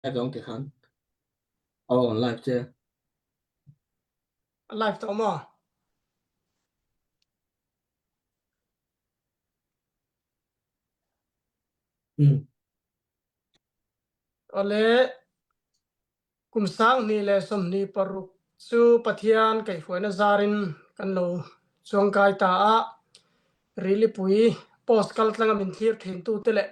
Live ang ti khan. Oh, on live che. Live tawh maw? Mm. Ole kum sang ni le 26 cu Pathian kaihhruainak zarin kan lo chuangkai ta a rilipui post kal tlang a min thlir thin tu te le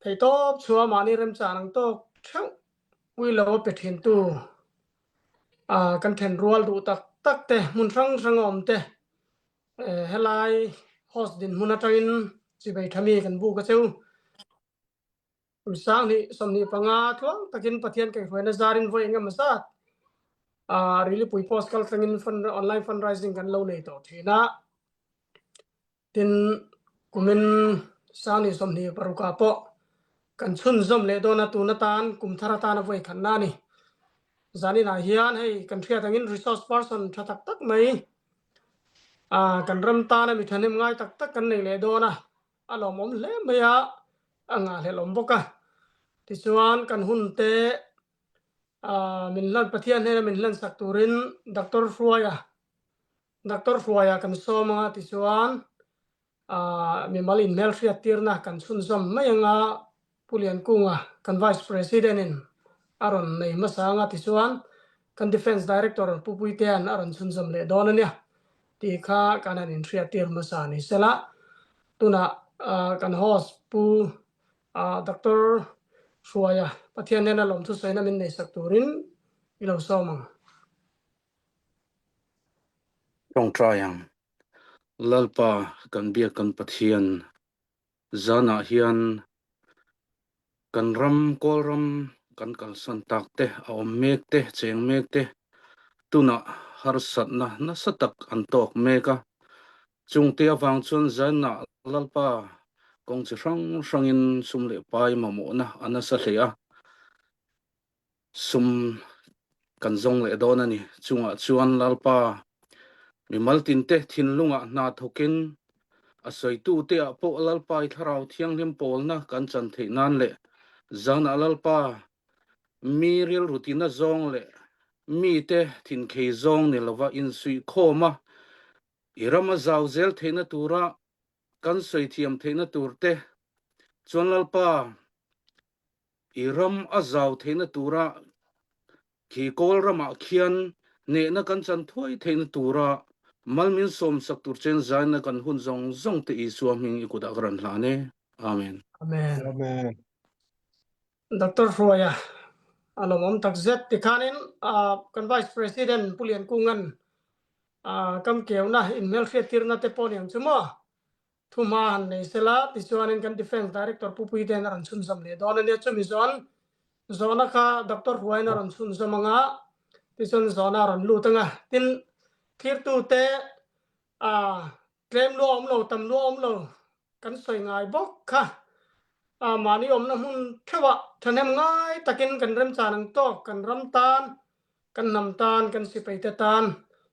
Theihtawp chua mahni remcang ang tawk theuh ui lo a pe thintu kan thenrual duh tak tak te hmun hrang hrang a awm te helai host dinhmun atangin chivei thami kan buk a cheu. Kum 2025 tluang takin Pathian kaihhruaina zarin vawi engemaw zat Rilipui post kal tlangin online fundraising kan lo nei tawh thin a. Tin, kumin 2026 ah pawh kan chhunzawm leh dawn a, tun atan kum thar atan a vawi khatna a ni. Zanin ah hian hei kan hriat angin resource person tha tak tak mai kan ram tana mi thahnem ngai tak tak kan nei leh dawn a, a lawmawm hle mai a, a ngahhlelawm bawk a. Tichuan kan hun te min hlan Pathian hnena min hlansak turin Doctor Hruaia Doctor Hruaia kan sawm anga tichuan mimal inhmelhriat tirna kan chhunzawm mai anga Pu Liankunga kan Vice President in a rawn nei hmasa anga tichuan kan Defence Director Pu Puitea'n a rawn chhunzawm leh dawn a nia tih kha kan han inhriat tir hmasa ni sela. Tunah kan host Pu Doctor Hruaia Pathian nena lawmthusawiina min neisak turin i lo sawm ang. Ṭawngṭai ang. Lalpa kan biak kan Pathian zanah hian kan ram Kawlram kan kalsan tak te, a awm mek te, cheng mek te tunah harsatna nasa tak an tawk mek a. Chungte avang chuan zanah Lalpa kawng chi hrang hrangin sum leh pai mamawhna a nasa hle a. Sum kan zawng leh dawn a ni. Chungah chuan Lalpa mimal tinte thinlungah hna thawkin a sawitute ah pawh Lalpa i Thlarau Thianghlim pawlna kan chan theih nan leh zanah Lalpa mi rilru tina zawng leh mite thinkhei zawng ni lova insuihkhawm a i rama zau zel theihna tura kan sawi thiam theihna turte chuan Lalpa I ram a zau theihna tura khi Kawl ramah khian hnehna kan chan thuai theihna tura mal min sawmsak tur chen zaina kan hun zawng zawng te Isua hming i kutah ka rawn hlan e. Amen. Amen. Amen. Doctor Hruaia a lawmawm tak zet tikhanin kan Vice President Pu Liankunga'n kamkeuna inhmelhriattirna te pawh niang chu maw Thuhma han nei sela, tichuanin kan Defence Director Pu Puite'n a rawn chhunzawm leh dawn a nia. Chumi zawn zawhna kha Doctor Huaiin a rawn chhunzawm ang a, tichuan zawhna a rawn lut ang a. Tin, thlirtute tlem lua awm lo, tam lua awm lo kan sawi ngai bawk kha. Mahni awmna hmun theuhah thahnem ngai takin kan remchan ang tawk, kan ram tan Kan hnam tan, kan sipaite tan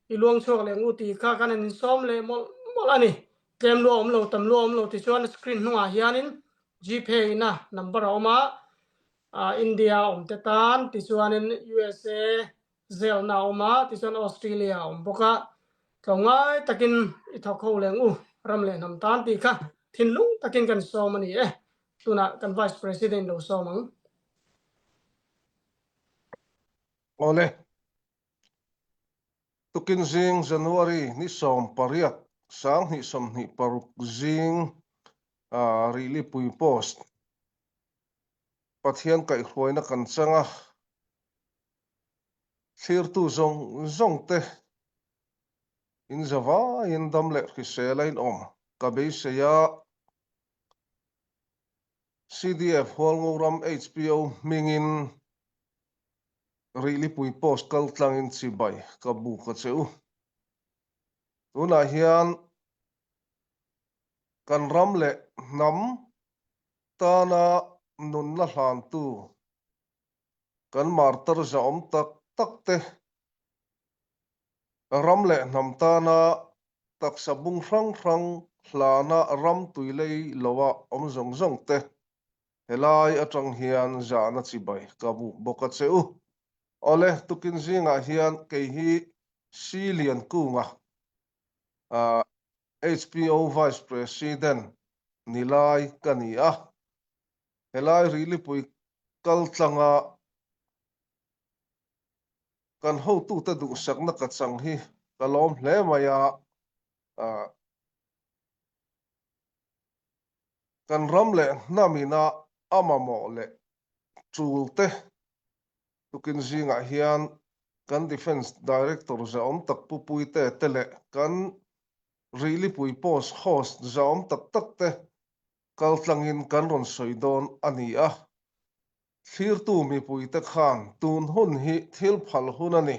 i luang chhuak leh ngu tih kha kan han insawm leh mawlh mawlh a ni. Tlem lua awm lo, tam lua awm lo ti chuan screen hnungah hianin Gpay ina number a awm a, India a awm te tan tichuanin USA zelna a awm a, tichuan Australia a awm bawk a. Tlawmngai takin i thawk ho leh ngu ram leh hnam tan tih kha thinlung takin kan sawm a ni e. Tunah kan Vice President lo sawm ang. Awle. Tukin zing January ni 18 2026 zing Rilipui Post Pathian kaihhruaina kan chang a, thlirtu zawng zawng te in zavaiin dam leh hrisel a inawm ka beisei a. CDF Hualngoram HPO hmingin Rihlipui Post kal tlangin chibai ka buk a che u. Tunah hian kan ram leh hnam tana nunna hlantu kan martar zahawm tak tak te ram leh hnam tana taksa bung hrang hrang hlana ram tuilei loa awm zawng zawng te. Helai atang hian zahna chibai ka buk bawk a che u. Awle, tukin zingah hian kei hi Si Liankunga, HPO Vice President ni lai ka ni a. Helai Rilipui kaltlanga kan hotute duhsakna ka chang hi ka lawm hle mai a. Kan ram leh hnam ina a mamawh leh tul te tukin zingah hian kan Defence Director zahawm tak Pu Puite te leh kan Rihlipui Post host zahawm tak tak te kaltlangin kan rawn sawi dawn a ni a. Thlirtu mipuite khan tun hun hi thil phal hun a ni.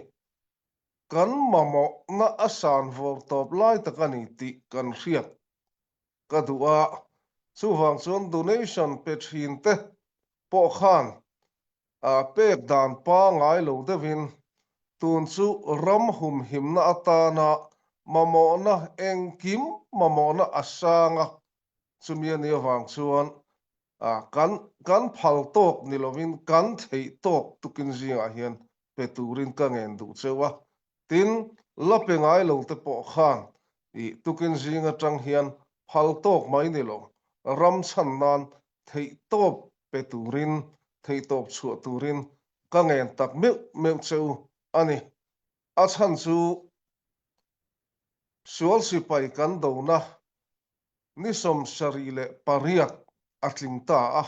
Kan mamawhna a san vawr tawp lai tak a ni tih kan hriat ka duh a, chuvang chuan donation pe thin te pawh khan pek dan pangai lo deuhin tun chu ram humhimna atana mamawhna engkim mamawhna a sang a, chumi a nih avang chuan kan kan phal tawk ni lovin kan theih tawk tukin zingah hian pe turin ka ngen duh cheu a, tin la pe ngai lo te pawh khan ih tukin zing atang hian phal tawk mai ni lo, ram chhan nan theih tawp pe turin, theih tawp chhuah turin ka ngen tak meuh meuh cheu a ni. A chhan chu sual sipai kan dona ni 78 a tling ta a,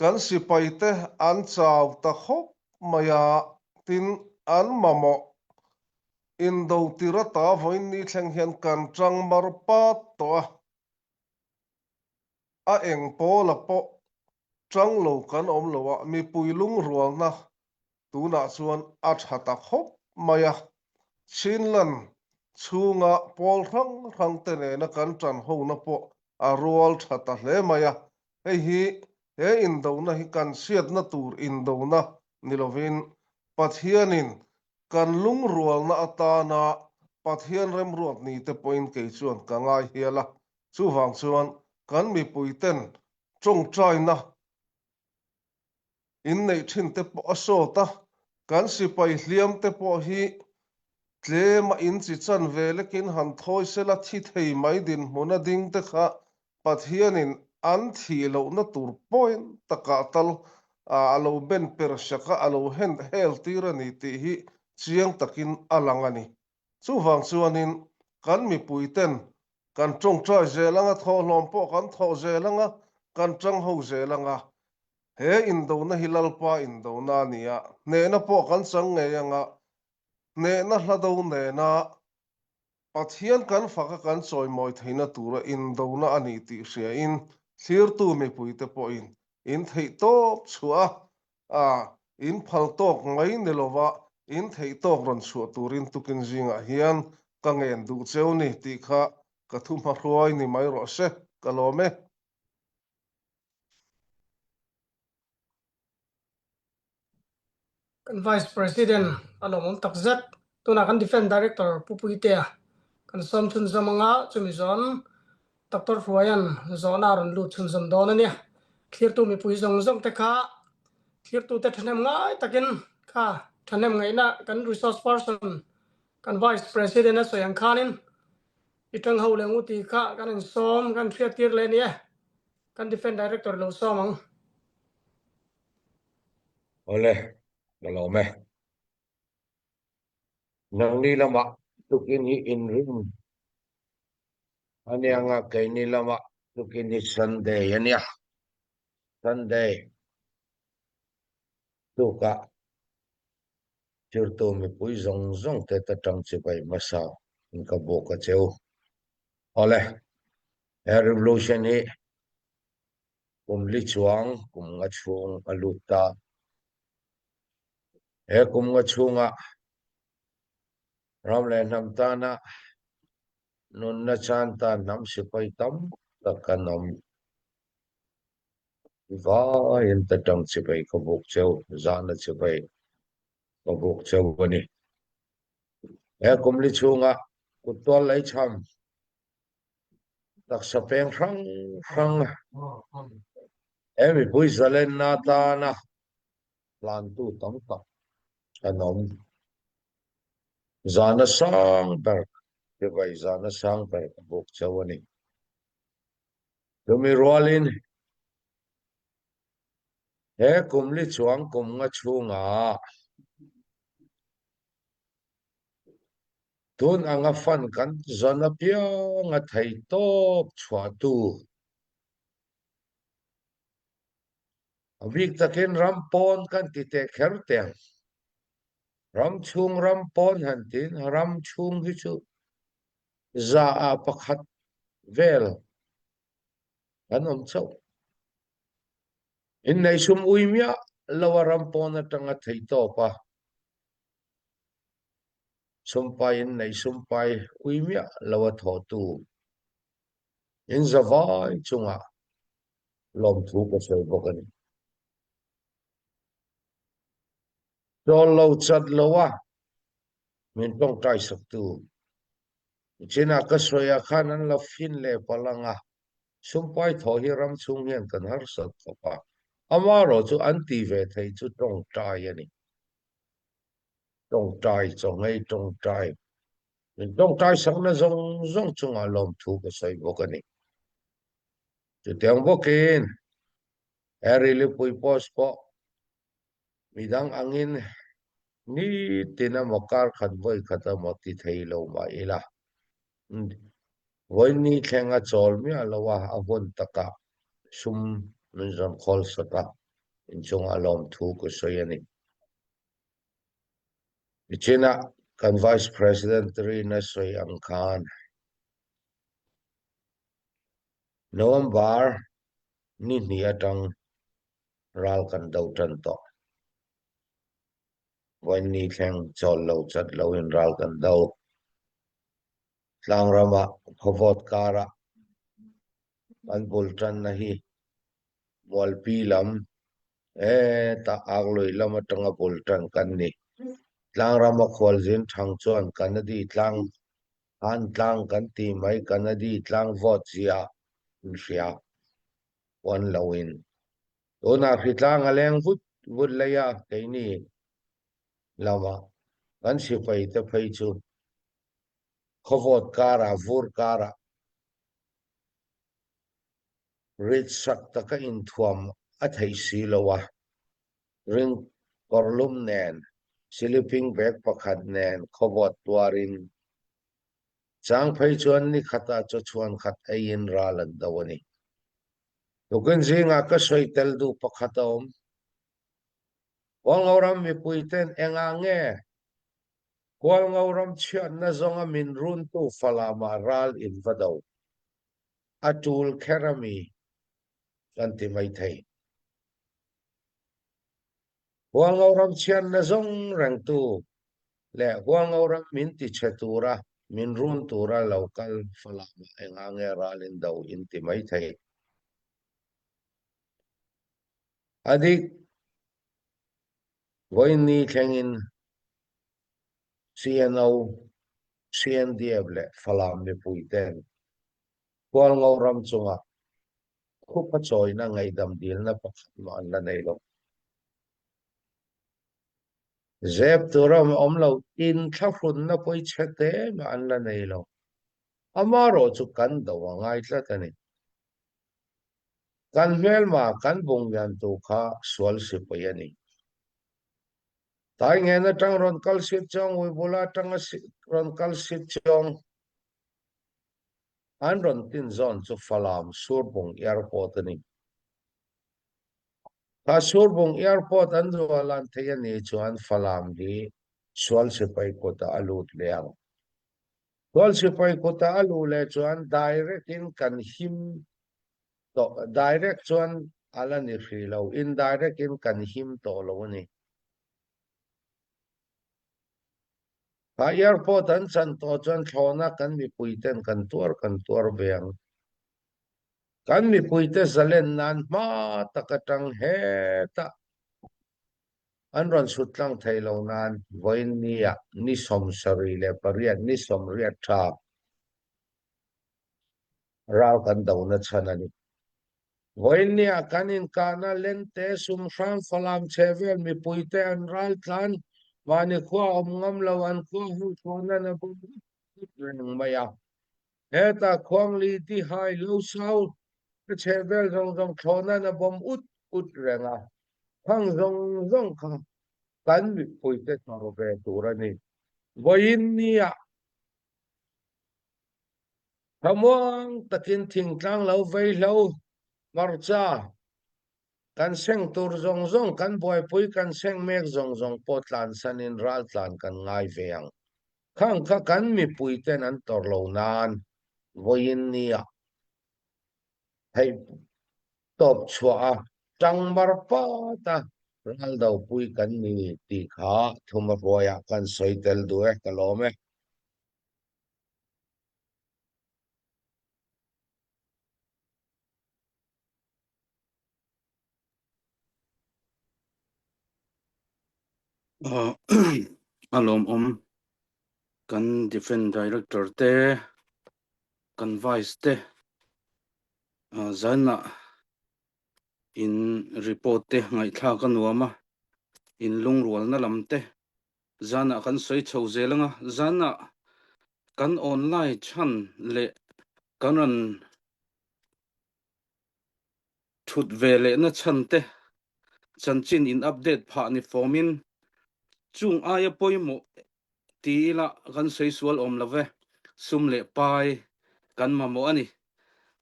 Kan sipaite an chau ta khawp mai a, tin an mamawh indo tir ata vawiin ni thleng hian kan tang mar pat tawh a, a eng pawla pawh tang lo kan awm lo a, mipui lungrualna tunah chuan a tha ta khawp mai a, Chinland chhunga pawl hrang hrang te nena kan tan hona pawh a rual tha ta hle mai a, hei hi he indona hi kan hriatna tur indona ni lovin Pathianin kan lungrualna atana Pathian remruat ni te pawhin kei chuan ka ngai hial a, chuvang chuan kan mipuiten tawngtaina Inneih thin te pawh a sawt a, kan sipai hliam te pawh hi tlem a inchi chan ve lekin han thawi sela thi thei mai dinhmun a ding te kha Pathianin an thih lohna tur point takah tal a lo ben per sak a, a lo hen hel tir a ni tih hi chiang takin a lang a ni. Chuvang chuanin kan mipuiten kan tawngtai zel anga, thawhlawm pawh kan thawh zel anga, kan tang ho zel anga, he indona hi Lalpa indona a ni a, hnehna pawh kan chang ngei anga, hnehna hlado nena Pathian kan faka kan chawimawi theihna tura indona a ni tih hriain thlirtu mipuite pawhin in theih tawp chhuah a, a in phal tawk mai ni lova in theih tawk rawn chhuah turin tukin zingah hian ka ngen duh cheu ni tih kha ka thu hmahruai ni mai rawh se, ka lawm e. Kan Vice President a lawmawm tak zet. Tunah kan Defence Director Pu Puitea kan sawm chhunzawm anga chumi zawn Doctor Hruaia'n zawhna a rawn lut chhunzawm dawn a nia. Thlirtu mipui zawng zawng te kha thlirtute thahnem ngai takin kha thahnem ngaihna kan resource person kan Vice President a sawi ang khanin i tang ho leh ngu tih kha kan insawm kan hriattir leh a ni e. Kan Defence Director lo sawm ang. Awle, ka lawm e. Nangni lamah tukin hi inrin a nia nga, keini lamah tukin hi Sunday a nia. Sunday tukah tirtu mipui zawng zawng te ta tang chibai hmasa in ka buk a cheu. Awle, he revolution hi Kum li chuang kum nga chhung a lut ta. He kum nga chhungah ram leh hnam tana nunna chan tan hnam sipai tam tak kan awm. Vaiin ta tang chibai ka buk cheu, zahna chibai ka buk cheu a ni. He kum li chhungah kuttual leichham Taksa peng hrang hrang. He mipui zalennak tana hlantu tam tak an um. Zan a sang ber, tivai zan a sang ber ka buk cio a ni. Tumi rualin he kum li chuang kum nga chungah tun anga fan kan zon apiang a thei tawp chuahtu A bik takin ram pawn kan ti te kher tiang. Ram chung ram pawn han tin ram chung hi chu za ah pakhat vel kan um chauh. In nei sum ui miah lo a ram pawn atanga thei tawp a. Sumpai in nei sumpai ui miah lo a thawtu. In zavai chungah lawmthu ka sawi bawk a ni. Chawl lo chat lo a min tawngtai saktu Chinah ka sawi ah khan an la fin leh palh ang a, sumpai thawh hi ram chhung hian kan harsat khawp a, amaherawh chu an ti ve thei chu tawngtai a ni. Tawngtai, chawngei tawngtai, min tawngtai sakna zawng zawng chungah lawmthu ka sawi bawk a ni. Chutiang bawkin he Rilipui post pawh midang angin nitin emaw kar khat vawi khat emaw ti thei lo mah ila, vawi ni thleng a chawl miah lo a, a hun takah sum min rawn khawl sak a, inchungah lawmthu ka sawi a ni. Nichinah kan Vice President Rina sawi ang khan November ni hnih atang ral kan do tan tawh. Vawiin ni thleng chawl lo chat loin ral kan do. Tlangrama khawvawt karah kan bul tanna hi Mualpi lam hetah Aklui lam atanga bul tan kan ni. Tlangrama khualzin thang chuan Kanadi tlang Han tlang kan ti mai Kanadi tlang vawt zia in hria puan lo in. Tunah hritlang a leng vut vut lei a keini lamah kan sipai te phei chu khawvawt karah vur karah rit sak taka inthuam a theih si lo a. Ring kawrlum nen, sleeping bag pakhat nen khawvawt tuarin chang phei chuan ni khatah chaw chhuan khat eiin ral an do a ni. Tukin zingah ka sawi tel duh pakhat a awm. Hualngo ram mipuiten engah nge Hualngo ram chhiatna zawnga min runtu Falamah ral in va do? A tul kher a mi kan ti maithei. Hualngo ram chhiatna zawng rengtu leh Hualngo ram min ti chhe tura min run tura lo kal Falamah engah nge ral in do in ti maithei. A dik, vawiin ni thlengin CNO, CNDF leh Falam mipui ten Hualngo ram chungah khupa chawina ngaihdam dilna pakhat mah an la nei lo. Zep tura awm lo inthlahrunna pawi chhe te mah an la nei lo. Amaherawh chu kan do a ngai tlat a ni. Kan hmelma kan bungliantu kha sual sipai a ni. Tai ngen atang rawn kal sit chawng, Uibula atanga rawn kal sit chawng an rawn tin zawn chu Falam Surbung Airport a ni. Kha Surbung Airport an zualan thei a nih chuan Falam hi sual sipai kutah a lut leh ang. Sual sipai kutah a luh leh chuan direct in kan him tawh, direct chuan a la ni hrih lo, indirect in kan him tawh lo a ni. Kha airport an chan tawh chuan thlawhna kan mipuiten kan tuar kan tuar ve ang. Kan mipuite zalen nan hma tak atang hetah an rawn sut tlang thei lo nan vawiin nia ni 78 ni 80 tha ral kan dona chhan a ni. Vawiin ah kan inkahnak lente sumhrang Falam chehvel mipuite an raltlan. Mahni khua um ngam lo an khua hmuhchuahnak na bawm reng mai a. Hetah khuangli tihai lo sau ka chehvel zong zong thlawhnak na bawm ut ut reng a. Thang zong zong kha kan mipuite tor ve tur a ni. Vawiin ni ah Thlamuang takin thingtlang lo veihlo hmarcha kan seng tur zawng zawng kan buaipui kan seng mek zawng zawng pawh tlansan in raltlan kan ngai ve ang. Khang kha kan mipui ten an tor lo nan vawiin ni ah theih tawp chhuah a tangmar pat a raldopui kan ni tih kha thuma hruaiah kan sawi tel duh e ka lawm e. A lawmawm kan Defence Director te kan Vice te zanah in report te ngaihthlak a nuam a, in lungrualna lam te Zanah kan sawi chho zel anga, zanah kan online chhan leh kan rawn thut ve lehna chhan te chanchin in update phah ni fawmin chung aia pawimawh ti ila kan sawi sual awm lo ve, sum leh pai kan mamawh a ni.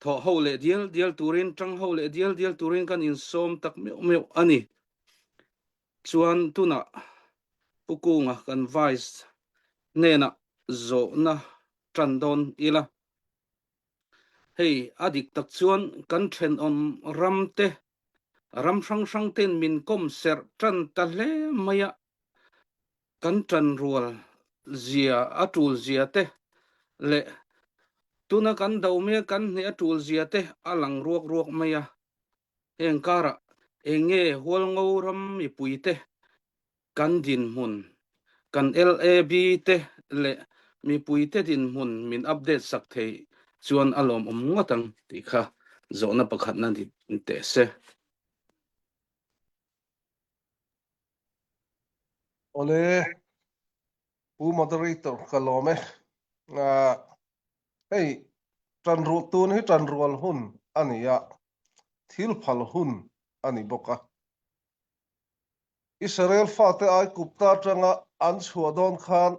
Thawh ho leh dial dial turin, tang ho leh dial dial turin kan insawm tak meuh meuh a ni. Chuan tunah Pu Kunga kan Vice hnenah zawhna tan dawn ila. Hei a dik tak chuan kan thenawm ram te, ram hrang hrang ten min kawm serh tan ta hle mai a, kan tanrual zia a tul zia te leh tuna kan do mek kan hneh a tul zia te a lang ruak ruak mai a. Heng karah eng nge Hualngo ram mipuite kan dinhmun, kan LAB te leh mipuite dinhmun min update sak thei chuan a lawmawm ngawt ang tih kha zawhna pakhatna ni teh se. Awle, Pu Moderator ka lawm e. Hei, ṭanrual tun hi ṭanrual hun a ni a, thil phal hun a ni bawk a. Israel fate Aigupta atanga an chhuah dawn khan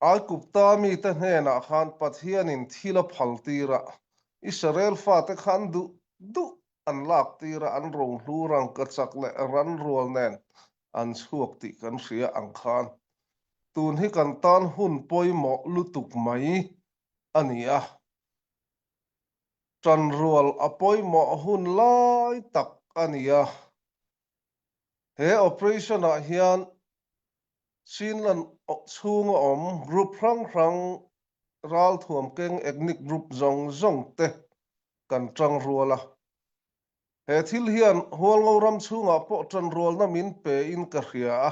Aigupta mite hnenah khan Pathianin thil a phal tir a, Israel fate khan duh duh an lak tir a, an rohlu rangkachak leh ranrual nen an chhuak tih kan hria ang khan tun hi kan tan hun pawimawh lutuk mai a ni a. Tanrual a pawimawh hun lai tak a ni a. He operation-ah hian Chinland chhunga awm group hrang hrang ralthuam keng ethnic group zawng zawng te kan tangrual a. He thil hian Hualngo ram chhungah pawh tanrualna min pe in ka hria a.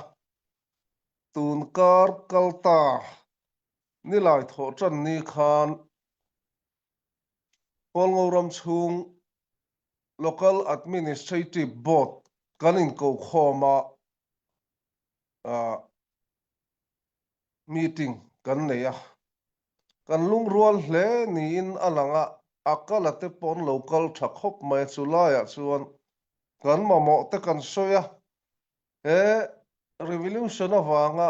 Tun kar kal ta nilai thawh tan ni khan Hualngo ram chhung Local Administrative Board kan inkokhawm a, meeting kan nei a. Kan lungrual hle niin a lang a, a kal a te pawh an lo kal tha khawp mai a, chu laiah chuan kan mamawh te kan sawi a, he revolution avanga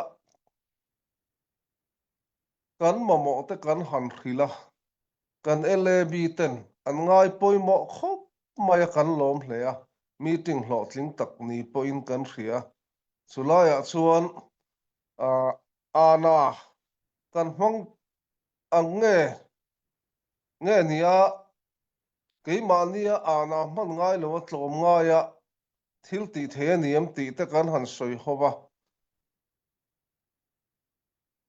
kan mamawh te kan han hrilh a, kan LAB ten an ngai pawimawh khawp mai a kan lawm hle a, meeting hlawhtling tak ni pawhin kan hria. Chu laiah chuan Ana kan hmang ang nge nge nia keimahnia Ana hman ngai lo a tlawm ngaia thil tih thei a ni em tih te kan han sawi ho va.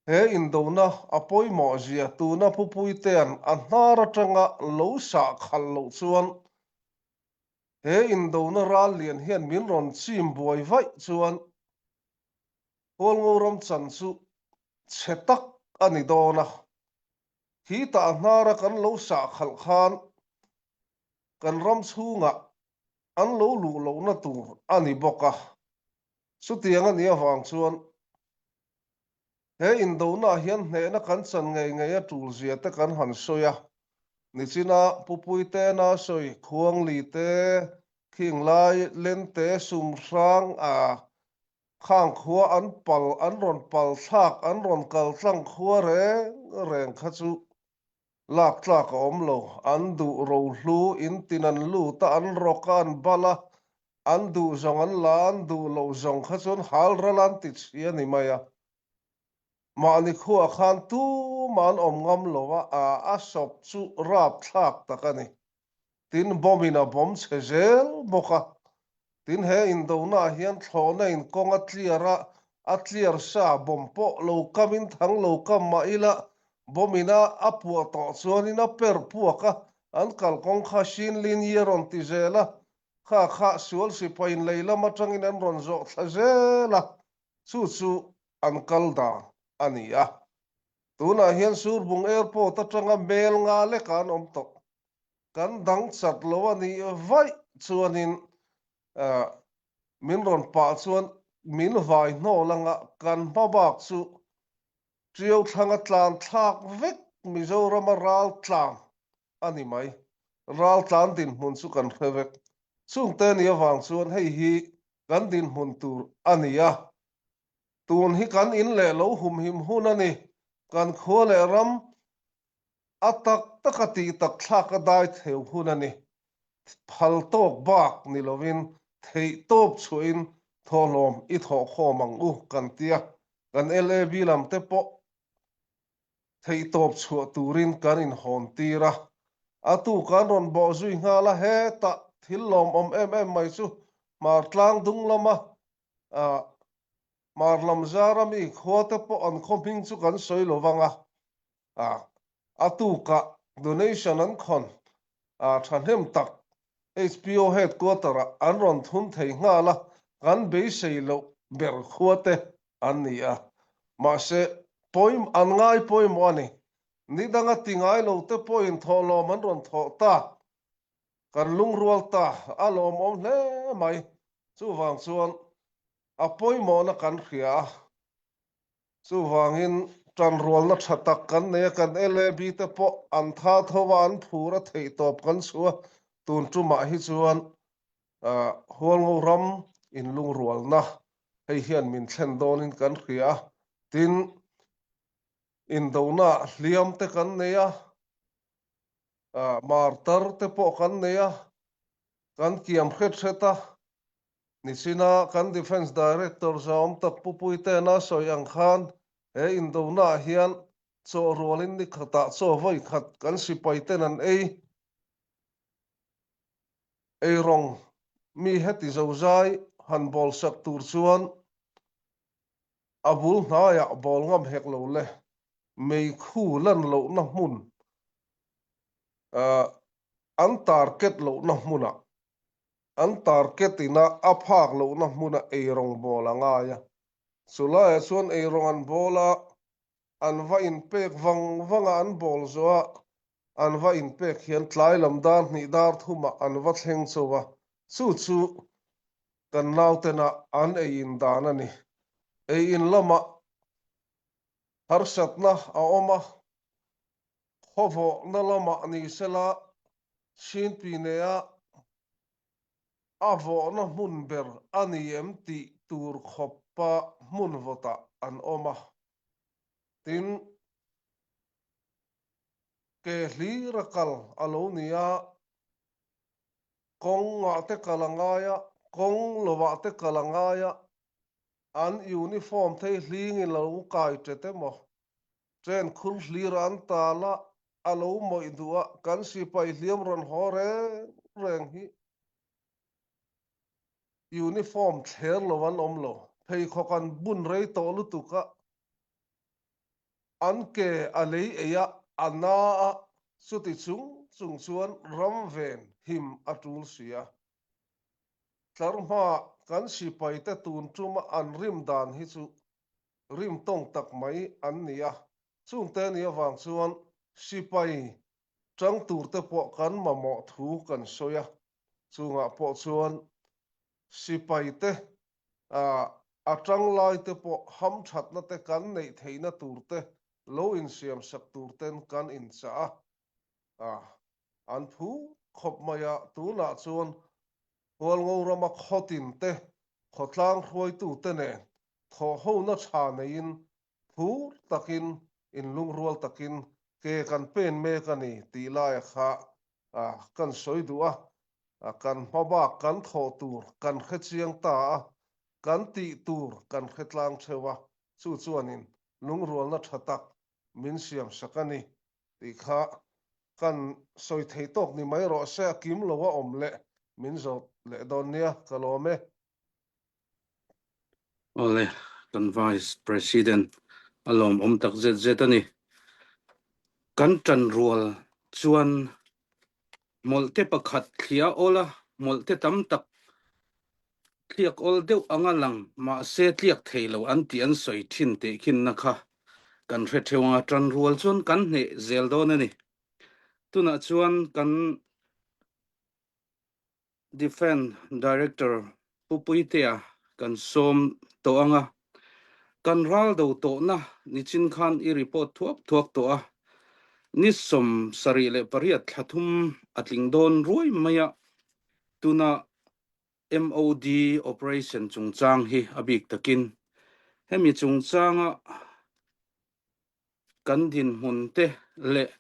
He indona a pawimawh zia tuna Pupuitea'n a hnar atanga lo sah khalh loh chuan he indona ral lian hian min rawn chim buai vaih chuan Hualngo ram chan chu chhe tak a ni dawn a. Khi tah a hnara kan lo sah khalh khan. Kan ram chhungah an lo luh lohna tur a ni bawk a. Chutiang a nih avang chuan he indonaah hian hnehna kan chan ngei ngei a tul zia te kan han sawi a. Nichina Pupuite Nasawi, Khuangli te, Khinglai, Lente, Sumhrang a khang khua an pal an rawn pal thlak an rawn kal tlang khua reng reng kha chu Lak tlak a awm lo. An duh rohlu in tin an lut a, an rawk a, an bal a, an duh zawng an la a, an duh loh zawng kha chuan hal ral an ti chhi a ni mai a. Mahni khuaah khan tumah an awm ngam lo a, a a sawp chu rapthlak tak a ni. Tin, bomb in a bomb chhe zel bawk a. Tin, he indonaah hian thlawhna in kawng a tliar a, a tliar sa bomb pawh lo kam in thang lo kam mah ila, bomb in a a puah tawh chuanin a per puak a, an kalkawng kha Shinlin yi a rawn ti zel a, kha kha sual sipai in lei lam atangin an rawn zawh thla zel a, chu chu an kal dan a ni a. Tunah hian Surbung Airport atanga mel nga lekah an awm tawh. Kan dang chat lo a nih vaih chuanin min rawn pah chuan min vai hnawl anga kan hma bak chu Ṭiau thlanga tlan thlak vek Mizorama ral tlan a ni mai. Ral tlan dinhmun chu kan hre vek. Chungte nih avang chuan hei hi kan dinhmun tur a ni a. Tun hi kan in leh lo humhim hun a ni. Kan khua leh ram A tak taka tih tak thlak a dai theu hun a ni. Phal tawk bak ni lovin theih tawp chhuahin thawhlawm i thawhkhawm ang u kan tia, kan LAB lam te pawh theih tawp chhuah turin kan inhawn tir a. A tu kan rawn bawh zui nghal a, hetah thil lawmawm em em mai chu Hmar tlang dung lama Hmar lam zara mi khua te pawh an khaw hming chu kan sawi lo vang a, a a tukah donation an khawn a thahnem tak HPO headquarter ah an rawn thun thei nghal a, kan beisei loh ber khua te an ni a, mahse pawi an ngai pawimawh a ni. Ni danga ti ngai lo te pawhin thawhlawm an rawn thawh ta, kan lungrual ta a lawmawm hle mai, chuvang chuan a pawimawhna kan hria a. Chuvangin tanrualna tha tak kan nei a, kan LAB te pawh an tha tho a, an phur a theih tawp kan chhuah a, tun tumah hi chuan Hualngo ram inlungrualna hei hian min thlen dawnin kan hria a, tin indona hliam te kan nei a, martar te pawh kan nei a, kan kiam hret hret a, Nichina kan Defence Director Zaawm tak Pu Puitena sawi ang khan he indonaah hian chaw rualin ni khatah chaw vawi khat kan sipai ten an ei eirawng mi heti zozai han bawl sak tur chuan a bul hnaiah bawl ngam hek lo le meikhu lan lohna hmun an target lohna hmunah An target ina a phak lohna hmuna eirawng bawl a ngai a, chulaiah chuan eirawng an bawl a, an va inpek vang vang a, an bawl zawh a, an va inpek hian tlai lam dar hnih dar thumah an va thleng chauh a, chu chu kan nautena an ei in dan a ni. Ei in lamah harsatna a awm a, Khawvawhna lamah ni sela Chinpinea a vawhna hmun ber a ni em tih tur khawpa hmun vawtah an awm a. Tin, ke hlira kal a lo ni a, kawngah te kal a ngai a, kawng lovah te kal a ngai a, an uniform thei hlingin lo kai ṭet emaw Train khur hlir an tal a, a lo mawih duh a, kan sipai hliam rawn haw reng reng hi uniform thler lo an awm lo. Pheikhawk an bun rei tawh lutuk a, an ke a lei ei a, a na a, chuti chung chung chuan ram ven him a tul si a. Tlar hmaa kan sipaite tun tuma an rim dan hi chu rim tawng tak mai an ni a, chungte ni avang chuan sipai. Ṭang turte pawh kan mamawh thu kan sawi a, chungah pawh chuan sipaite a ṭang laite pawh hamṭhatna te kan neih theihna turte lo insiamsak turten kan inchah a, an phu khawp mai a, tunah chuan Hualngo rama khawtinte khawtlang hruaitute nen thawhhona ṭha neiin Phur takin, inlungrual takin ke kan pen mek a ni tih laia kha kan sawi duh a, kan hma bak kan thawh tur kan hre chiang ta a, kan tih tur kan hre tlang theuh a, chu chuanin lungrualna tha tak min siam sak a ni tih kha kan sawi thei tawk ni mai rawh se, a kim lo a awm leh min zawt leh dawn nia, ka lawm e. Awle, kan Vice President a lawmawm tak zet zet a ni. Kan ṭan rual chuan hmawlhte pakhat thliah awl a, hmawlhte tam tak tliak awl deuh anga lang mahse tliak thei lo an tih an sawi ṭhin tehkhinna kha kan hre ṭheuh ang a, ṭan rual chuan kan hneh zel dawn a ni. Tunah chuan kan Defence Director Pu Puitea kan sawm tawh ang a, kan ral do tawhna nichin khan i report thuak thuak tawh a, ni 78 thla thum a tling dawn ruai mai a, tuna MOD operation chungchang hi a bik takin hemi chungchanga kan dinhmun te leh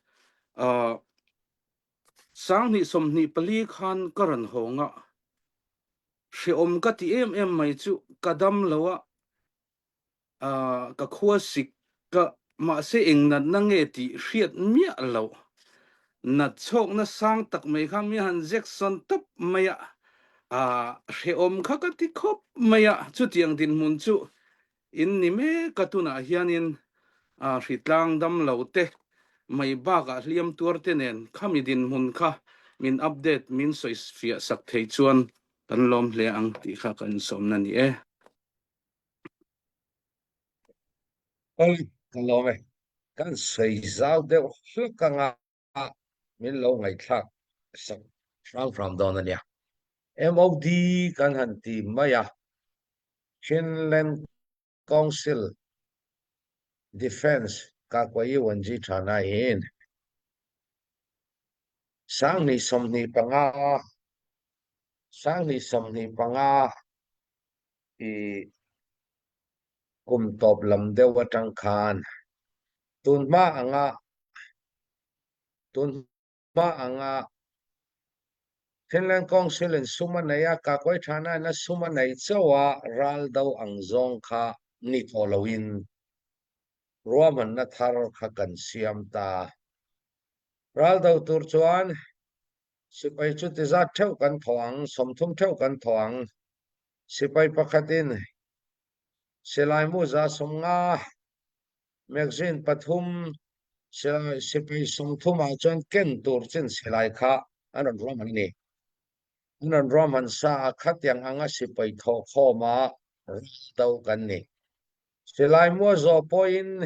2024 khan ka rawn hawng a, hrehawm ka ti em em mai chu ka dam lo a, ka khua sik ka mahse eng natna nge tih hriat miah loh. Nat chhawkna sang tak mai kha mi han Jackson tawp mai a, hrehawm kha ka ti khawp mai a, chutiang dinhmun chu In ni mek a tunah hianin hritlang dam lo te mai bakah hliam tuar te nen khami dinhmun kha min update min sawi fiah sak thei chuan kan lawm hle ang tih kha kan insawmna ni e. Oi, ka lawm e. Kan sawi zau deuh hlek anga min lo ngaihthlak sak hram hram dawn a nia. MOD kan han ti mai a, Chinland Council Defence Kakwayi Wanji Thana in 2025 2025 i kum tawp lam deuh atang khan tunhma anga tunhma anga Finland Council in sum a nei a, Kakawih Thana in a sum a nei chauh a, ral do ang zawng kha ni tawh loin ruahmanna thar kha kan siam ta. Ral do tur chuan sipai chu ti zat theuh kan thawh ang, 30 theuh kan thawh ang. Sipai pakhatin silai mu 150 Magazine pathum silai sipai 30 ah chuan ken tur chin silai kha an rawn ruahman a ni. An rawn ruahman sa a khatiang anga sipai thawhkhawm a ral do kan ni. Silai mua zawh pawhin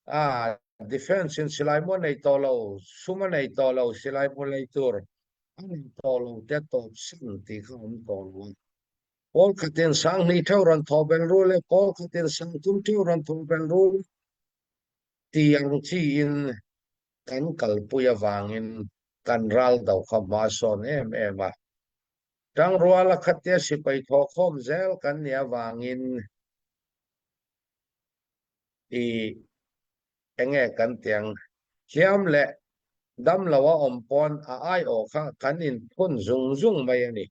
a defence in silai mua nei tawh lo, sum a nei tawh lo, silai mu lei tur a nei tawh lo te tawp san tih kha a awm tawh lo a. Pawl khatin 2000 theuh rawn thawh belh ru le pawl khatin 3000 theuh rawn thawh belh ru ti ang chiin kan kalpui avangin kan ral do kha hma sawn em em a. Tangruala khatia sipai thawhkhawm zel kan nih avangin i enge kan tiang hliam leh dam lo a awm pawn a aiawh kha kan inphun zung zung mai a ni.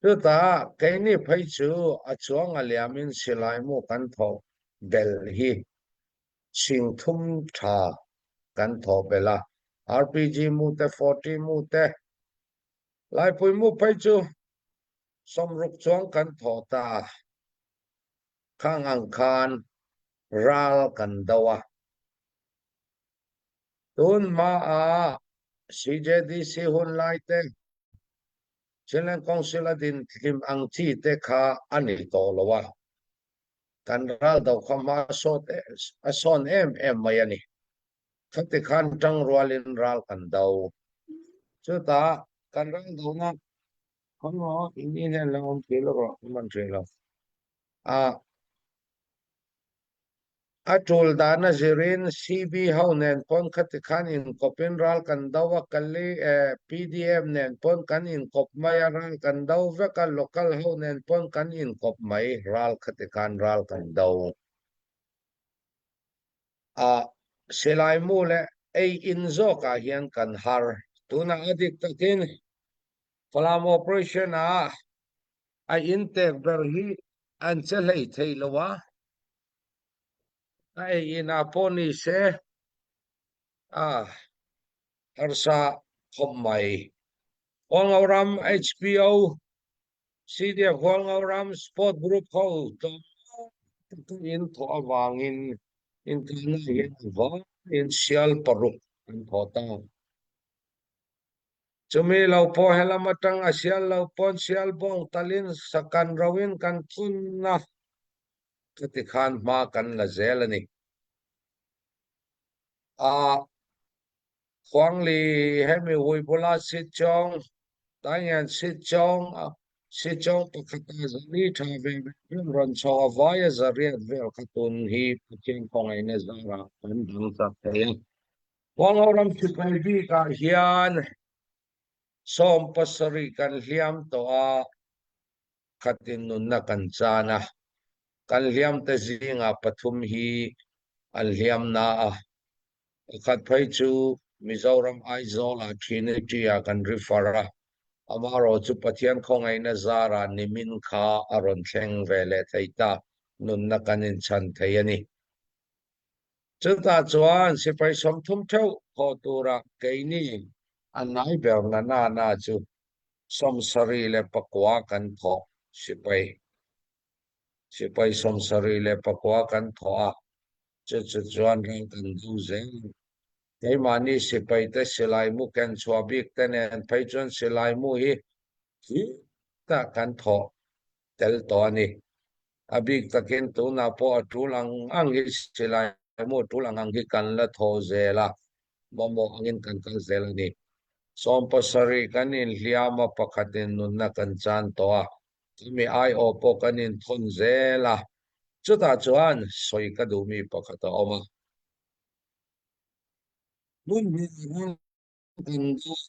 Chutah keini phei chu a chuang a liamin silai mu kan thawh belh hi 3000 tha kan thawh belh a, RPG mu te, 40 mu te, Laipui mu phei chu 60 chuang kan thawh ta a, khang ang khan ral kan do a. Tun hmaah CJDC hun lai te Chinland Council a din hlim ang chi te kha a ni tawh lo a, kan ral do kha hma sawt a sawn em em mai a ni. Khati khan ṭangrual in ral kan do. Cuta kan ral donak kong in in hen lang um ti lo man ṭhi lo. Ah A ṭul dan a zir in CB ho nen pawn khati khan inkawp in ral kan do a, Kali PDF nen pawn kan inkawp mai a, ral kan do vek a, local ho nen pawn kan inkawp mai, ral khati khan ral kan do. A silai mu le ei in zawk ah hian kan har. Tunah a dik takin Falam operation ah A inntek ber hi an che hlei thei lo a, a ei inn ah pawh ni se a harsa khawp mai. Hualngo ram HPO, CDF Hualngo ram Sport Group ho tlawm taka in thawh avangin inkalna hian a vaiin sial paruk an thawh ta. Chumi lo pawh helam atang a sial lo pawn sial bawng talin sakan roin kan thun a, chuti khan hma kan la zel a ni. A Khuangli hemi hui bula Sitchawng, Taingian Sitchawng, Sitchawng pakhata zali tha ve ve vel rawn chho a vaia zariat vel kha tun hi Pathian khawngaihna zarah kan dang chak thei a. Huangho ram sipai bik ah hian 70 kan hliam tawh a, khatin nunna kan chan a, kan hliam te zingah pathum hi an hliam na a, pakhat phei chu Mizoram Aizawl ah Trinity ah kan refer a, amaherawh chu Pathian khawngaihna zarah nimin kha a rawn thleng ve leh thei ta, nunna kan inchhan thei a ni. Chutah chuan sipai 30 theuh thawh tura keini a nai ber na na na chu 79 kan thawh sipai sipai 79 kan thawh a, chu chu chuan ral kan do zel a. Keimahni sipai te silai mu ken chhuah bik te nen phei chuan silai mu hi hetah kan thawh tel tawh a ni. A bik takin tunah pawh a tul ang ang hi silai emaw a tul ang ang hi kan la thaw zel a, mamawh angin kan kal zel a ni. 70 kan inhliam a, pakhatin nunna kan chan tawh a, chumi aiawh pawh kan inthawn zel a, chutah chuan sawi ka duhmi pakhat a awm a. Hmun hnih ram kan duh.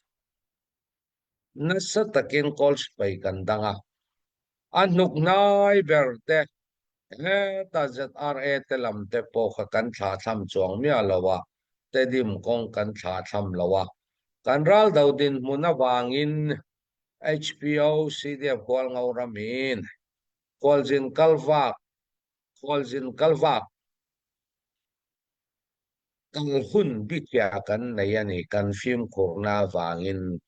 Nasa takin kawl sipai kan dang a, a hnuk hnai ber te heta ZRA te lam te pawh kha kan thlah thlam chuang miah lo a, Tedim kawng kan thlah thlam lo a. Kan ral do dinhmun avangin HPO CDF Hualngo ramin khualzin kalvak khualzin kalvak Kal hun bikhiah kan nei a ni, kan fimkhurna avangin.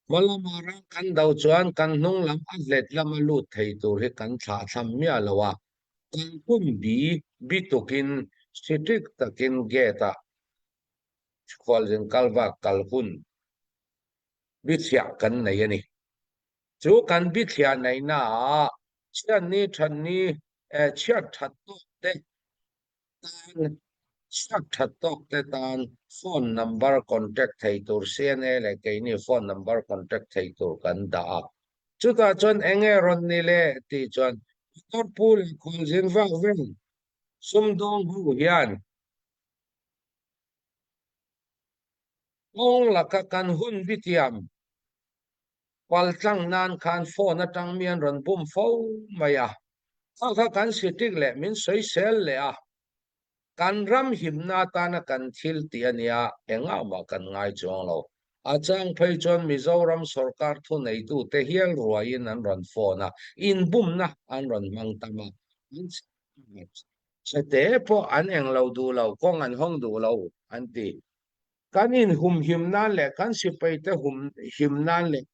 Hma lama ram kan do chuan kan hnung lam a hlet lama lut thei tur hi kan thlah thlam miah lo a, kal hun bi bi tukin strict takin gate ah khualzin kalvak kal hun bikhiah kan nei a ni. Chu kan bikhiah neihna ah chhiatni thatni chhiat that tawk te tan chhiat that tawk te tan phone number contact thei tur CNA leh keini phone number contact thei tur kan dah a. Chutah chuan eng nge rawn ni le tih chuan motor pu leh khualzin vak vel sumdawng ho hian kawng laka kan hun bitiam Paltlang nan khan phone atang mi an rawn bum fo mai a, kha kha kan sitik leh min sawisel leh a, kan ram himna atana kan thil tih a nia, engah mah kan ngai chuang lo. A chang phei chuan Mizoram sorkar thuneitute hial ruaiin an rawn phone a, inbumna an rawn hmang tam a, an chhete pawh an englo duh lo, kawng an hawng duh lo an ti. Kan inhumhim nan leh kan sipaite humhim nan leh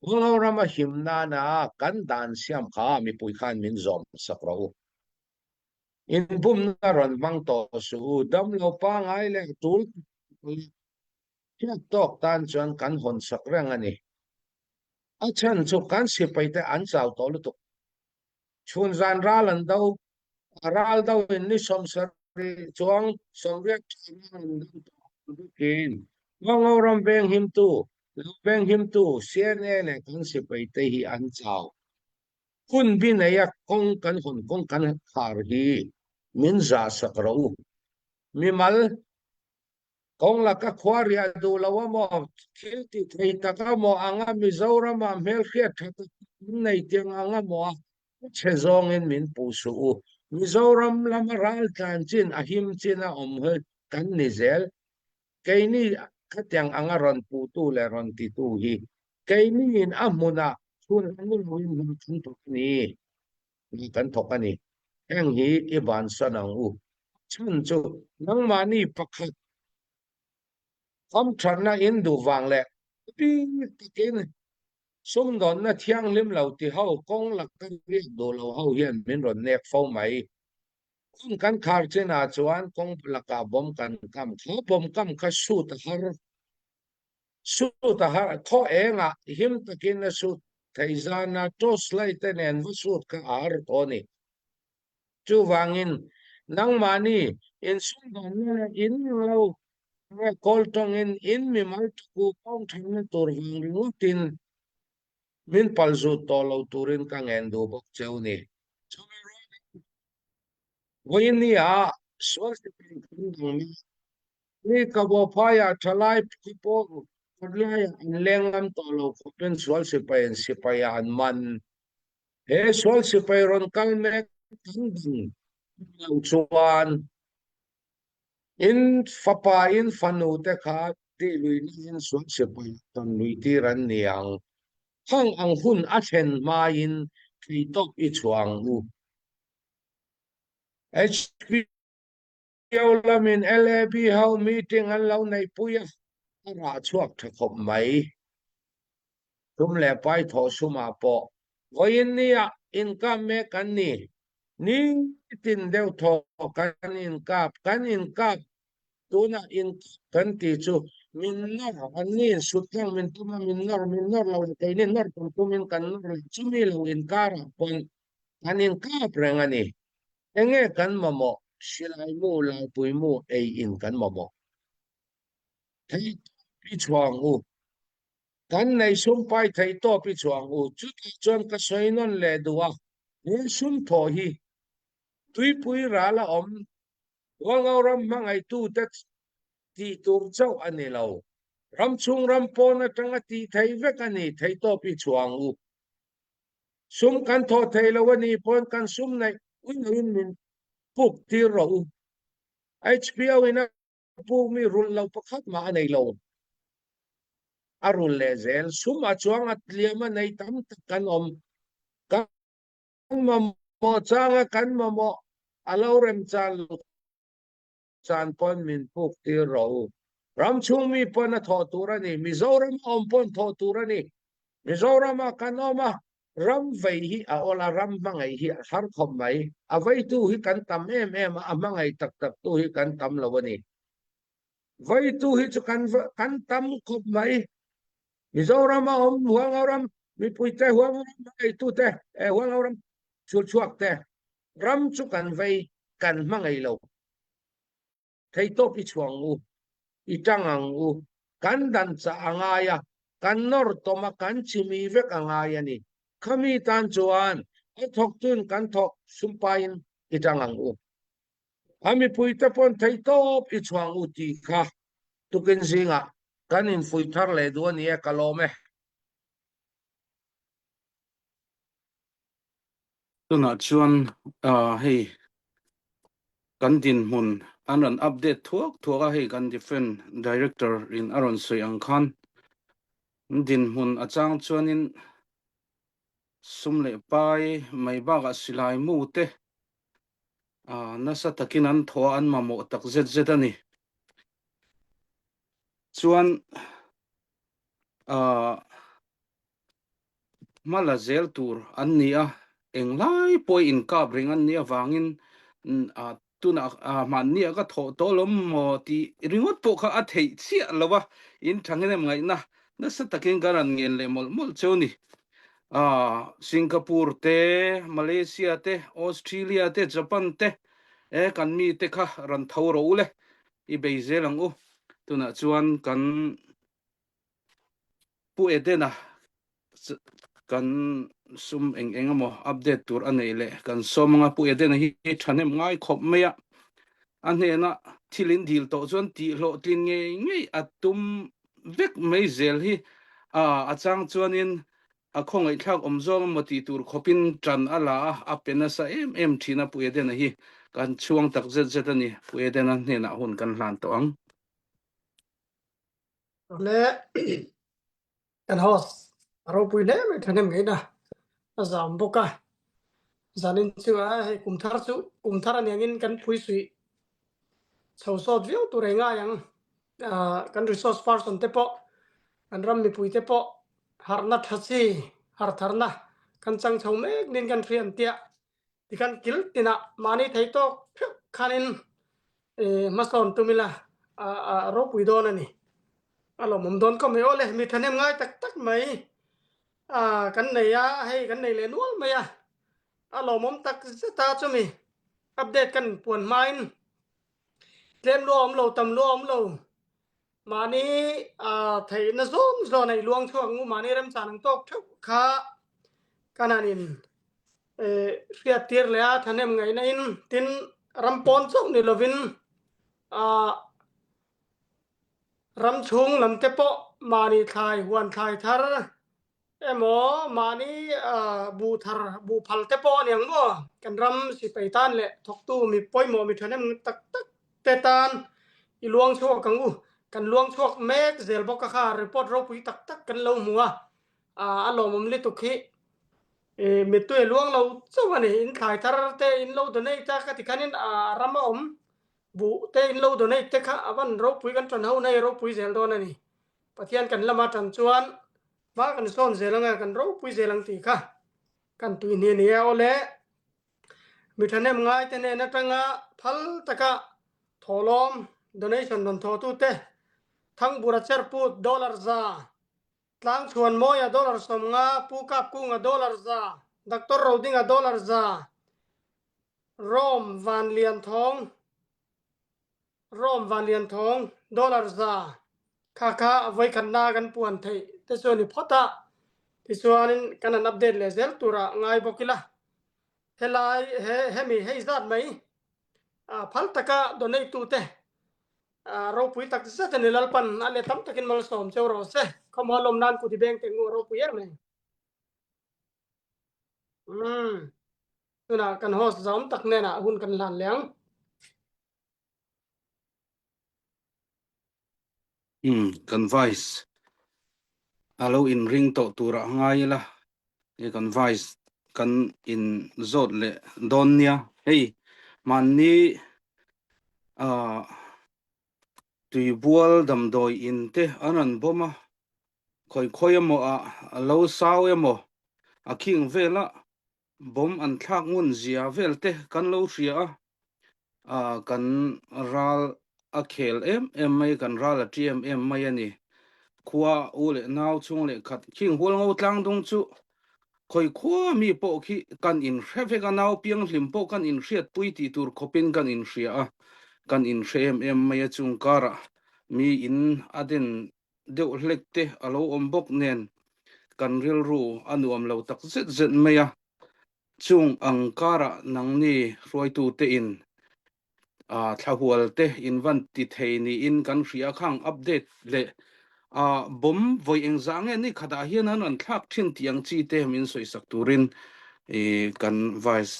Huangho rama him nana kan dan siam kha mipui khan min zawm sak rawh u. Inbumna rawn hmang tawh suh u, damlo pangai leh tul leh hriat tawk tan chuan kan hawn sak reng a ni. A chhan chu kan sipaite an chau tawh lutuk. Chhun zan ral an do, ral do in ni 70 chuang 80 tha ral an do tawh. Bikin Hualngoram venghimtu, lo venghimtu CNA le kan sipai te hi an chau. Hun bi nei a kong kan hun kong kan khar hi min za sak ro u. Mimal kong laka khua riah duh lo amaw thil ti thei tak amaw anga Mizoram ah hmelhriat tha tak nei tiang anga maw a chhe zawng in min puh suh u. Mizoram lama raltlan chin a him chin a awm hi kan ni zel. Keini khatiang anga rawn puhtu leh rawn titu hi keini in a hmunah chhun an ni loin hna kan thawk a ni. Hna kan thawk a ni. Heng hi i bansan ang u. Chhan chu nangmahni pakhat Hamthatna in duh vang leh bik takin sumdawnna thianghlim lo ti ho kawng laka riak duh lo ho hian min rawn nek fo mai. Kawng kan khar chinah chuan kawng lakah bawm kan kam kha, bawm kam kha sut a har, sut a har, thaw engah him takin a sut thei zana torch light te nen va sut kha a har tawh a ni. Chuvangin, nangmahni insumdawnna leh in lo nge kawl tawngin in mimal thu kawng thanna tur vang ringawtin min palzut tawh lo turin ka ngen duh bawk cheu ni. Chumi rualin, vawiin nia sual sipai kan dang mek ni ka bawhphaiah thalai phu pawh kawtlaiah an leng ngam tawh lo khawpin sual sipaiin sipaiah an man. He sual sipai rawn kal mek kan dang lo chuan in fapa in fanu te kha tih luihna in sual sipai rawn luih tir an ni ang. Khang ang hun a thlen hmain theihtawp i chhuah ang u. HPO lamin LAB ho meeting an lo neihpui a, a rah chhuak tha khawp mai. Sum leh pai thawh sumah pawh vawiin nia inkap mek kan ni. Nitin deuh thaw kan inkap, kan inkap tunah inkap kan tih chu min nawr, an ni insut tlang min tum a, min nawr, min nawr lo leh keini nawr tur tumin kan nawr leh chumi lo inkarah pawn kan inkap reng a ni. Enge kan mamawh? Silai mu, laipui mu ei in kan mamawh. Thei tawp i chhuang u. Kan nei sum pai thei tawp i chhuang u. Chutah chuan ka sawi nawn leh duh a, he sum thawh hi tuipui ral a awm Hualngo ram hmangaihtute tih tur chauh a ni lo. Ram chhung ram pawn atanga tih thei vek a ni thei tawp i chhuang u. Sum kan thawh thei lo a nih pawn kan sum neih uiin min puk tir rawh u. HPO in a Pukmi rulh lo pakhat mah a nei lo. A rulh leh zel. Sum a chuang a tliam a nei tam tak kan awm. Kan mamawh changa kan mamawh a lo remchan lo chan pawn min puk tir rawh u. Ram chhung mi pawn a thawh tur a ni. Mizoram a awm pawn thawh tur a ni. Mizoram ah kan awm a, Ram vei hi a awl a, ram hmangaih hi a har khawp mai. A veitu hi kan tam em em a, a hmangaih tak tak tu hi kan tam lo a ni. Veitu hi chu kan kan tam khawp mai. Mizoram a awm Hualngoram mipuite, Hualngoram hmangaihtute, eh Hualngoram chhulchhuakte ram chu kan vei, kan hmangaih lo. Theitawp i chhuang u, i tang ang u, kan dan chah a ngai a, kan nawr tawm a, kan chimi vek a ngai a ni. Khami tan chuan a thawktun kan thawk sumpaiin i tang ang u. A mipuite pawn theitawp i chhuang u tih kha tukin zingah kan infuih thar leh duh a ni e, ka lawm e. Tunah chuan hei kan dinhmun an rawn update thuak thuak a, hei kan Defence Director in a rawn sawi ang khan dinhmun a chang chuanin sum leh pai mai bakah silai mu te nasa takin an thaw a, an mamawh tak zet zet a ni. Chuan ahh. Hma la zel tur an ni a, englai pawh inkap reng an nih avangin tunah hmanni ah ka thawh tawh lo maw tih ringawt pawh kha a theih chiah lo a, in thangin em ngaihna nasa takin ka rawn ngen leh mawlh mawlh cheu ni. Singapore te, Malaysia te, Australia te, Japan te, kan mite kha rawn tho rawh u le, i bei zel ang u. Tunah chuan kan Pu Edena kan sum eng eng emaw update tur a nei leh kan sawm anga Pu Edena hi thahnem ngai khawp mai a. A hnena thil in dil tawh chuan tih hlawhtlin ngei ngei a tum vek mai zel hi a chang chuanin a khawngaihthlak awm zawng emaw tih tur khawpin ṭan a la a, a pe nasa em em ṭhin a Pu Edena hi kan chhuang tak zet zet a ni. Pu Edena hnenah hun kan hlan tawh ang. Le kan host a ropui hle mai thahnem ngaihna a zam bawk a. Zanin chu a hei kum thar chu kum thar aniangin kan phui suih chho sawt viau tur ei ngai ang. Kan resource person te pawh kan ram mipui te pawh harhna tha chi hartharna kan chang chho mek nin kan hriat an tia tikhan kil tinah mahni thei tawk theuh khanin hmasawn tum ila a ropui dawn a ni. A lawmawm dawn khawp mai. Awle mi thahnem ngai tak tak mai kan nei a, hei kan nei leh nual mai a, a lawmawm tak zet a chumi update kan puan hmain tlem lua awm lo tam lua awm lo Mahni theihna zawng zawng nei luang chhuak ngu mahni remchan ang tawk theuh kha kan han in hriat tir leh a thahnem ngaihna in tin ram pawn chauh ni lovin ram chhung lam te pawh mahni thlai huan thlai thar Emaw mahni buh thar buh phal te pawh a ni ang maw? Kan ram sipai tan leh thawktu mi pawimawh mi thahnem tak tak te tan i luang chhuak ang u. Kan luang chhuak mek zel bawk a kha report ropui tak tak kan lo hmu a, a lawmawm lutuk hi mittui a luang lo chauh a ni. In thlai thar te in lo donate a ka ti khanin a ram a awm buh te in lo donate te kha a van ropui kan tan ho na hi ropui zel dawn a ni. Pathian kan lama tan chuan hma kan sawn zel anga kan ropui zel ang tih kha kan tui hni ni e. Awle, mi thahnem ngai te hnen atanga phal taka thawhlawm, donation, rawn thawhtute, Thangbura Cherput dollar za, Tlangchhuan Mawia dollar 50, Pu Kapkunga dollar za, Doctor Rodinga dollar za, Rome Vanlianthawng, Rome Vanlianthawng dollar za kha kha vawikhatna kan puan theih te chu a ni phawt a, tichuanin kan han update leh zel turah ngai bawk ila. Helai he hemi hei zat mai phal taka donate tute ropui tak zet a ni Lalpan a let tam takin malsawm cheu rawh se. Khawmual lawm nan kuti beng teh ngu ropui em mai. Umm. Tunah kan host zawm tak hnenah hun kan hlan leh ang. Umm kan vice a lo in ring tawh turah ngai ila hei kan vice kan in zawt leh dawn nia hei mahni ah tuibual damdawi in te an rawn bawm a khawi khawi emaw ah a lo sau emaw a khing vel a Bomb an thlak ngun zia vel te kan lo hria a, ah kan ral a khel em em mai, kan ral a ṭi em em mai a ni. Khua u leh nau chhung leh khat khing hual ngo tlang dung chu khawi khua mi pawh khi kan inhre vek a, nau pianghlim pawh kan inhriatpui tih tur khawpin kan inhria a, kan inhre em em mai a chung karah mi in a den deuh hlek te a lo awm bawk nen kan rilru a nuam lo tak zet zet mai a, chung ang karah nangni hruaitute in thlahual te in van ti thei niin kan hria khang update leh bomb vawi engzah nge ni khatah hian an rawn thlak thin tih ang chi te min sawisak turin kan vice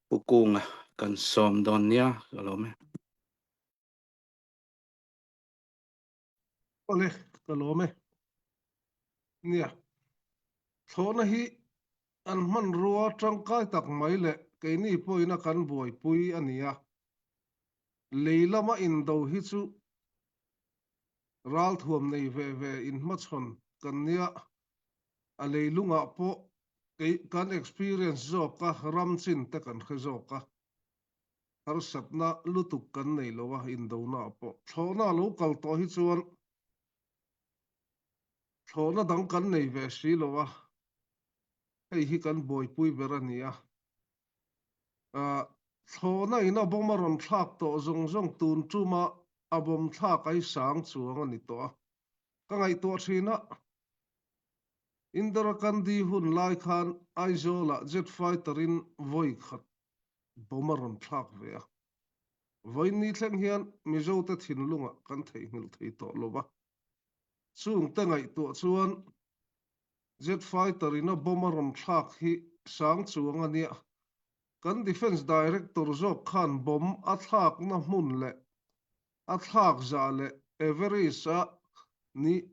Pu Kunga kan sawm dawn nia ka lawm e. Awle, ka lawm e. Nia, thlawhna hi an hmanrua tangkai tak mai leh keini pawhin a kan buaipui a ni a. Lei lama indo hi chu ralthuam nei ve ve inhmachhawn kan nia, a leilungah pawh kei kan experience zawk a, ram chin te kan hre zawk a. Harsatna lutuk kan nei lo a, indona pawh thlawhna a lo kal tawh hi chuan thlawhna dang kan nei ve si lo a, hei hi kan buaipui ber a ni a. Thlawhna in a bawm a rawn thlak tawh zawng zawng tun tuma. A bomb thlak ai sang chuang a ni tawh a. Ka ngaihtuah thin a, Indira Gandhi hun lai khan Aizawl-ah jet fighter in vawi khat bomb a rawn thlak ve a. Vawiin thleng hian Mizote thinlungah kan theihnghilh thei tawh lo va. Chungte ngaihtuah chuan jet fighter in a bomb a rawn thlak hi sang chuang a nia. Kan Defence Director zawk khan bomb a thlakna hmun leh a thlak zah leh Everest-a ni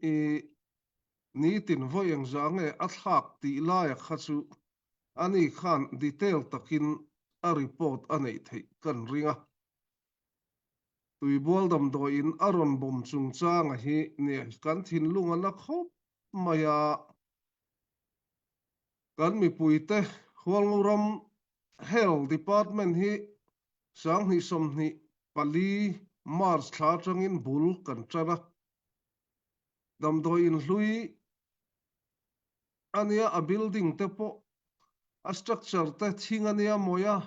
nitin vawi engzah nge a thlak tih laia kha chu ani khan detail takin a report a neih theih kan ring a. Tuibual damdawiin a rawn bawm chungchanga hi nia kan thinlung a na khawp mai a. Kan mipuite Hualngoram Health Department hi 2024 March thla atangin bul kan tan a. Damdawi inhlui a nia, a building te pawh a structure te thing a nia mawi a,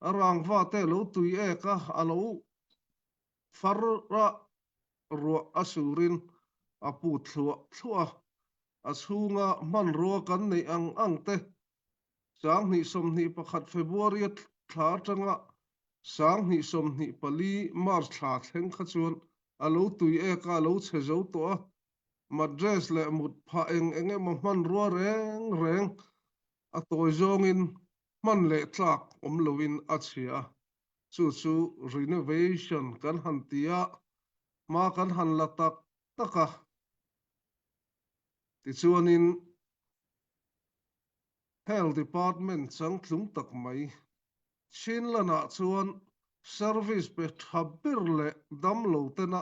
a rangva te a lo tui ek a, a lo far a ruah a surin a put thluah thluah a, a chhunga hmanrua kan neih ang ang te 2021 February thla atanga 2024 March thla thleng kha chuan a lo tui ek a, a lo chhe zo tawh a, mattress leh mut phah eng eng emaw hmanrua reng reng a tawi zawngin hman leh tlak awm loin a chhia a, chu chu renovation kan han ti a, hma kan han la tak tak a. Tichuanin Health Department changtlung tak mai Chinlan-ah chuan service pe tha ber leh damlo tena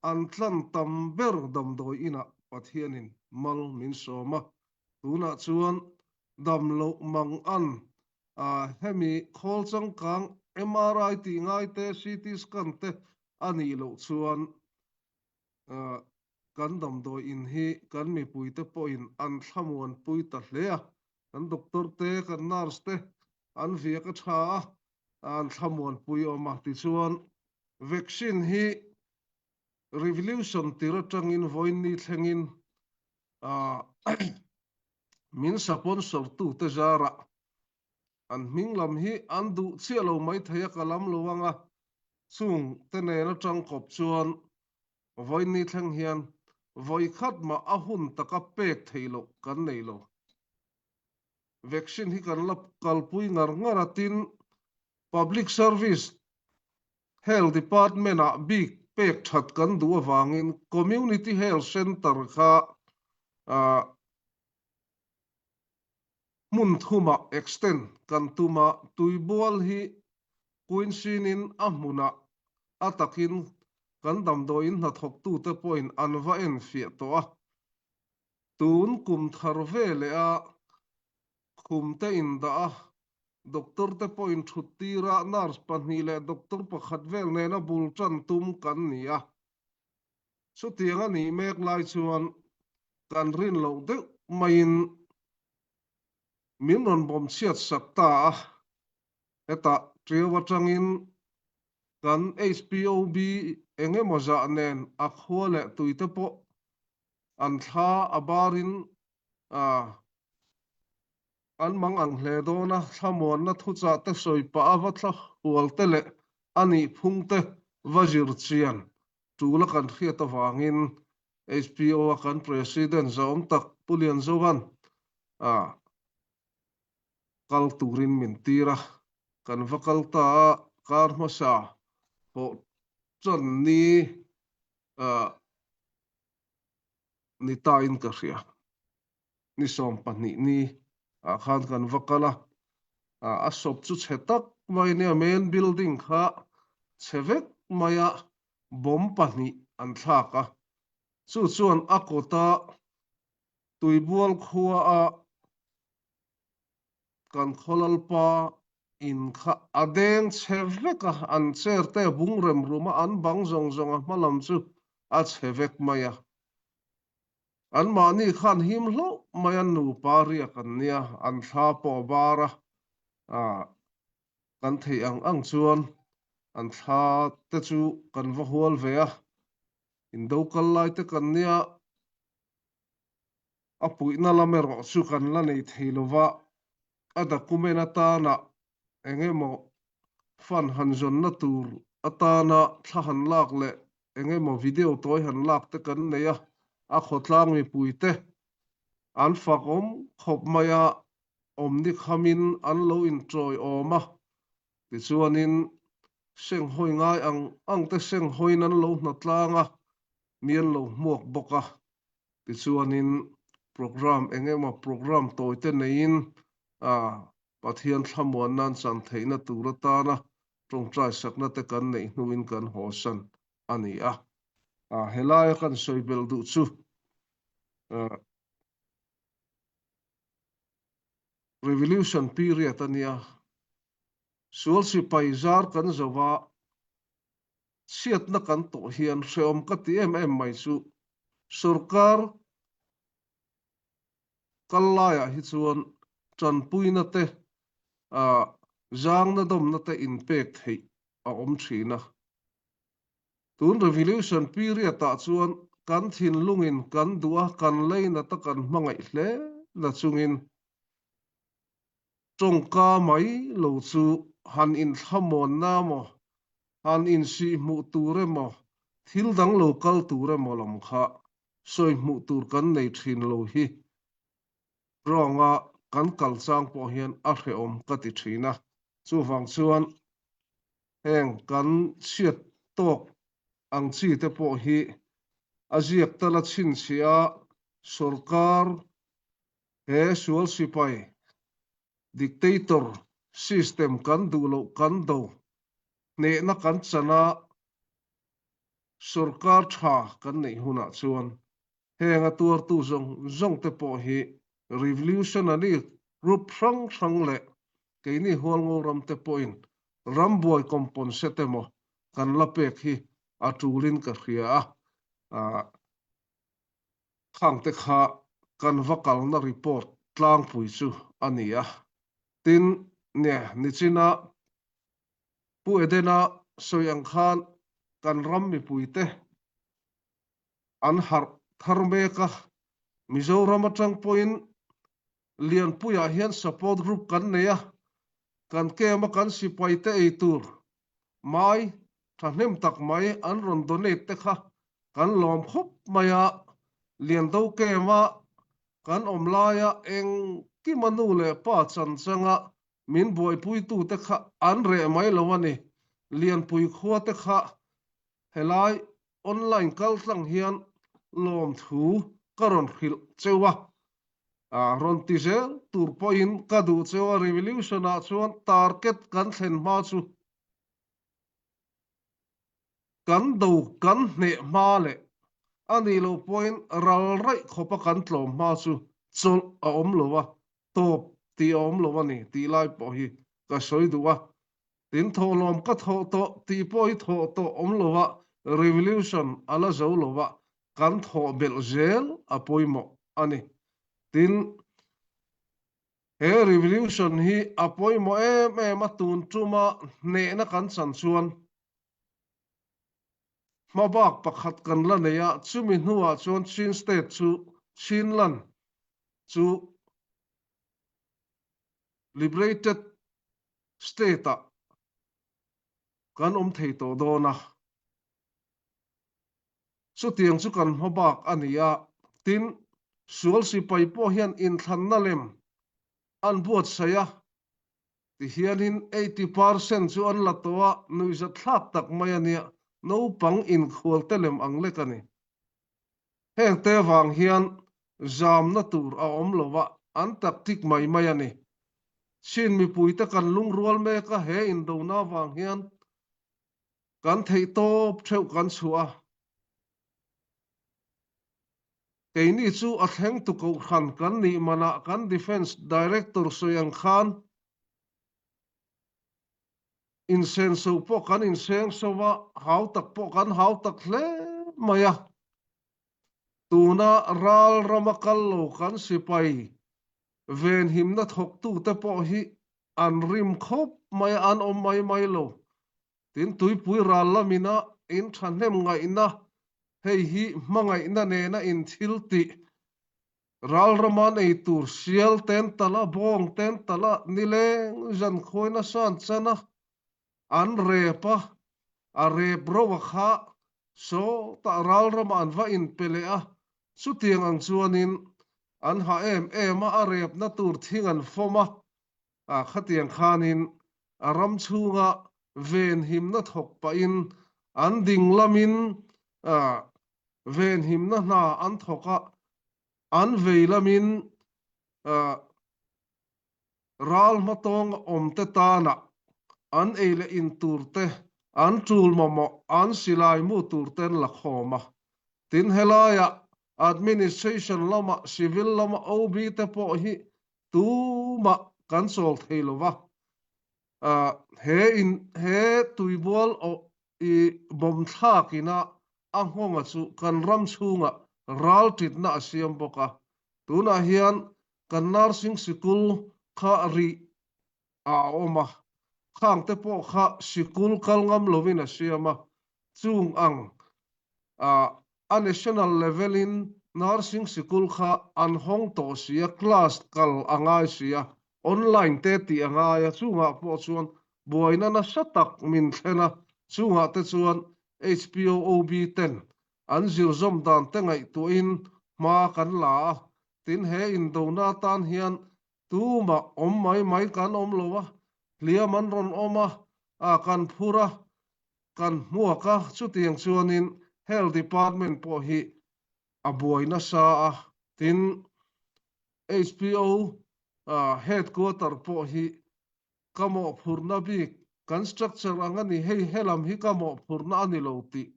an tlan tam ber damdawi inah Pathianin mal min sawm a, tunah chuan damloh mang an a hemi khawl changkang MRI tih ngai te, CT scan te a nih loh chuan kan damdawi in hi kan mipuite pawhin an thlamuanpui ta hle a, kan doctor te, kan nurse te an viak a tha a, an thlamuanpui awm a. Tichuan, vaccine hi revolution tir atangin vawiin ni thlengin min sponsor tute zarah an hming lam hi an duh chiah lo maithei a, ka lam lo ang a, chung te nen atang kawp chuan vawiin ni thleng hian vawi khat mah a hun taka pek theih loh kan nei lo. Vaccine hi kan la kalpui ngar ngar a, tin Public Service Health Department ah bik pek that kan duh avangin Community Health Centre kha Hmun thumah extend kan tum a, tuibual hi Queensinin a hmunah a takin kan damdawiin hnathawktute pawhin an va enfiah tawh a. Tun kum thar ve leh a khum te indah a, doctor te pawhin thut tir a, nurse pahnih leh doctor pakhat vel nena bul tan tum kan ni a. Chutiang a nih mek lai chuan kan rin loh deuh maiin min rawn bawm chhiat sak ta a, hetah Ṭiau aṭangin kan HPOB eng emaw zah nen a khua leh tuite pawh an thla a barin an mang ang hle dawn a, thlamuanna thuchah te sawi pah a va thla hual te leh a nih phung te va zir chian tul a kan hriat avangin HPO a kan President zahawm tak Pu Lianzovan a kal turin min tir a, kan va kal ta a, kar hmasa pawh chuan ni ni ta in ka hria. Ni 12 ni ah khan kan va kal a, a shop chu chhe tak mai nia main building kha chhe vek mai a, bomb pahnih an thlak a, chu chuan a kawta Tuibual khua a kan khawlalpa in kha a deng chhe vek a, an chair te a bung rem rum a, an bang zawng zawng a hma lam chu a chhe vek mai a. Anmahni khan him hlauh mai a, nupa riak an nia, an thla pawh a bar a, kan theih ang ang chuan. An thla te chu kan va hual ve a, indo kal lai te kan nia a puihna lam erawh chu kan la nei thei lova, a document atana eng emaw fund han zawnna tur atana thla han lak leh eng emaw video tawi han lak te kan nei a, a khawtlang mipui te an fak awm khawp mai a, awmni khamin an lo inchawi awm a, tichuanin senghawi ngai ang ang te senghawiin an lo hnatlang a, mi an lo hmuak bawk a, tichuanin programme eng emaw programme tawi te neiin Pathian thlamuan nan chan theihna tur atana tawngtai sakna te kan neih hnuin kan hawsan a ni a. Helaia kan sawi belh duh chu Revolution period a nia, sual sipai zar kan zo va, chhiatna kan tawh hian hrehawm ka ti em em mai chu sorkar kal laiah hi chuan tanpuina te, zangna dawmna te inpek theih a awm thin a. Tun revolution period ah chuan kan thinlungin kan duh a, kan leinat a kan hmangaih hle na chungin tawngka mai lo chu han inthlamuanna emaw, han insihhmuh tur emaw, thil dang lo kal tur emaw lam kha sawi hmuh tur kan nei thin lo hi rawnga kan kal chang pawh hian a hrehawm ka ti thin a. Chuvang chuan heng kan chhiat tawk ang chi te pawh hi a ziak tal a chhinchhiah a, sorkar he sual sipai dictator system kan duh loh kan do hnehna kan chan a, Sorkar tha kan neih hunah chuan heng a tuartu zawng zawng te pawh hi revolutionary group hrang hrang leh keini Hualngo ram te pawhin rambuai compensate emaw kan la pek hi a tulin ka hria a, khang te kha kan va kalna report tlangpui chu a ni a. Tin, nia nichina Pu Edena sawi ang khan kan ram mipuite an harh thar mek a, Mizoram atang pawhin Lianpuiah hian support group kan nei a, kan camp a kan sipaite ei tur mai thahnem tak mai an rawn donate te kha kan lawm khawp mai a, Liando camp a kan awm laia engkima nu leh pa chanchanga Min buaipuitute kha an reh mai lo a ni. Lianpui khua te kha helai online kal tlang hian lawmthu ka rawn hrilh cheu a, rawn ti zel tur pawhin ka duh cheu a, revolution ah chuan target kan thlen hma chu Kan do kan hneh hma leh a nih loh pawhin ral raih khawpa kan tlawm hma chu chawlh a awm lo a, tawp tih a awm lo a ni tih lai pawh hi ka sawi duh a. Tin thawhlawm ka thawh tawh tih pawh hi thawh tawh awm lo a, revolution a la zo lo a, kan thawh belh zel a pawimawh a ni. Tin, he revolution hi a pawimawh em em a, tun tuma hnehna kan chan chuan Hmabak pakhat kan la nei a, chumi hnuah chuan Chin State chu Chinland chu Liberated State-ah kan awm thei tawh dawn a. Chutiang chu kan hmabak a ni a, tin, sual sipai pawh hian inthlanna lem an buatsaih a, Tihianin 80 percent chu an la tawh a, nuihzat thlak tak mai a nia, naupang inkhual te lem ang lek a ni. Heng te vang hian zamna tur a awm lo a, an tactic mai mai a ni. Chin mipuite kan lungrual mek a, he indona vang hian kan theihtawp theuh kan chhuah a. Keini chu a thlengtu kohhran kan nih manah kan Defence Director sawi ang khan insenso pawh kan insengso a, hau tak pawh kan hau tak hle mai a. Tuna ral rama kal lo kan sipai venhimna thawktute pawh hi an rim khawp mai a, an awm mai mai lo. Tin tuipui ral lamin a in thahnem ngaihna, hei hi hmangaihna nena in thil tih, ral rama nei tur sial ten tala, bawng ten tala, nileng zan khuaina san chan a, an rep a, a rep ro a kha, sawtah ral ramah an va inpe leh a, chutiang ang chuanin an ha em em a, a repna tur thing an fawm a, a khatiang khanin a ram chhunga venhimna thawk pahin an ding lamin venhimna hna an thawk a, an vei lamin ral hmatawng awmte tana an ei leh in turte, an tul mamawh, an silai mu turten la khawm a. Tin, helaiah administration lama civil lama OB te pawh hi tumah kan chawl thei lo va. He in he tuibual i bawm thlak ina a nghawnga chu kan ram chhungah ral titna a siam bawk a. Tunah hian kan nursing sikul kha rih a awm a, khangte pawh kha sikul kal ngam lovin a siam a, chung ang a national level in nursing sikul kha an hawng tawh si a, class kal a ngai si a, online te tih a ngai a, chungah pawh chuan buaina nasa tak min thlen a, chungah te chuan HPOOB ten an zirzawm dan te ngaihtuahin hma kan la a, tin he indona atan hian Tumah awm mai mai kan awm lo a, hliam an rawn awm a, a kan phur a, kan hmuak a, chutiang chuanin Health Department pawh hi a buai nasa a, tin HPO Headquarter pawh hi ka mawhphurhna bik kan structure ang a ni, hei helam hi ka mawhphurhna a ni lo tih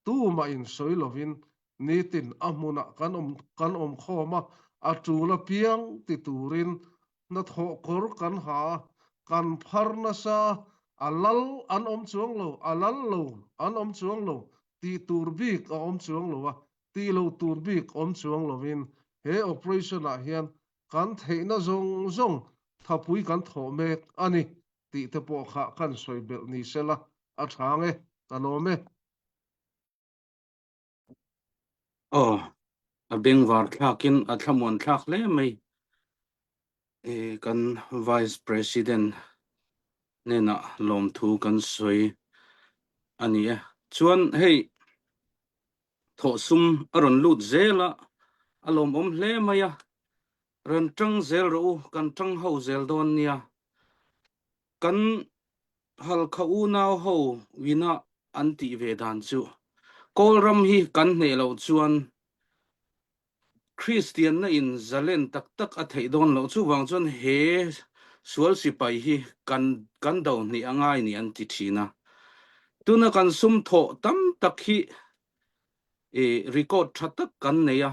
tumah in sawi lovin nitin a hmunah kan awm kan awm khawm a, a tul apiang ti turin hnathawh kawr kan ha a, kan phar nasa a, a lal an awm chuang lo, a lal lo an awm chuang lo, tih tur bik a awm chuang lo a, tih lo tur bik awm chuang lovin he operation ah hian kan theihna zawng zawng thapui kan thawh mek a ni tih te pawh kha kan sawi belh ni sela a tha ang e, ka lawm e. Aw, a bengvar thlakin a thlamuan thlak hle mai. E, kan Vice President hnenah lawmthu kan sawi a ni e. Chuan hei thawhsum a rawn lut zel a, a lawmawm hle mai a. Rawn tang zel rawh u, kan tang ho zel dawn nia. Kan Halkha unau ho wina an tih ve dan chu Kawlram hi kan hneh loh chuan Kristianna in zalen tak tak a theih dawn loh chuvang chuan he sual sipai hi kan kan do hnih a ngai ni an ti thin a. Tuna kan sum thawh tam tak hi i record tha tak kan nei a,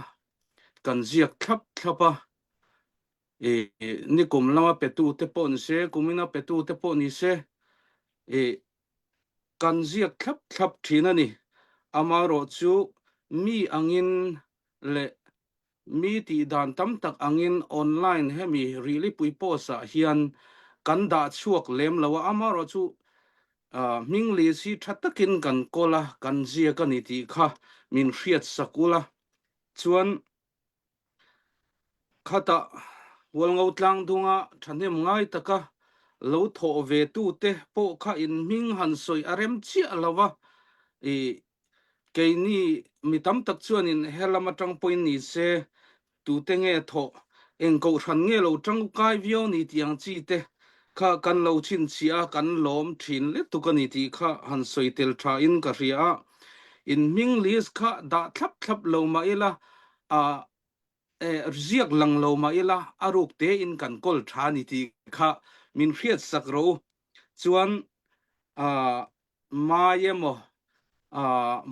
kan ziak thlap thlap a, i nikum lama petu te pawh ni se, kumina petu te pawh ni se, i kan ziak thlap thlap thin a ni. Amaherawhchu mi angin leh mi tih dan tam tak angin online hemi Rilipui post ah hian kan dah chhuak lem lo a, amaherawhchu hming list hi tha takin kan kawl a, kan ziak a ni tih kha min hriat sak ula chuan Khatah Hualngo tlangdunga thahnem ngai taka lo thawh ve tute pawh kha in hming han sawi a rem chiah lo va, i keini mi tam tak chuanin helam atang pawhin ni se tute nge thawh, eng kohhran nge lo tangkai viau ni tih ang chi te kha kan lo chhinchhiah a, kan lawm thin lutuk a ni tih kha han sawi tel thain ka hria a. In hming list kha dah thlap thlap lo mah ila, a ziak lang lo mah ila a ruk tein kan kawl tha ni tih kha min hriat sak rawh u. Chuan mai emaw,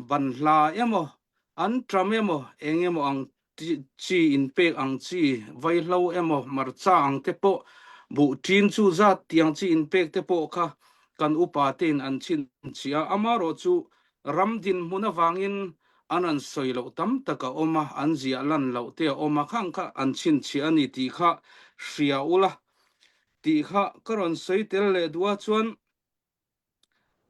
banhla emaw, an ṭam emaw, eng emaw ang chi inpek ang chi, vaihlo emaw, hmarcha ang te pawh, buh ṭin chu zat tiang chi inpek te pawh kha kan upa tein an chhinchhiah a. Amaherawhchu ram dinhmun avangin an an sawi loh tam tak a awm a, an ziah lan loh te a awm a, khang kha an chhinchhiah a ni tih kha hria ula tih kha ka rawn sawi tel leh duh a, chuan.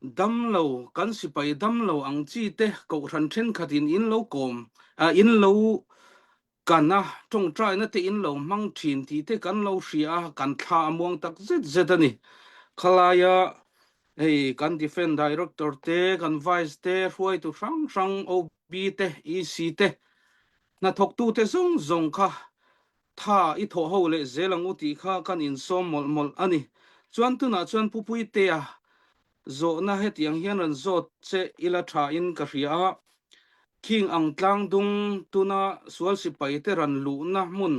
Damlo kan sipai damlo ang chi te kohhran thenkhat in in lo kawm in lo kan a tawngtaina te in lo hmang thin tih te kan lo hria a, kan thla a muang tak zet zet a ni. Khalaia hei kan Defence Director te, kan Vice te, hruaitu hrang hrang OB te, EC te, hnathawktu te zawng zawng kha tha i thawh ho leh zel ang u tih kha kan insawm mawlh mawlh a ni. Chuan tunah chuan Pu Puitea zawhna hetiang hian rawn zawt che ila tha in ka hria a, Khing ang tlangdung tuna sual sipaite ran luhna hmun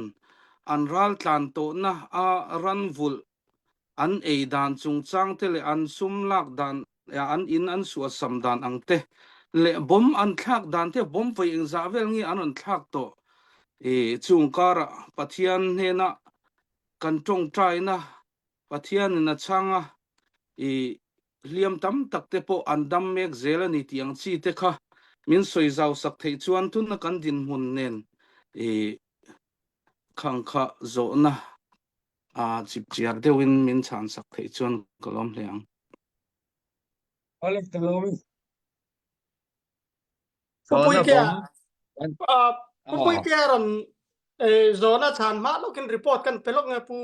an ral tlan tawhna a ran vulh an ei dan chungchang te leh an sum lak dan an in an suasam dan ang te leh bomb an thlak dan te bomb vawi engzah vel nge an rawn thlak tawh i chung karah Pathian hnena kan tawngtaina Pathianin a chhang a, i hliam tam tak te pawh an dam mek zel a ni tih ang chi te kha min sawi zau sak theih chuan tuna kan dinhmun nen i khang kha zawhna a chipchiar deuhin min chhan sak theih chuan ka lawm hle ang. Awle ka lawm e. Pu Zawhna Puitea, bawm. ah, Pu Puitea rawn eh, zawhna chhan hma lawkin report kan pe lawk nge Pu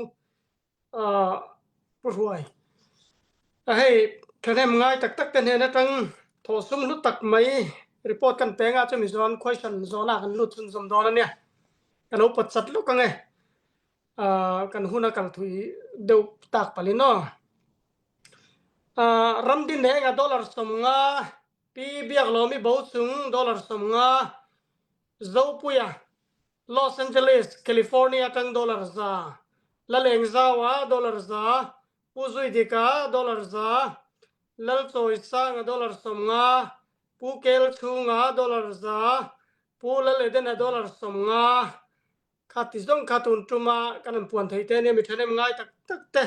ah, Pu Hruai. A hei thahnem ngai tak tak te hnen atang thawhsum hlu tak mai report kan pe nga chumi chuan question zawhna kan lut chhunzawm dawn ania. Ka lo pawt chat lawk ange. Ah, kan hun a kal thui deuh tak palin aw. Ah, Ramdin leh enga dollar 50 Pi Biaklawmi Bochung dollar 50, Zopuia, Los Angeles, California atang dollar 100, Lalengzaua dollar 100, Pu Zuidika dollar 100, Lalchawisanga dollar 50, Pu Kelchhunga dollar 100, Pu Laledena dollar 50, Kha ti zawng kha tun tuma kan an puan thei te ania mi thahnem ngai tak tak te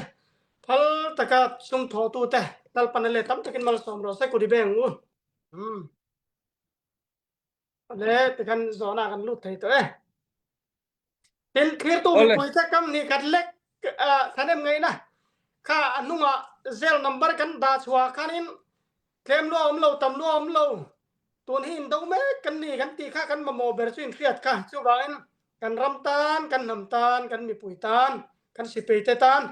phal taka sum thawhtu te Lalpan a let tam takin malsawm rawh se kut i beng u. Um. Le tikhan zawhna kan lut thei tawh e. Tin thlirtu mipui te kam ni khat lek thahnem ngaihna kha a hnungah zel number kan dah chhuah khanin Tlem lua awm lo, tam lua awm lo. Tun hi indo mek kan ni kan tih kha kan mamawh ber chu inhriat kha. Chuvangin kan ram tan, kan hnam tan, kan mipui tan, kan sipei te tan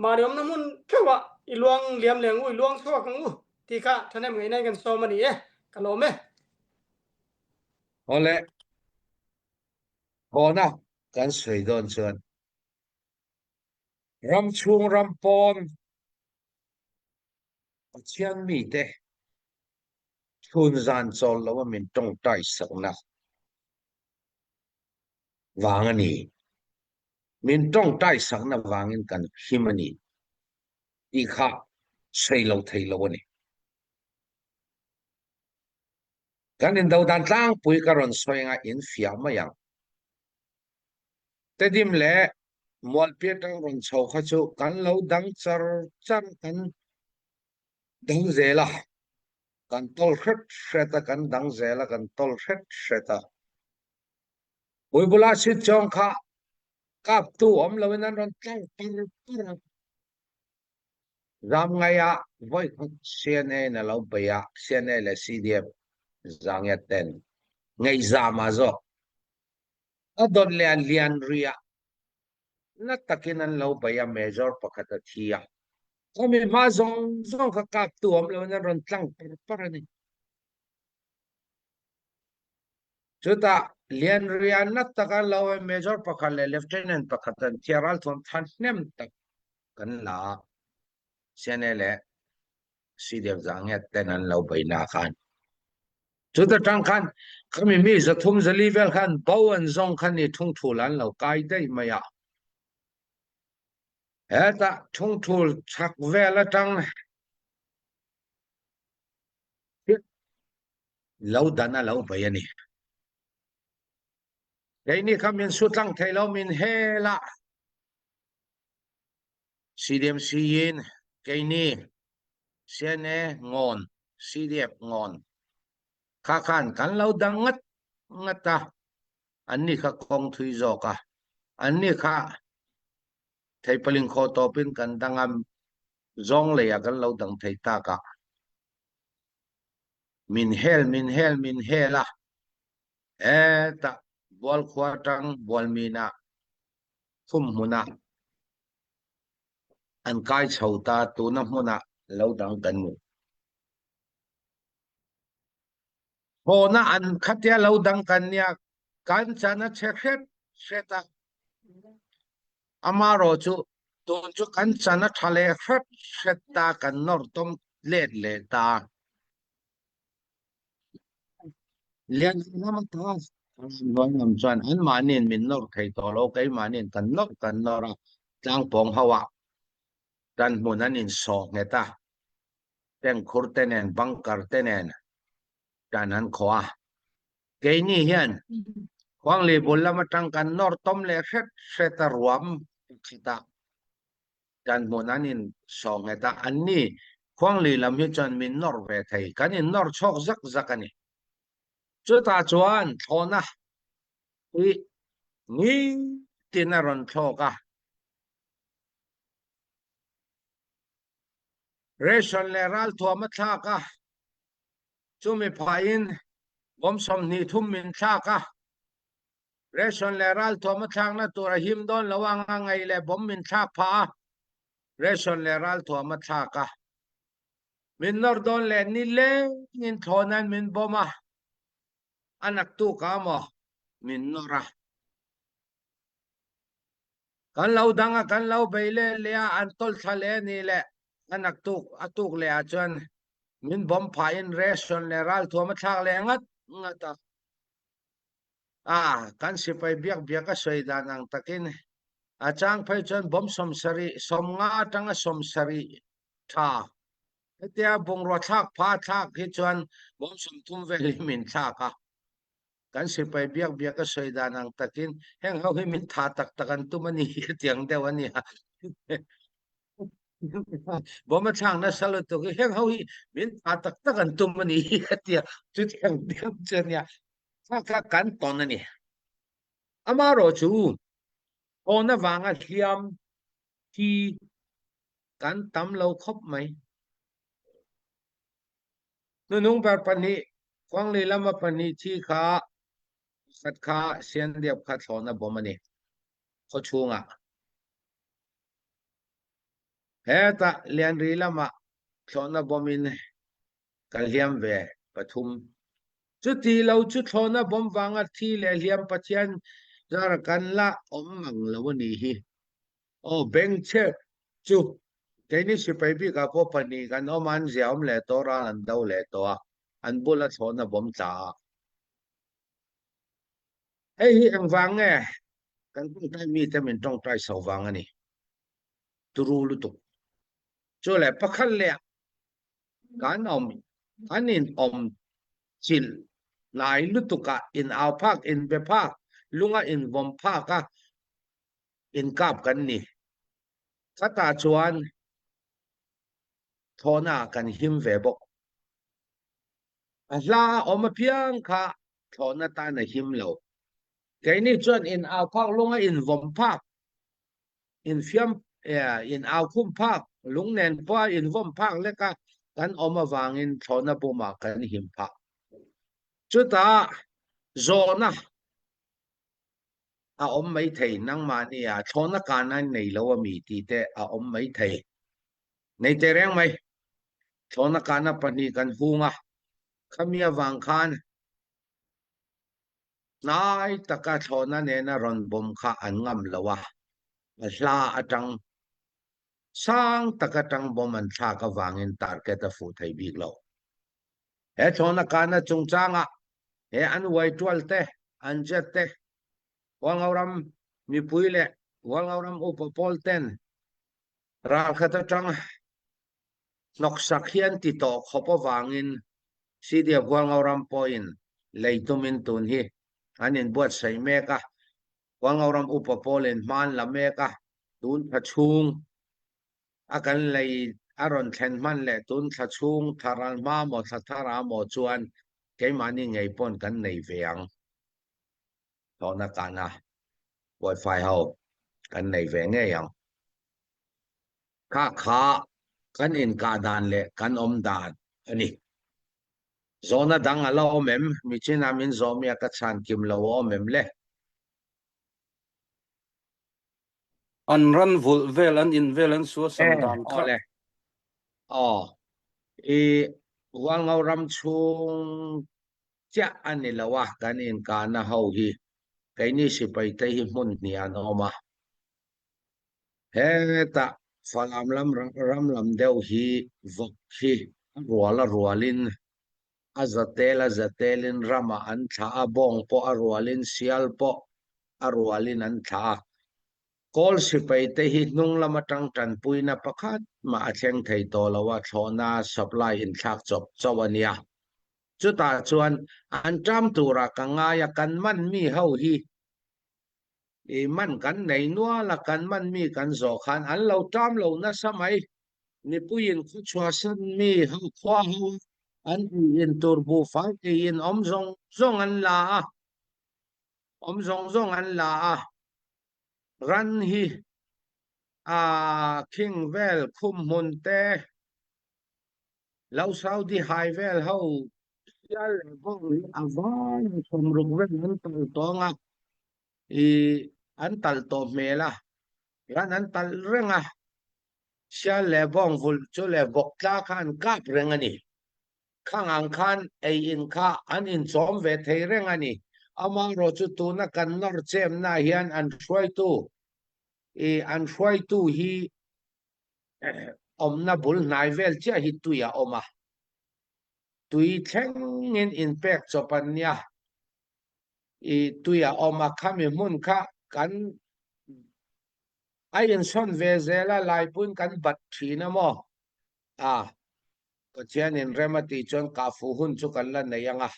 mahni awmna hmun theuhah i luang liam leh ang u, i luang chhuak ang u tih kha thahnem ngaihna in kan sawm a ni e. Ka lawm e. Awle, thawhna kan sawi dawn chuan ram chhung ram pawn Pathian mite chhun zan chawl lo a min tawngtai sakna vang a ni. Min tawngtai sakna vangin kan him a ni tih kha sawi lo thei lo a ni. Kan indo dan tlangpui ka rawn sawi anga in fiah mai ang. Tedim leh Mualpi atang rawn chho kha chu kan lo dang char char kan dang zel a, kan tawl hret hret a, kan dang zel a, kan tawl hret hret a. Puibula sit chawng kha kaptu awm loin an rawn tlang par par a. Zam ngaia vawi khat CNA in a lo bei a, CNA leh CDF zangiat ten ngaihzam ah zawk A dawt leh a lian riah na takin an lo bei a, Major pakhat a thi a. Khami hma zawng zawng kha kaptu awm loin an rawn tlang par par a ni. Chutah lian riah na taka an lo bei Major pakhat leh Lieutenant pakhat an thi a, ralthuam thahnem tak kan la a, CNA leh CDF Zangiat ten an lo bei na khan. Chuta tang khan khami mi 300 400 vel khan bo an zawng khan ni thungthul an lo kai daih mai a. Hetah thungthul chhak vel atang lo dan a lo bei a ni. Keini kha min su tlang thei lo min hel a. CDMC in keini CNA ngawn CDF ngawn kha khan kan lo dang ngat ngat a, anni kha kawng thui zawk a, anni kha theipaling khaw tawpin kan dang a, zawng leiah kan lo dang thei tak a. Min hel min hel min hel a. Eta bual khua tang bual min ah thum hmun ah an kai chho ta tuna hmun ah lo dang kan ni. Hawna an khatia lo dang kan nia kan chan a che hret hret a. Amaro chu tun chu kan chan a tha le hret hret ta kan nor tom let le ta. Lian lam ta hnuai lam chuan an mahniin min nawr thei tawh lo keimahniin kan nawr kan nawr a tlangpawng ho ah tan hmun an insawh nghet a tank khur te nen bunker te nen tan an khawh a keini hian Khuangli bul lam atang kan nawr tawm leh hret hret a ruam pakhat ah Kan hmun an in sawh nghet a, anni Khuangli lam hi chuan min nawr ve thei, kan in nawr chhawk zak zak a ni. Chutah chuan thlawhna hi nitin a rawn thlawk a. Ration leh ralthuam a thlak a, chumi phahin bawm 23 min thlak a. Ration leh ralthuam a thlakna tur a him dawn lo anga ngaih leh bomb min thlak phah a, ration leh ralthuam a thlak a. Min nawr dawn leh ni lengin thlawhnain min bomb a, a naktuk ah maw min nawr a. Kan lo dang a, kan lo bei leh leh a, an tawlh thla leh a nih leh a naktuk a tuk leh ah chuan min bomb phahin ration leh ralthuam a thlak leh ngat ngat a. A, kan sipai biak biak a sawi dan ang takin a chang phei chuan bawm 70, 50 atanga 70 tha. Hetia bungrua thlak pha thlak hi chuan bawm 30 vel hi min thlak a. Kan sipai biak biak a sawi dan ang takin heng ho hi min tha tak tak an tum a ni hi tiang deuh a nia. Bawm a thlak nasa lutuk hi heng ho hi min tha tak tak an tum a ni hi a tia chutiang deuh chu a nia. Kha kha kan tawn a ni. Amaherawhchu tawn avanga hliam hi kan tam lo khawp mai. Hnunung ber pahnih, Khuangli lama pahnih thi kha pakhat kha Siandiap kha thlawhna bawm a ni khawchhungah. Hetah Lianri lamah thlawhna bawmin ka hliam ve pathum. Chuti lo chu thlawhna bawm vanga thi leh hliam Pathian zar kan la awm mang lo a nih hi. Aw beng chhe chu keini sipai bikah pawh pahnih kan awm a, an zia awm leh tawh ral an do leh tawh a, an bula thlawhna bawm tla a. Hei hi engvang nge kan tawngtai mite min tawngtai so vang a ni. Turu lutuk. Chu leh pakhat leh kan awm kan in awm chilh hnai lutuk a in au phak in be phak lunga in vawm phak a in kap kan ni. Khatah chuan thlawhna ah kan him ve bawk. A hla a awm apiang kha thlawhna tan a him lo. Keini chuan in au phak lunga in vawm phak infiam in au khum phak lung nen pawha in vawm phak leka kan awm avangin thlawhna bumah kan him phah. Chutah zawhna a awm mai thei nangmahni ah thlawhna kana nei lo ami tih te a awm mai thei. Nei teh reng mai. Thlawhna kana pahnih kan hung a, khami avang khan hnai taka thlawhna nena rawn bawm kha an ngam lo a, a hla atang sang tak atang bawm an thlak avangin target a fuh thei bik lo. He thlawhna kana chungchangah he an uai tual te, an jet te, Hualngoram mipui leh Hualngoram upa pawl ten Ralkhat atang hnawksak hi an ti tawh khawp avangin CDF Hualngoram pawhin lei tumin tun hi an inbuatsaih mek a, Hualngoram upa pawlin hma an la mek a, tun thla chhung a kan lei a rawn thlen hman leh tun thla chhung thla ral hma maw thla thar ah maw chuan keimahni ngei pawn kan nei ve ang. Thlawhna kahna wifi ho kan nei ve ngei ang. Kha kha kan inkah dan leh kan awm dan a ni. Zawhnak dang a la um em? Michin ah min zawhmi a ka chan kim lo a um em le? An ran vulh vel an in vel an suasam Eh, dan kha. Awle. Aw. I Hualngo ram chung chiah an ni lo a kan inkahna ho hi keini sipai te hi hmun hnih an awm a. Hetah Falam lam ram lam deuh hi vawk hi a rual a rualin a zatel a zatelin ramah an thlah a, bawng pawh a rualin sial pawh a rualin an thlah a. Kawl sipai te hi hnung lam atang tanpuina pakhat mah a thleng thei tawh lo a, thlawhna supply inthlak chawp chauh a nia. Chutah chuan an ṭam turah ka ngai a, kan man mi ho hi I man kan nei nual a, kan man mi kan zawh khan an lo ṭam lo nasa mai. Mipuiin khawchhuahsan mi ho khua ho an ei in tur buhfai ei in awm zawng zawng an la a, awm zawng zawng an la a. Ran hi a khing vel khum hmun te, lo Saudi hai vel ho sial leh bawng hi a vai a 60 vel an tal tawng a, i an tal tawh hmel a, ran an tal reng a, sial leh bawng vulh chu leh vawk tla kha an kap reng a ni. Khang ang khan ei in kha an inchawm ve thei reng a ni. Amaherawh chu tuna kan nawr chemna hian an hruaitu i an hruaitu hi awmna bul hnai vel chiah hi tui a awm a, tui thlengin inpek chawp an nia, i tui a awm a, khami hmun kha kan a insawn ve zel a, laipuiin kan bat thin a maw? A, Pathianin rem a tih chuan kahfuh hun chu kan la nei ang a,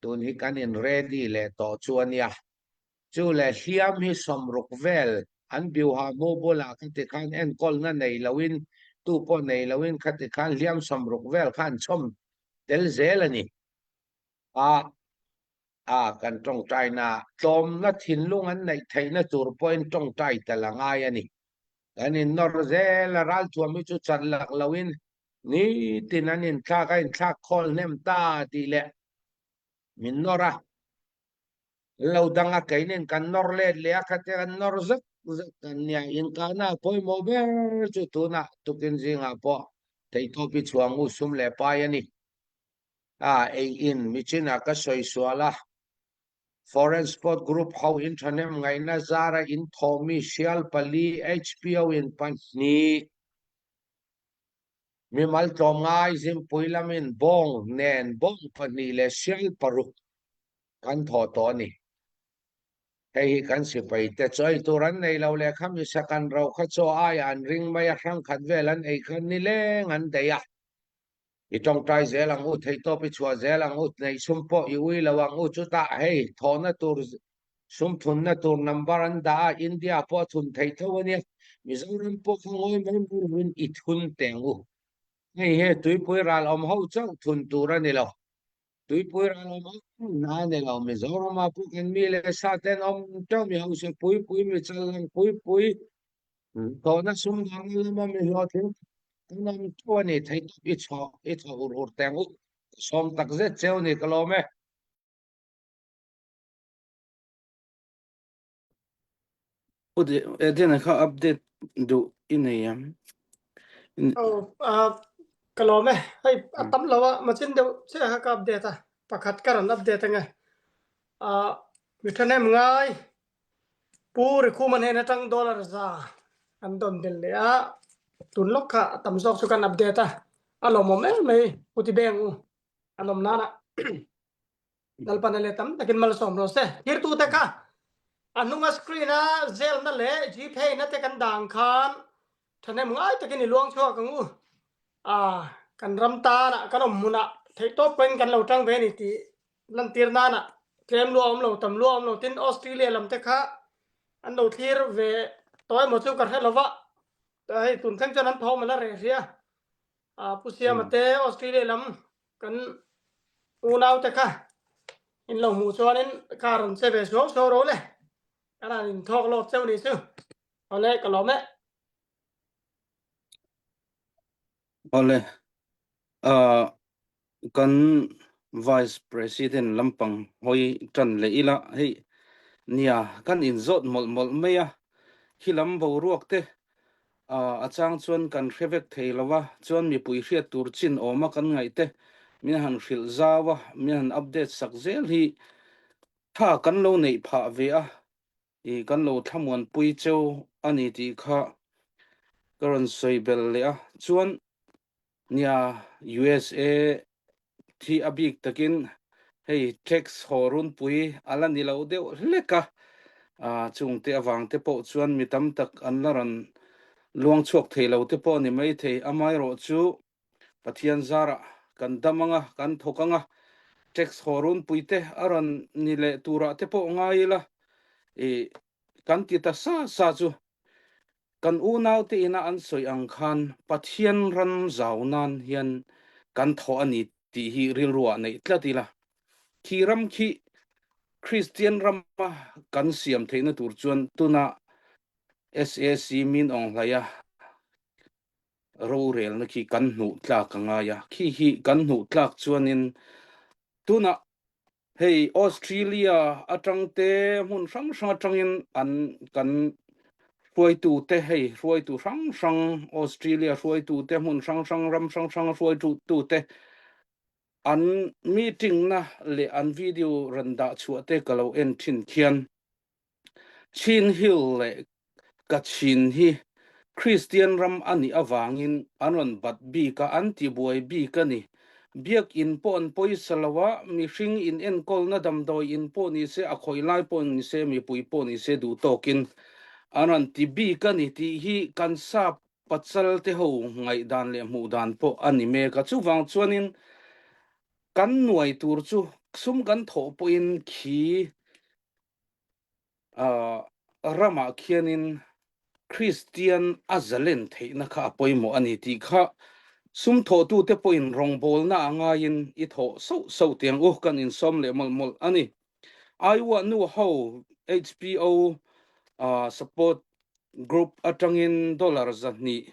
tun hi kan in ready leh tawh chu a nia. Chu leh hliam hi 60 vel an biuha hmu bulah khati khan enkawlna nei loin tu pawh nei loin khati khan hliam 60 vel kha an chhawm tel zel a ni. A a kan tawngtaina tlawmna thinlung an neih theihna tur pawhin tawngtai tel a ngai a ni. Kan innawr zel a ralthuam hi chu chan lak loin nitin an inthlak a inthlak khawl hnem ta tih leh min nawr a. Lo dang a keinin kan nawr let leh a khate kan nawr zak zak kan nia inkahna a pawimawh ber chu tunah tukin zingah pawh theihtawp i chhuang u sum leh pai a ni. A ei in michinah ka sawi sual a, Foreign Sport Group ho in thahnem ngaihna zara in thawhmi sial pali HPO in pahnih mimal tlawmngai Zimpui lamin bawng nen bawng pahnih leh sial paruk kan thawh tawh a ni. Hei hi kan sipai te chaw ei tur an nei lo leh khami sakan ro kha chaw aiah an ring mai a, hrangkhat vel an ei khan nileng an daih a. I tawngtai zel ang u, theihtawp i chhuah zel ang u, neih sum pawh i ui lo ang u, chutah hei thawhna tur sum thunna tur number an dah a, India pawh a thun thei tho a nia, Mizoram pawh kha ngawi mai mai lovin i thun teh ang u. Hei he tuipui ral awm ho chauh thun tur a ni lo. Tuipui ral awm ho na a ni lo. Mizorama pawh kan mi leh sa ten awm teuh mi hausa pui pui, mi challang pui pui, Tawhna sumdawrna lama mi hlawhtling kan awm teuh a ni. Theihtawp i chhaw i chhaw hur hur teh ang u. Ka sawm tak zet cheu a ni ka lawm e. Pu Edena kha update duh i nei em? Oh, ka lawm e. Hei a tam lo a, machin deuh chiah kha ka update a. Pakhat ka rawn update ange. Mi thahnem ngai Pu Rikhuma hnen atang dollar za an dawn belh leh a, tun lawk kha a tam zawk chu kan update a, a lawmawm em mai Pu Tibeng u an awm nana Lalpan a leh tam takin malsawm rawh se. Thirtute kha a hnunga screen a zelna leh Gpay na te kan dah ang khan thahnem ngai takin i luang chhuak ang u. A kan ram tanah kan awm hmunah theihtawp pawhin kan lo tang ve a ni tih Lantir nana tlem lua awm lo, tam lua awm lo tin Australia lam te kha an lo thlir ve tawh emaw chu ka hre lo va, hei tun thleng chuan an thawm a la reh hria. Pu Siama te Australia lam kan unau te kha in lo hmuh chuanin kha rawn che ve suau suau ro le, kan han inthawk lawk cheu ni chu. Awle ka lawm e. Awle. Kan Vice President lampang hoi ṭan leh ila hei nia kan in zawt mawlh mawlh mai a, khi lam boruak te a chang chuan kan hre vek thei lo a, chuan mipui hriat tur chin awm a kan ngaih te min han hrilh zau a, min han update sak zel hi tha kan lo neih phah ve a, i kan lo thlamuanpui cheu a ni tih kha ka rawn sawi bel leh a, chuan Nia, USA thi a bik takin hei tax haw runpui a la ni lo deuh hlek a, chungte avang te pawh chuan mi tam tak an la rawn luang chhuak thei lo te pawh a ni maithei. Amaherawh chu Pathian zarah kan dam anga, kan thawk anga, tax haw runpui te a rawn ni leh turah te pawh ngai ila i kan ti ta sa sa chu Kan unaute ina an sawi ang khan Pathian ram zau nan hian kan thawh a ni tih hi rilruah neih tlat ila. Khi ram khi Kristian rama kan siam theihna tur chuan tuna SAC min awng hlaia rorelna khi kan hnuh tlak a ngai a. Khi hi kan hnuh tlak chuanin tuna Hei Australia atang te hmun hrang hrang atangin an kan hruaitu te hei hruaitu hrang hrang Australia hruaitu te hmun hrang hrang ram hrang hrang hruaitu tu te an meeting na leh an video rawn dah chhuah te ka lo en thin khian Chin Hill leh Kachin hi Kristian ram a nih avangin an rawn bat bik a, an tibuai bik a ni. Biakinn pawh an pawisa lo a, mihring in enkawlna damdawi in pawh ni se, a khawi lai pawh ni se, mipui pawh ni se duh tawkin an rawn ti bik a ni tih hi kan sap pachal te ho ngaihdan leh hmuh dan pawh a ni mek a. Chuvang chuanin kan nuai tur chu sum kan thawh pawhin khi ramah khianin Kristian a zalen theihna kha a pawimawh a ni tih kha sum thawhtute pawhin rawngbawlna a ngaiin i thawh sauh sauh tiang u kan insawm leh mawlh mawlh a ni. Aiwa nu ho HPO support group atangin dollar 200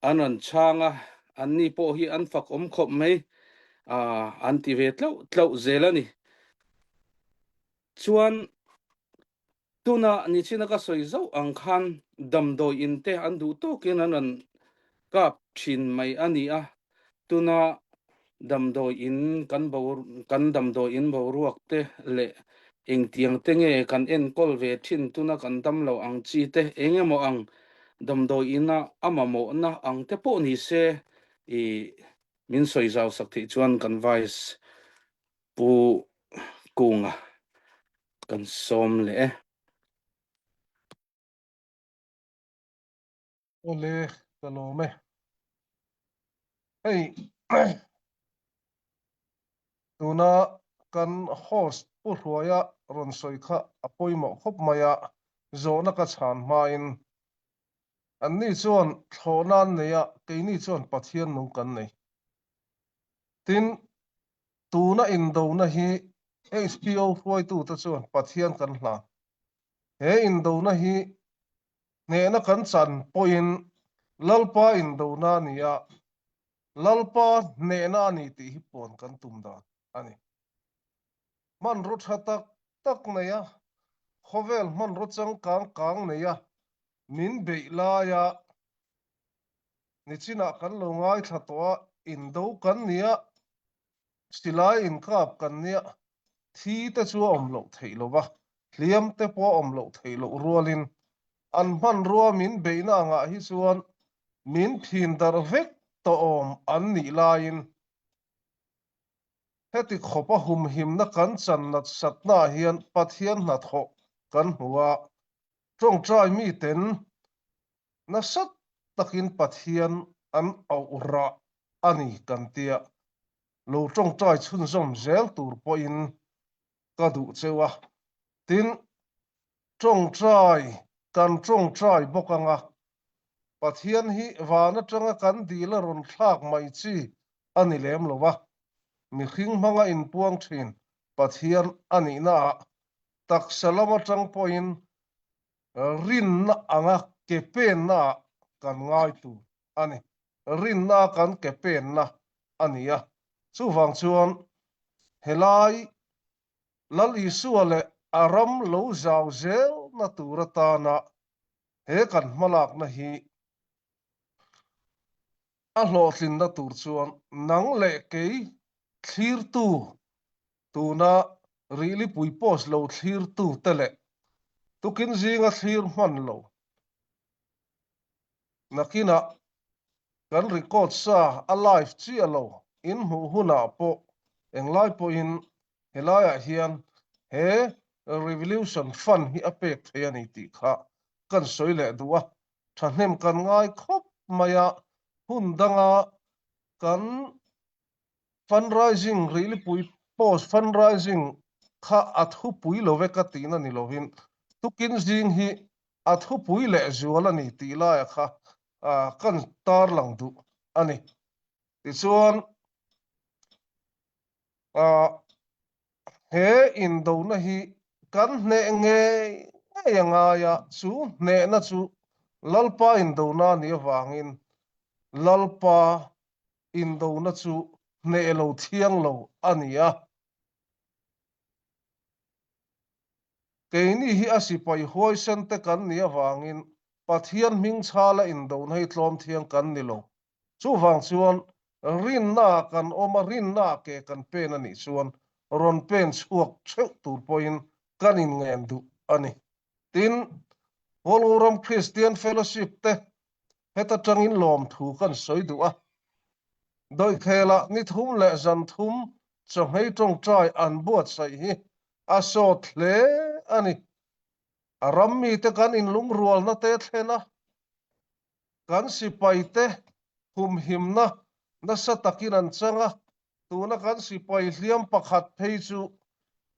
an rawn chhang a, anni pawh hi an fak awm khawp mai an ti ve tlauh tlauh zel a ni. Chuan tuna nichina ka sawi zauh ang khan damdawi in te an duh tawkin an rawn kap thin mai a ni a, tuna damdawi in kan bo kan damdawi in boruak te leh engtiang te nge kan enkawl ve thin tuna kan damlo ang chi te eng emaw ang damdawi ina a mamawhna ang te pawh ni se i min sawi zau sak theih chuan kan vice Pu Kunga kan sawm leh e. Awle, ka lawm e. Hei, tuna kan host Pu Hruaia rawn sawi kha a pawimawh khawp mai a, zawhna ka chhan hmain anni chuan thlawhna an nei a, keini chuan Pathian nung kan nei. Tin, Tuna indona hi HPO hruaitute chuan Pathian kan hlan. He indona hi hnehna kan chan pawhin Lalpa indona a ni a, Lalpa hnehna a ni tih hi puan kan tum dan a ni. Hmanraw tha tak tak nei a, khawvel hmanraw changkang kang nei a min beih laia Nichinah kan lo ngaithla tawh a, indo kan nia, silai inkap kan nia, thi te chu a awm loh theih lo va, hliam te pawh a awm loh theih loh rualin an hmanrua min beihna angah hi chuan min phin darh vek tawh awm an nih laiin heti khawpa humhimna kan chan nat satnaah hian Pathian hnathawh kan hmu a, tawngtai miten Nasa takin Pathian an auh rah a ni kan tia, lo tawngtai chhunzawm zel tur pawhin ka duh cheu a. Tin, tawngtai kan tawngtai bawk ang a, Pathian hi van atanga kan dil a rawn thlak mai chi a ni lem lo a, mihring hmanga inpuang thin Pathian a nihnaah taksa lam atang pawhin Rinna anga ke penna ah kan ngai tur a ni. Rinna a kan ke penna a ni a. Chuvang chuan helai Lal Isua leh a ram lo zau zelna tur atana he kan hmalakna hi a hlawhtlinna tur chuan nang leh kei thlirtu tuna Rihlipui post lo thlirtu te leh tukin zinga thlir hman lo Nakinah kan record sa a live chiah lo in hmuh hunah pawh englai pawhin helaiah hian he Revolution Fund hi a pek thei a ni tih kha kan sawi leh duh a, thahnem kan ngai khawp mai a, hun danga kan Fundraising Rihlipui post fundraising kha a thupui lo ve ka tihna ni lovin tukin zing hi a thupui leh zual a ni tih laia kha kan tarlang duh a ni. Tichuan he indona hi kan hneh ngei ngei a ngai a, chu hnehna chu Lalpa indona a nih avangin Lalpa indona chu hneh lo thiang lo a ni a. Keini hi a sipai huaisen te kan nih avangin Pathian hming chhala indona hi tlawm thiang kan ni lo. Chuvang chuan rinnaah kan awm a, rinnaah ke kan pen a nih chuan rawn pen chhuak theuh tur pawhin kan inngen duh a ni. Tin, Hualngoram Kristian Fellowship te heta tangin lawmthu kan sawi duh a. Dawihkhelah ni thum leh zan thum chawhmei tawngtai an buatsaih hi a sawt hle a ni. A ram mite kan inlungrualna te thlen a, kan sipaite humhimna nasa takin an chang a, tuna kan sipai hliam pakhat phei chu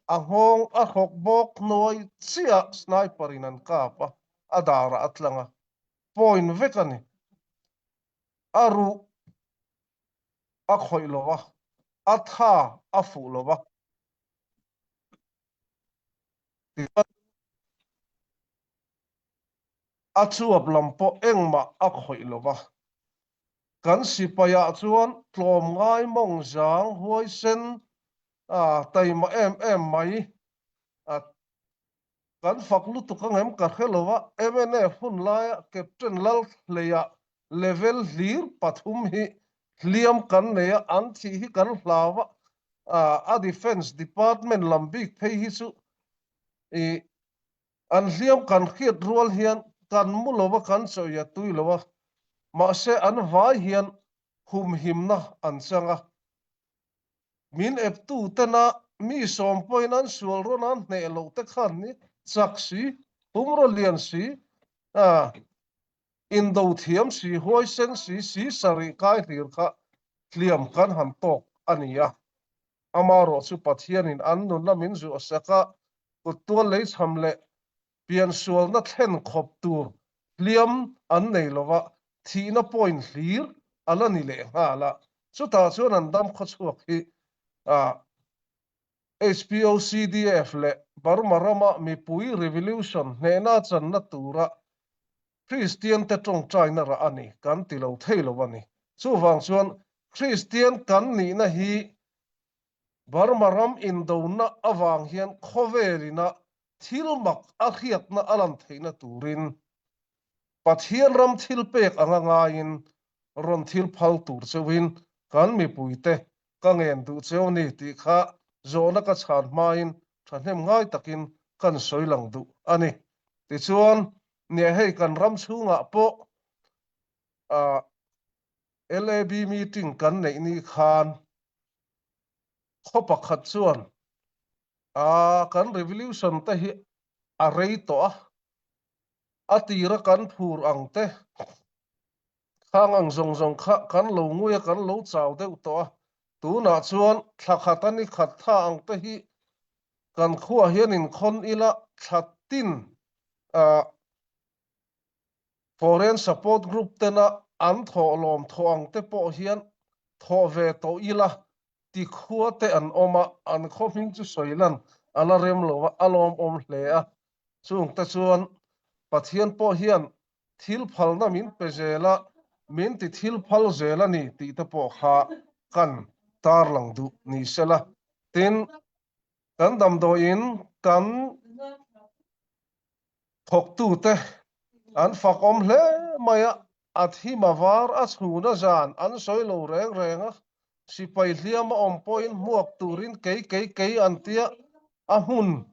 a nghawng a hrawk bawk hnuai chiah sniper in an kap a, a darah a tlang a, point vek a ni. A ruh a khawih lo a, a tha a fuh lo a. Tichuan a chuap lam pawh engmah a khawih lo va. Kan sipaiah chuan tlawmngai mawng zang huaisen a taima em em mai a Kan fak lutuk ang em ka hre lo a, mnf hun laia Captain Lalhleia level hlir pathum hi hliam kan nei a, an thih hi kan hlau a, a Defence Department lam bik phei hi chu i an hliam kan hriat rual hian kan mu lo a, kan chawi a tui lo a, mahse an vai hian humhimna an chang a. Min eptu tena mi sawm pawhin an sual rawn an hneh loh te khan ni chak si, pumraw lian si, indo thiam si, huaisen si, si sarih kai hlir kha hliam kan han tawk a ni a. Amarawh chu Pathianin an nunna min zuah sak a, kuttual leichham leh piansualna thlen khawp tur hliam an nei lo va, thihna point hlir a la ni leh nghal a, chutah chuan an dam khawchhuak hi HPOCDF leh Burma rama mipui revolution hnehna channa tura Kristiante tawngtaina rah a ni kan ti lo thei lo a ni. Chuvang chuan Kristian kan nihna hi Burma ram indona avang hian khawvelina thil mak a hriatna a lan theihna turin Pathian ram thil pek anga ngaiin rawn thil phal tur cheuhin kan mipuite ka ngen duh cheu ni tih kha zawhna ka chhan hmain thahnem ngai takin kan sawi lang duh a ni. Tichuan, nia hei kan ram chhungah pawh LAB meeting kan neih ni khan khaw pakhat chuan a kan revolution te hi a rei tawh a, a tira kan phur ang te khang ang zawng zawng kha kan lo ngui a, kan lo chau deuh tawh a, tunah chuan thla khat a ni khat tha ang te hi kan khuaah hian inkhawn ila thla tin ah Foreign support group tena an thawh lawm thawh ang te pawh hian thawh ve tawh ila ti khua te an awm a, an khaw hming chu sawi lan a la rem lo a, a lawmawm hle a. Chung te chuan Pathian pawh hian thil phalna min pe zel a, min ti thil phal zel a ni tih te pawh kha kan. tarlang duh ni sela. Tin, kan damdawiin kan thawktute an fakawm hle mai a, a thim a var a chhun a zan an sawi lo reng reng a, sipai hliam a awm pawhin hmuak turin kei kei kei an tia a hmun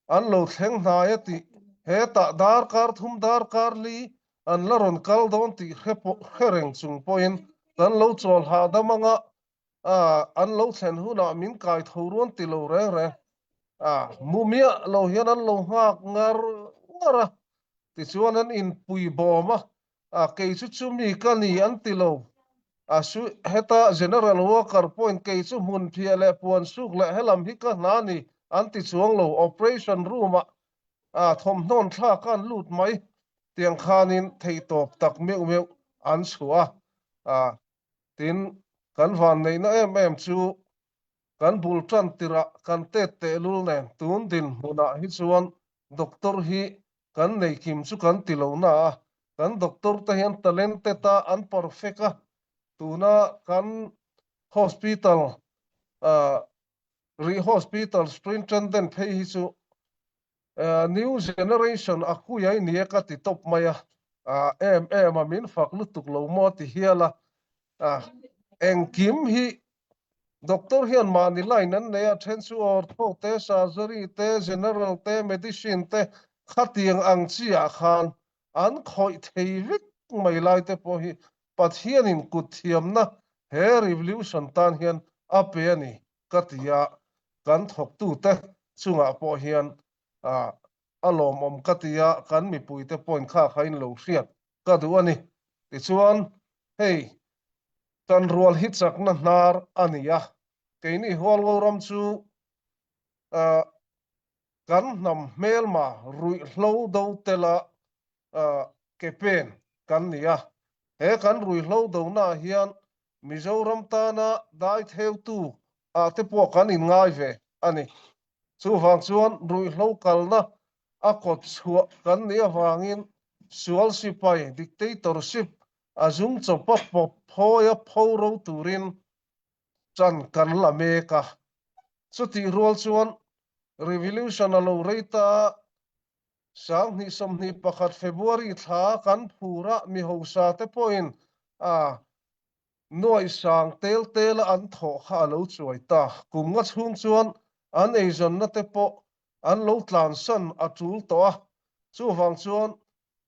an lo thleng hnai a tih hetah darkar thum darkar li an la rawn kal dawn tih hre pawh hre reng chung pawhin kan lo chawl hahdam anga a an lo thlen hunah min kai tho ruan ti lo reng reng a mu miah lo hian an lo nghak ngar ngar a tichuan an inpui bawm a a kei chu chumi ka ni an ti lo a su heta general worker pawhin kei chu hmun phiah leh puan suk leh helam hi ka hna ni an ti chuang lo operation room ah a thawmhnawn thlak a an lut mai tiang khanin theihtawp tak meuh meuh an chhuah a a Tin, kan vanneihna em em chu kan bul tan tirah kan tet tehlul nen tun dinhmunah hi chuan doctor hi kan nei kim chu kan ti lo na a, kan doctor te hian talented a, an perfect a, tuna kan hospital rih hospital superintendent phei hi chu New generation a kui ai nia ka ti tawp mai a, em em a min fak lutuk lo maw ti hial a, engkim hi doctor hian mahni line an nei a, then chu ortho te, surgery te, general te, medicine te khatiang ang chi ah khan an khawih thei vek mai lai te pawh hi Pathianin kut thiamna he revolution tan hian a pe a ni. Ka ti a, kan thawktute chungah pawh hian a lawmawm ka ti a, kan mipuite pawhin kha kha in lo hriat ka duh a ni. Tichuan, hei kan rual hi chakna hnar a ni a, keini Hualngo ram chu kan hnam hmelma ruihhlo do tela ke pen kan ni a, he kan ruihhlo donaah hian Mizoram tana dai theutu ah te pawh kan inngai ve a ni. Chuvang chuan ruihhlo kalna a kawt chhuah kan nih avangin sual sipai dictatorship a zung chawpa pawp phawia pho ro turin chan kan la mek a. Chutih rual chuan revolution a lo rei ta a, 2021 February thla kan phur a, mi hausa te pawhin a nuaih sang tel tel a an thawh kha a lo chuai ta. Kum nga chhung chuan an eizawnna te pawh an lo tlansan a tul tawh a, chuvang chuan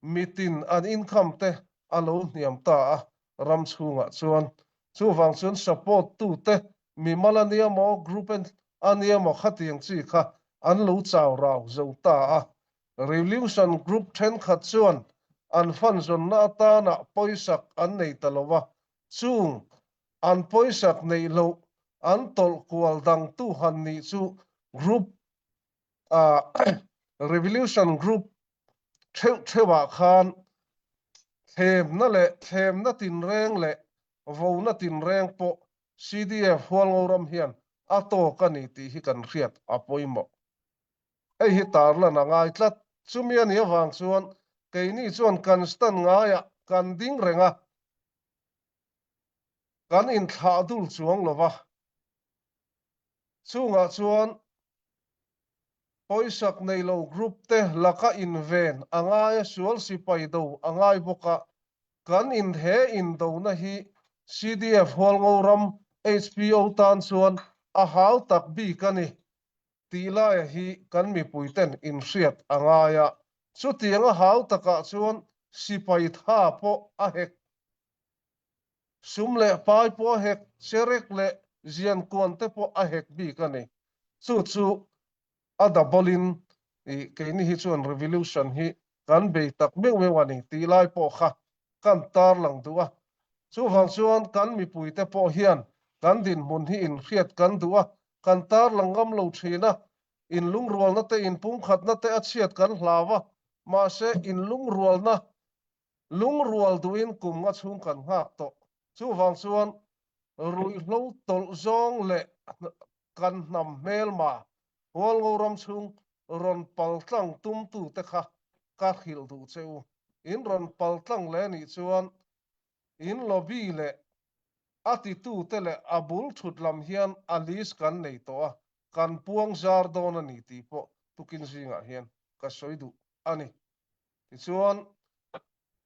mitin an income te a lo hniam ta a ram chhungah chuan. Chuvang chuan support tute mimal a nia maw, group a nia maw khatiang chi kha an lo chau rau zo ta a. Revolution group thenkhat chuan an fan zawnna atana pawisak an nei ta lo a, chung an pawisak neih loh an tawlh kual dangtu han nih chu group Revolution group theuh theuhah khan thlemna leh thlemna tinreng leh vona tinreng pawh CDF Hualngoram hian a tawk a ni tih hi kan hriat a pawimawh. Hei hi tarlan a ngai tlat. Chumi a nih avang chuan keini chuan kan stand ngaiah kan ding reng a, kan inthlah dul chuang lo va. Chungah chuan pawisak nei lo group te laka inven a ngai a, sual sipai do a ngai bawk a, kan in he indona hi CDF Hualngo ram HPO tan chuan a hau tak bik a ni tih laia hi kan mipui ten inhriat a ngai a, chutiang a hau takah chuan sipai tha pawh a hek Sum leh pai pawh a hek, cherek leh ziankuan te pawh a hek bik a ni. Chu chu a double in keini hi chuan revolution hi kan bei tak meuh meuh a ni tih lai pawh kha kan tarlang duh a. Chuvang chuan kan mipuite pawh hian kan dinhmun hi inhriat kan duh a, kan tarlang ngam lo thin a, inlungrualna te inpumkhatna te a chhiat kan hlau a, mahse inlungrualna Lungrual duhin kum nga chhung kan nghak tawh. Chuvang chuan ruihhlo tawlh zawng leh kan hnam hmelma Hualngo ram chhung rawn paltlang tumtute kha ka hrilh duh che u. In rawn paltlang leh nih chuan in lobby leh. A titute leh a bul thut lam hian a list kan nei tawh a, kan puang zar dawn a ni tih pawh tukin zingah hian ka sawi duh a ni. Tichuan,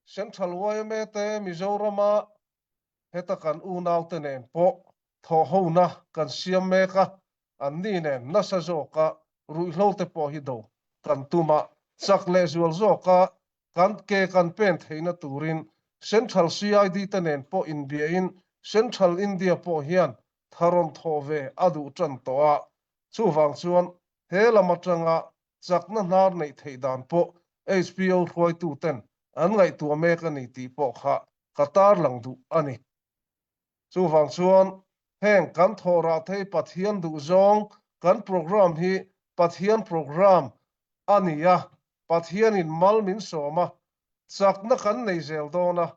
Central yma te Mizorama heta kan unaute nen pawh thawhhona kan siam mek a, anni nen nasa zawka ruihhlo te pawh hi do kan tum a, chak leh zual zawka kan ke kan pen theihna turin Central CID te nen pawh inbiain Central India pawh hian tha rawn thawh ve a duh tan tawh a, chuvang chuan he lam atanga chakna hnar neih theih dan pawh HPO hruaituten an ngaihtuah mek a ni tih pawh kha ka tarlang duh a ni. Chuvang chuan heng kan thawh rah thei Pathian duhzawng kan program hi Pathian program a ni a, Pathianin mal min sawm a, chakna kan nei zel dawn a.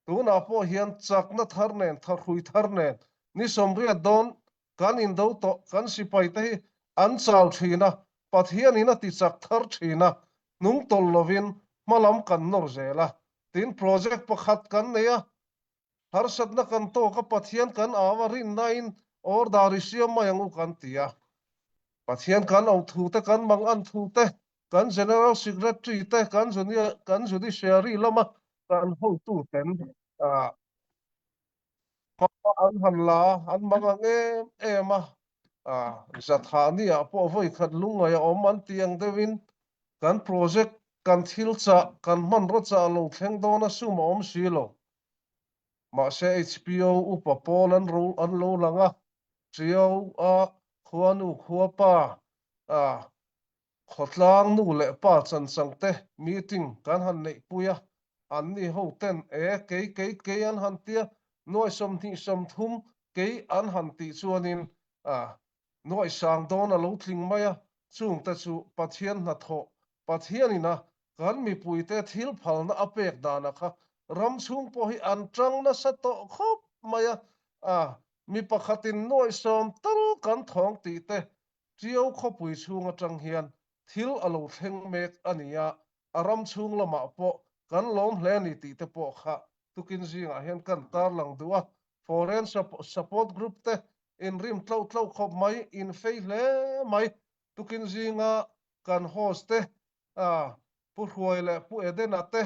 Tunah pawh hian chakna thar nen, thahrui thar nen ni 80 dawn kan indo tawh, kan sipaite hi an chau thin a, Pathianin a ti chak thar thin a, hnung tawlh lovin hmalam kan nawr zel a. Tin, project pakhat kan nei a, harsatna kan tawk a, Pathian kan au a, rinnain order i siam mai ang u kan ti a. Pathian kan auh thu te, kan mang an thu te, kan General Secretary te, kan kan Judiciary lama kan hotu ten hma an han la a, an mang ang em em a, Zathani ah pawh vawi khat lungngai a awm an tih ang deuhin kan project, kan thil chah, kan hmanraw chah lo thleng dawn a sum a awm si lo. Mahse HPO upa pawl an ro an lo lang a, Ṭiau a khuanu khuapa a Khawtlang nu leh pa chanchang te meeting kan han neihpui a, anni ho ten e kei kei kei an han tia, nuai 20 30 kei an han tih chuanin a nuai sang dawn a lo tling mai a, chungte chu Pathian hnathawh Pathianin a kan mipuite thil phalna a pek dana kha ram chhung pawh hi an tang nasa tawh khawp mai a, a mi pakhatin nuai sawm tal kan thawng tih te Ṭiau khawpui chhung aṭang hian thil a lo thleng mek a ni a, a ram chhung lamah pawh kan lawm hle a ni tih te pawh kha tukin zingah hian kan tarlang duh a, Foreign Support Group te inrim tloh tloh khawp mai, infei hle mai. Tukin zinga kan host te, Pu Hruai leh Pu Edena te,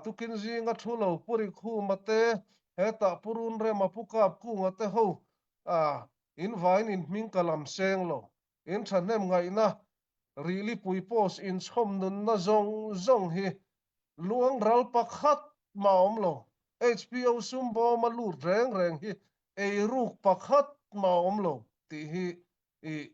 tukin zinga thu lo Pu Rikhuma te, hetah Pu Runrema, Pu Kapkunga te ho In vain in hming ka lam seng lo. In thahnem ngaihna, Rihlipui post inchhawm nunna zawng zawng hi luang ral pakhat mah a awm lo. HPO sum bawma lut reng reng hi eiruk pakhat mah a awm lo tih hi i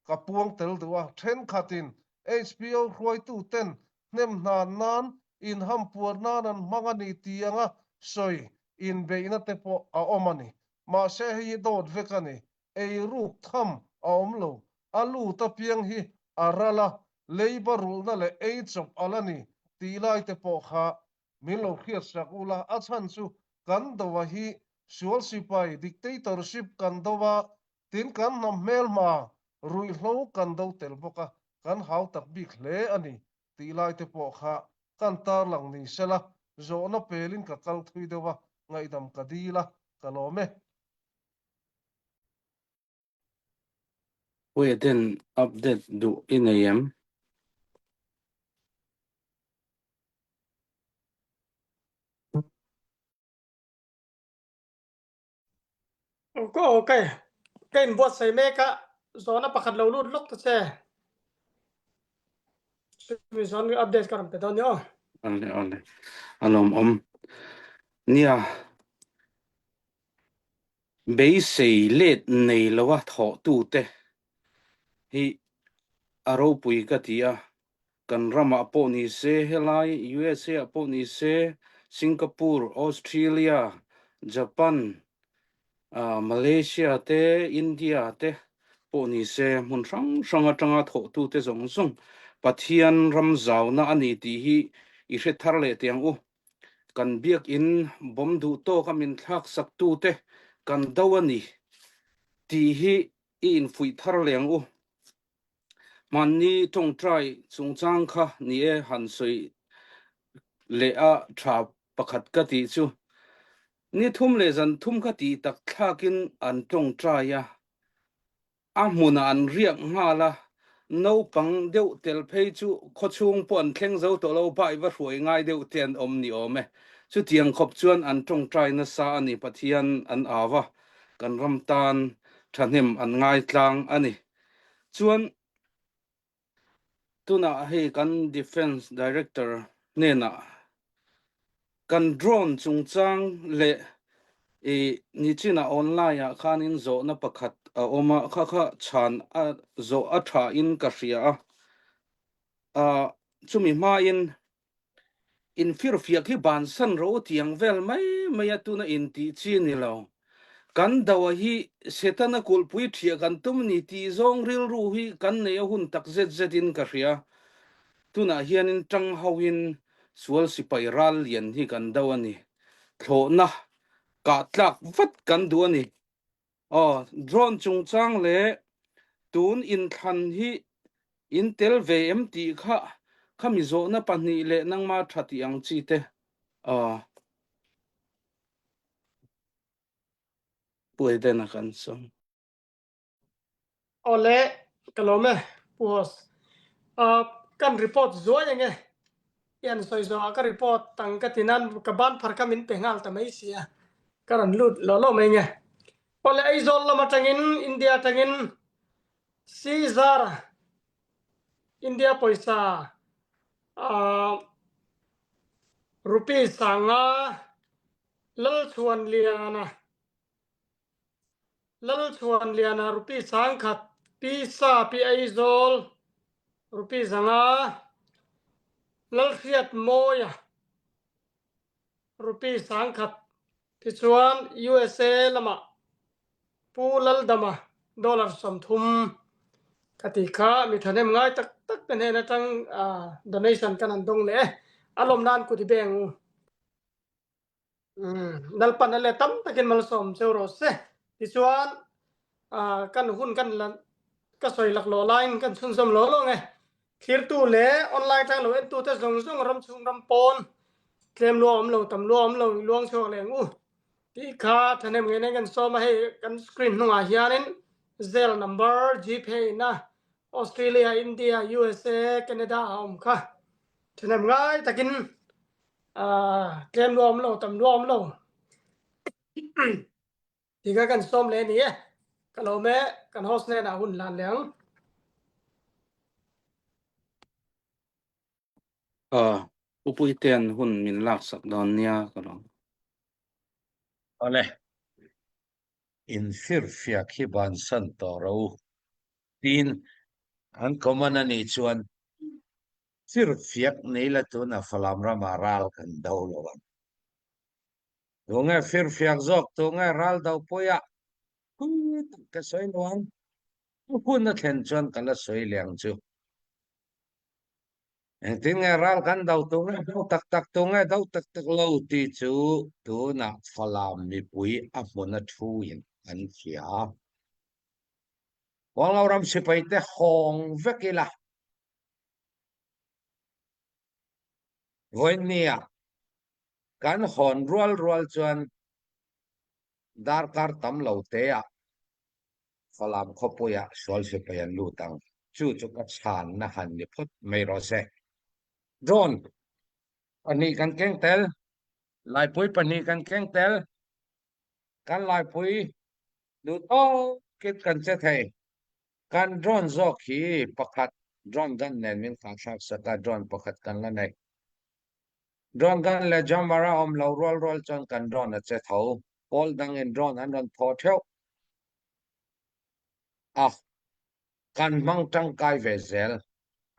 ka puang tel duh a. Thenkhatin HPO hruaituten hnem hnan nan inhampuar nan an hmang a ni tih anga sawi inbeihna te pawh a awm a ni. Mahse hei hi dawt vek a ni. Eiruk tham a awm lo. A lut apiang hi a ral a, leiba rulhna leh ei chawp a la ni tih lai te pawh kha min lo hriatsak ula. A chhan chu kan do a hi sual sipai, dictatorship, kan do a, tin kan hnam hmelhma ruihhlo kan do tel bawk a, kan hau tak bik hle a ni tih lai te pawh kha kan tarlang ni sela, zawhna pelin ka kal thui deuh a, ngaihdam ka dil a, ka lawm e. Puia ten update duh i nei em? Ok, ka inbuatsaih mek a, zawhna pakhat lo lut lawk ta che. Chumi zawn update ka rawn pe dawn ni aw. Awle awle, a lawmawm. Nia, beisei let nei loa thawhtute hi a ropui ka ti a, kan ramah pawh ni se, helai USA ah pawh ni se, Singapore, Australia, Japan, Malaysia te, India te pawh ni se, hmun hrang hrang atanga thawhtute zawng zawng Pathian ram zauna a ni tih hi i hre thar leh teh ang u. Kan biakin bawm duh tawka min thlak saktute kan do a ni tih hi i infuih thar leh ang u. Hmanni tawngtai chungchang kha ni e han sawi leh a tha pakhat ka tih chu. Ni thum le zan thum kha ti tak thlakin an ṭawngṭai a. A hmun ah an riak hngal a, naupang deuh tel phei cu khuachung pawh an thleng zo tawh lo, bai va hruai ngai deuh te an awm ni awm e. Chutiang khawp chuan an ṭawngṭai nasa a ni, Pathian an au a, kan ram tan ṭhahnem an ngaitlang a ni. Chuan Tunah hei kan Defence Director hnenah kan drone chungchang leh i nichinah online ah khanin zawhna pakhat a awm a, kha kha chhan a zawh a tha in ka hria a. Ah chumi hmain Infirfiak hi bansan ro tiang vel mai mai a tuna intih chi a ni lo. Kan doa hi Setana kulhpui ṭhiah kan tum ni tih zawng rilru hi kan nei a hun tak zet zet in ka hria. Tunah hianin ṭang hoin sual sipai ral lian hi kan do a ni. Thlawhna kah tlak vat kan duh a ni. Aw, drone chungchang leh tun inthlan hi in tel ve em tih kha khami zawhna pahnih leh nangma tha tih ang chi te aw Pu Eden-a kan sawm. Aw le, ka lawm e, Pu Host. Uh, kan report zuai ange. I an sawi zawhah ka report ang ka ti nan ka ban phar kha min pe nghal ta mai si a. Ka rawn lut lo lo mai nge. Aw le, Aizawl lam atangin, India atangin Caesar India pawisa uh, rupees sanga Lalchhuanliana Lalchhuanliana rupee 10,000, Pi Sa Pi Aizawl rupee 500, Lalhriatmawia rupee 10,000 tichuan USA lamah Pu Laldama dollar 30 ka ti kha mi thahnem ngai tak tak te hnen atang donation kan han dawng leh e. A lawm nan kut i beng u. Lalpan a le tam takin malsawm cheu rawh se. Tichuan kan hun kan la ka sawi lak lawh laiin kan chhunzawm lo lo nge. Thlirtu leh online tang lo entu te zawng zawng ram chhung ram pawn tlem lua awm lo tam lua awm lo luang chhuak leh ang u. Tih kha thahnem ngei nen kan sawm a hei kan screen hnungah hianin Zelle number Gpay na Australia, India, USA, Canada a awm kha thahnem ngai takin Tlem lua awm lo, tam lua awm lo. Ti kha kan sawm leh ni e. Ka lawm e, kan host hnenah hun hlan leh ang. Uh, Upuitean hun min laksak dawn nia ka lawm. Awle, in firfiak hi bansan tawh ro u. Tin, an common a nih chuan Firfiak nei la tuna Falam ramah ral kan do lo ang. Tunge firfiak zawk, tunge ral do puia pui tak ka sawi lo ang. A hun a thlen chuan ka la sawi leh ang chu. Engtin nge ral kan do, tunge do tak tak, tunge do tak tak lo tih chu tunah Falam mipui a hmun a thuin an hria. Huanglo ram sipaite hawng vek ila. Vawiinnia kan hawn rual rual chuan darkar tam lo teah Falam khawpuiah sual sipai an lut ang. Chu chu ka chhanna han ni phawt mai rawh se. Drone pahnih kan keng tel, laipui pahnih kan keng tel, kan laipui duh tawkin kan che thei. Kan drone zawk hi pakhat drone gun nen min khahthlak sak a, drone pakhat kan la nei. Drone gun leh jammer a awm lo rual rual chuan kan drone a che tho. Pawl dangin drone an rawn thaw theuh a, kan hmang tangkai ve zel.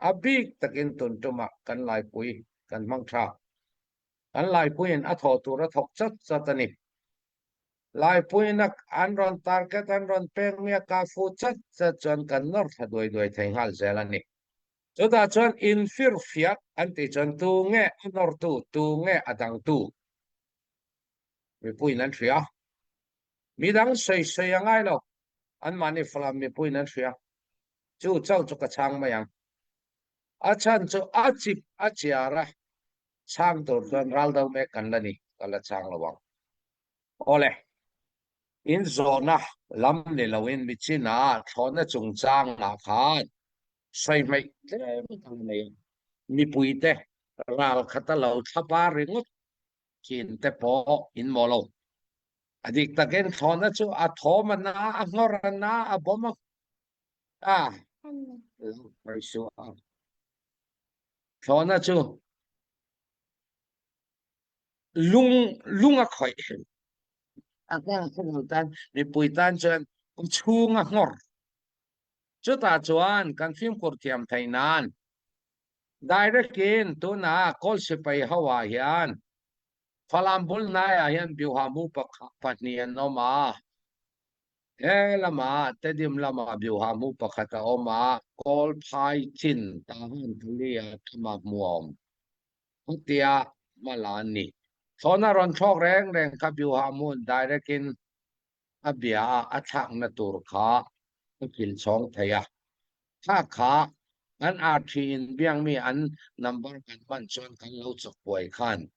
A bik takin tun tumah kan laipui kan hmang tha. Kan laipuiin a thawh tur a thawk chat chat a ni. Laipuinak an rawn target an rawn pek mi a kah fuh chat chat chuan kan nawr thla duai duai thei nghal zel a ni. Chutah chuan infirfiak an tih chuan tu nge a nawrtu, tu nge a dangtu mipuiin an hria. Midang sawi sawi a ngai lo, anmahni Falam mipuiin an hria. Chu chauh chu ka chhang mai ang. A chhan chu a chip a chiar a, chhang tur chuan ral do mek kan la ni, ka la chhang lo ang. Awle, in zawhnak lam ni loin michin ah thlawhna chungchang ah khan soihmeih tlem ka nei a. Mipui te ral khat a lo thlapa ringawt thin te pawh in maw lo. A dik takin thlawhna chu a thawm a na, a nghawr a na, a bawm a a lo hmai suh a. Thlawhna chu lung lung a khawih. A nghawr khawh tan mipui tan chuan chhung a nghawr. Chutah chuan kan fimkhur thiam theih nan direct in tuna Kawl sipai ho ah hian Falam bul hnai ah hian Byuha mu pahnih an awm a. He lamah Tedim lamah Byuha mu pakhat a awm a, Kawl phai chin Tahan Kali ah thama hmu a awm. Chutia hmala an ni. Thlawhna rawn thlawk reng reng kha Byuha hmun direct in a bia a a thlakna tur kha a thil chhawng thei a. Thlak kha kan arthi in biakmi an number kan hman chuan kan lo chawk buai khan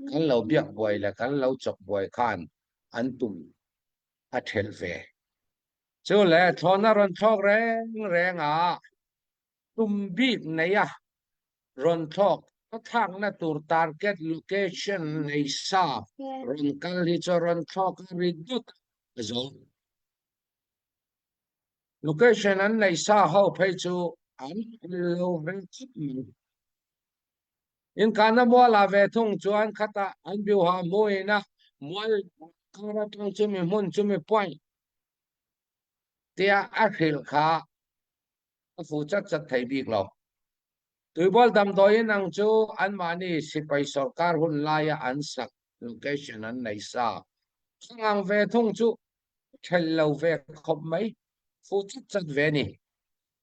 kan lo biak buai le kan lo chawk buai khan an tum a thelh ve. Chu le thlawhna rawn thlawk reng reng a tum bik nei a rawn thlawk a thlakna tur target location nei sa rawn kal hi chu rawn thlawk a ri dut a zo. Location an nei sa ho phei chu an tel lo ve khawp mai. Inkahna mualah ve thung chuan khatah an biuha hmuin a mual kar atang chumi hmun chumi point tia a hrilh kha a fu chat chat thei bik lo. Tuibual damdawiin ang chu anmahni sipai sorkar hun laia an sak location an nei sa. Thlang ang ve thung chu thelh lo ve khawp mai, fu chat chat ve a ni.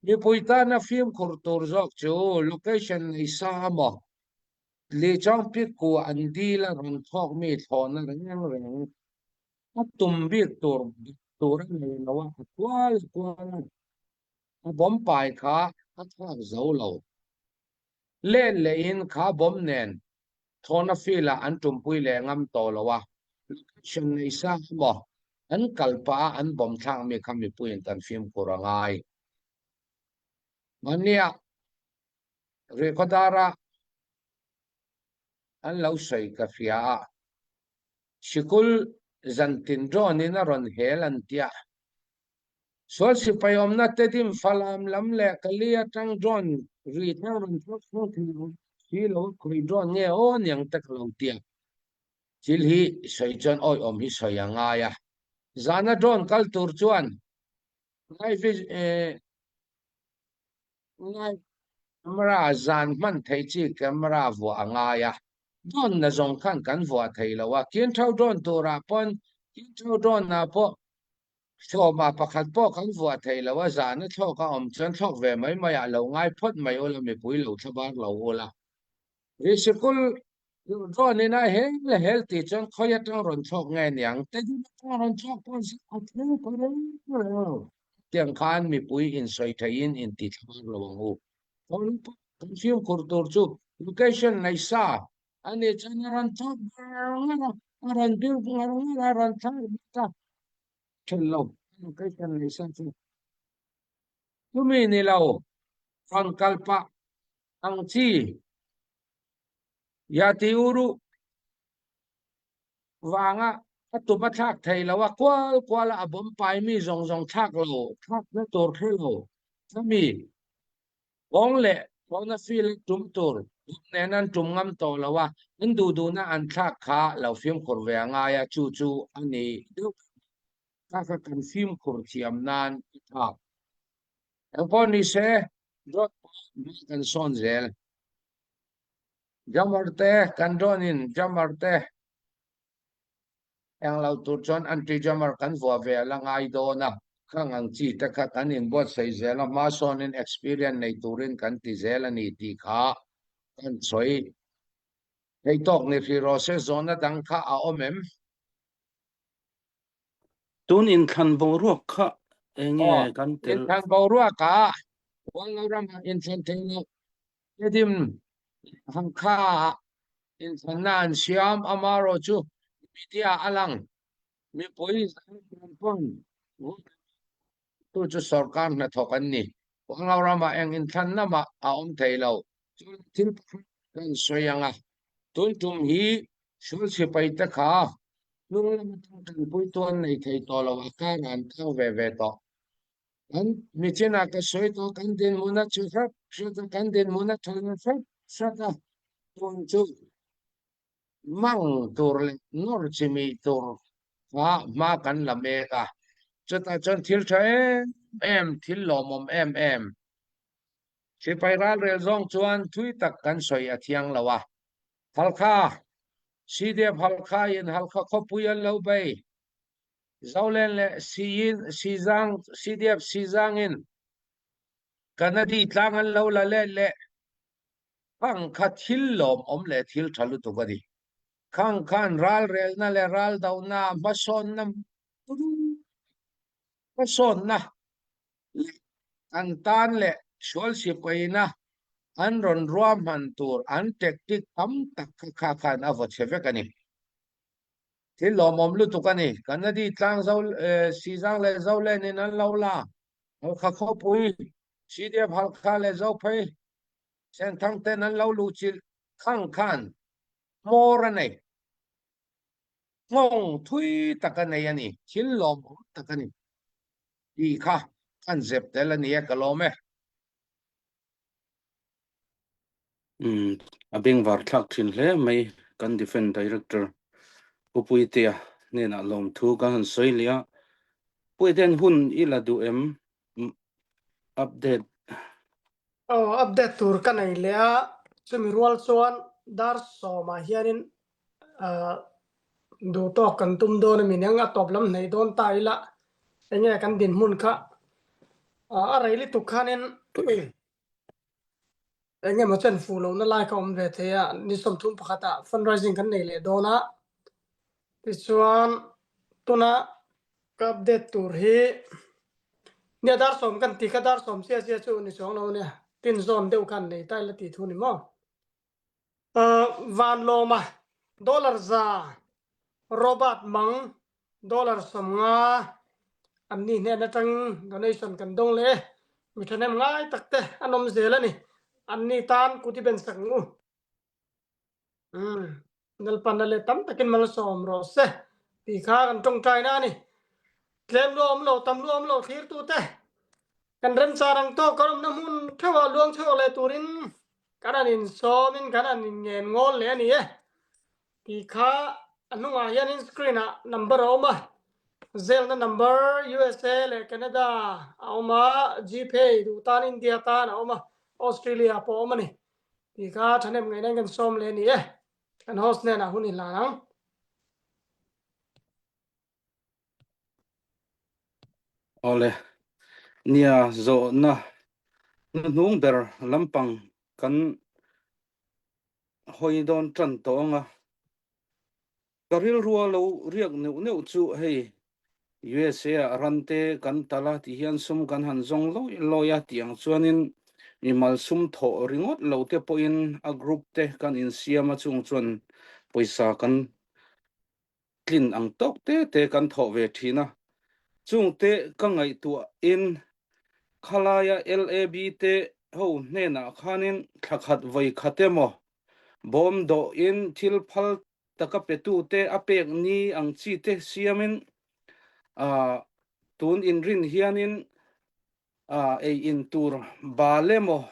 Mipui tana fimkhur tur zawk chu location nei sa maw? Lihchawng pikku an dil a rawn thawk mi thlawhna reng reng a tum bik tur tur a nei lo a, a kual a kual a, a bomb pai kha a thlak zo lo. Let lehin kha bomb nen thlawhna field ah an tumpui leh ngam tawh lo a, location nei sa emaw an kal pah a an bomb thlak mi kha mipuiin kan fimkhur a ngai. Mahnia Rihkhawdara an lo sawi ka hria a, sikul zantin drone in a rawn hel an tia. Sual sipai awmna Tedim Falam lam leh Kali atang drone ri thar rawn thlawk thlawk thei lo si lo a khawi drone nge aw niang te ka lo tia. Thil hi sawi chuan awiawm hi sawi a ngai a. Zana drone kal tur chuan ngai Ngai camera zan hman thei chi camera vuah a ngai a, drone na zawng khan kan vuah thei lo a, kin thau drone turah pawn kin thau drone ah pawh hlawmah pakhat pawh kan vuah thei lo a, zan a thlawk a awm chuan thlawk ve mai mai ah lo ngai phawt mai ula mipui lo thlabar lo ula. Ri sikul drone in a hel hel tih chuan khawi atang rawn thlawk nge niang te ding atang rawn thlawk pawh a thleng ta reng reng lo. Tiang khan mipui insawi theihin inti thlabar lo ang u. Phone pawh kan fimkhur tur chu location nei sa a nih chuan a rawn thlawk ngar ngar a, a rawn bir ngar ngar a, a rawn thlak bawk a, then lo location nei sa chu. Chumi ni lo rawn kal pah ang chi Yati Uru vanga a tum a thlak thei lo a, kual kual a a bawm pai mi zawng zawng thlak lo, thlak na tur hre lo, chumi kawng leh thlawhna field a tum tur bawm nen an tum ngam tawh lo a, an duh duhna an thlak kha lo fimkhur ve a ngai a, chu chu a ni deuh kha kha kan fimkhur thiam nan a thlak. Engpawh ni se, dawt pawh hma kan sawn zel. Jammer te kan dawn in jammer te eng lo tur chuan anti jammer kan vuah ve a la ngai dawn a, khang ang chi te kha kan inbuatsaih zel a, hma sawn in experience nei turin kan ti zel a ni tih kha kan sawi thei tawk ni hrih rawh se, zawhna dang kha a awm em? Tun inthlan boruak kha enge kan tel? Inthlan boruak ah Hualngo ramah inthlan thei loh Tedim Hangkha ah inthlanna an siam, amaherawhchu media a lang. Mipui zaangfang vote tu chu sorkar hnathawk an ni. Huanglo ramah eng inthlanna mah a awm thei lo. Chuan thil pakhat kan sawi ang a, tun tum hi sual sipai te kha hnung lam atang tanpuitu an nei thei tawh lo, a karah an tang ve ve tawh. Kan michinah ka sawi tawh, kan dinhmun a chhe hrat hrat a, kan dinhmun a tha hrat hrat a, tun chu mang tur leh nawr chimi tur kha hma kan la mek a, chutah chuan thil tha em em, thil lawmawm em em, sipai ralrel zawng chuan thui tak kan sawi a thiang lo a. Halkha, CDF Halkha in Halkha khawpui an lo bei, Zolen leh Siyin, Sizang, CDF Sizangin Kanadi tlang an lo la let leh Khang kha thil lawmawm leh thil tha lutuk a ni. Khang khan ralrelna leh raldohna hmasawnna hmasawnna leh an tan leh sual sipaina an rawn ruahman tur an tactic tam tak kha kha khan a vaw chhe vek a ni. Thil lawmawm lutuk a ni. Kanadi tlang zo Sizang leh Zolen in an lo la. Halkha khawpui CDF Halkha leh Zophei Senthang ten an lo luhchilh khang khan hmawr a nei. Nghawng thui tak a nei a ni. Thil lawmawm tak a ni tih kha kan zep tel a ni e, ka lawm e. Umm a bengvar thlak thin hle mai kan Defence Director Pu Puitea hnenah lawmthu kan han sawi leh a, Puite'n hun i la duh em? Update. Aw update tur ka nei leh a, chumi rual chuan dar sawmah hianin ah duh tawk kan tum dawn a mi eng a tawp lam hnaih dawn ta ila enge kan dinhmun kha ah a rei lutuk khanin eng emaw chen fuh lohna lai kha awm ve thei a, ni 31 ah fundraising kan nei leh dawn a, tichuan tuna ka update tur hi nia dar sawm kan ti kha dar sawm sia sia chu ni chuang lo nia tin zawn deuh khan nei ta ila tih thu ni maw. Vanlawma dollar za, Robert Mang dollar 50 an ni hnen atangin donation kan dawng leh e. Mi thahnem ngai tak te an awm zel a ni. An ni tan kut i ben sak ang u. Umm Lalpan a leh tam takin malsawm rawh se tih kha kan tawngtaina a ni. Tlem lu awm lo, tam lu awm lo thlirtute kan remchar ang tawk kan awmna hmun theuhah luang chhuak leh turin kan han insawmin kan han inngen ngawl leh a ni e tih kha a hnungah hianin screen ah number a awm a, zelna number USA leh Canada a awm a, Gpay duh tan India tan a awm a, Australia pawh a awm a ni tih kha thahnem ngaihna kan sawm leh a ni e. Kan host hnenah hun i hlan ang. Awle, nia zawhna hnuhnung ber lampang kan hawi dawn tan tawh ang a. Ka rilrua lo riak neuh neuh chu hei USA ah ran te kan tal a ti hian sum kan han zawng lawi lawi a tih ang chuanin mimal sum thawh ringawt lo te pawhin a group te kan insiam a chung chuan pawisa kan tlin ang tawk te te kan thawh ve thin a, chungte ka ngaihtuahin khalaia LAB te ho hnenah khanin thla khat vawi khat emaw bawm dawhin thil phal taka petute a pek ni ang chi te siamin ah tun inrin hianin ah ei in tur bal emaw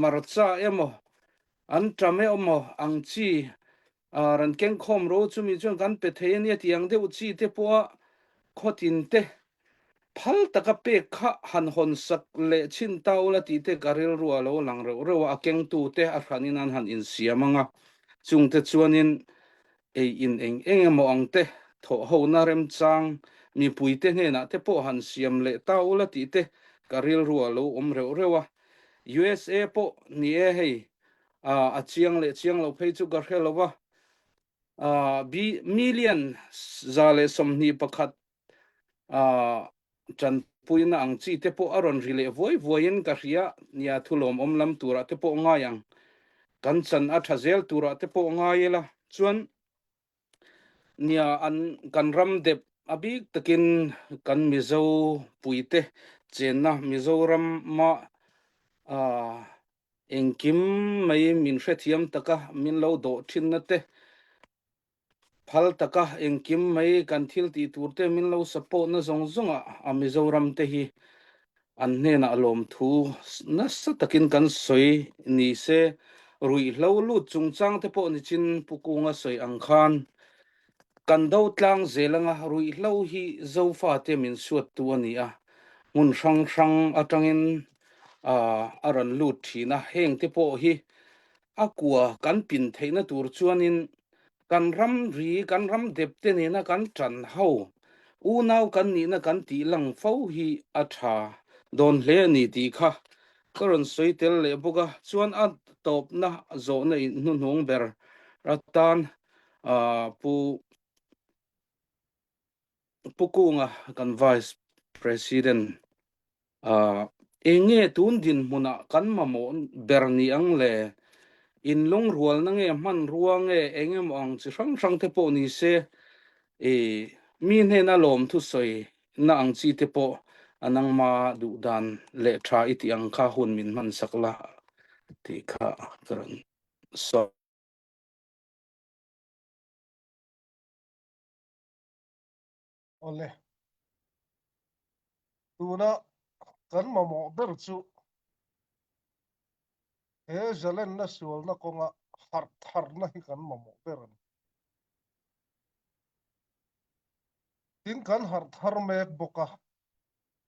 marcha emaw an ṭam emaw ang chi ah rawn keng khawm ro chumi chuan kan pe thei a nia tih ang deuh chi te pawha khawtin te phal taka pek kha han hawn sak leh chhin ta ula tih te ka rilru a lo lang reuh reuh a, a kengtu te a hranin an han insiam ang a, chungte chuanin ei in eng eng emaw ang te, thawh hona remchang mipuite hnenah te pawh han siam leh ta ula tih te ka rilru a lo awm reuh reuh a. USA pawh ni e hei, a chiang leh chiang lo phei chu ka hre lo va, million 121 tanpuina ang chi te pawh a rawn ri leh vuai vuaiin ka hria nia thu lawmawm lam turah te pawh ngai ang kan chan a tha zel turah te pawh ngai ila chuan nia an kan ram dep. A bik takin kan Mizo puite chenna Mizoram ma engkim mai min hrethiam taka min lo dawh thinna te phal taka engkim mai kan thil tih tur te min lo support na zawng zawng ah a Mizoram te hi an hnenah lawmthu nasa takin kan sawi ni se ruihhlo lut chungchang te pawh nichin Pu Kunga sawi ang khan kan do tlang zel anga ruihhlo hi Zofate min suattu a ni a, hmun hrang hrang atangin a rawn lut thin a, heng te pawh hi a kua kan pin theihna tur chuanin kan ramri, kan ram depte nena kan tan ho, unau kan nihna kan tih lang fo hi a tha dawn hle a ni tih kha ka rawn sawi tel leh bawk a. Chuan a tawpna zawhna in hnuhnung ber atan Pu Pu Kunga kan Vice President Eng nge tun dinhmunah kan mamawh ber ni ang le? In lungrualna nge hmanrua nge eng emaw ang chi hrang hrang te pawh ni se, i mi hnena lawmthu sawi na ang chi te pawh a nangma duh dan leh tha i tih ang kha hun min hman sak la tih kha ka rawn sawi. Awle. Tuna kan mamawh ber chu he zalenna sualna kawnga harh tharna hi kan mamawh ber a ni. Tin kan harh thar mek bawk a,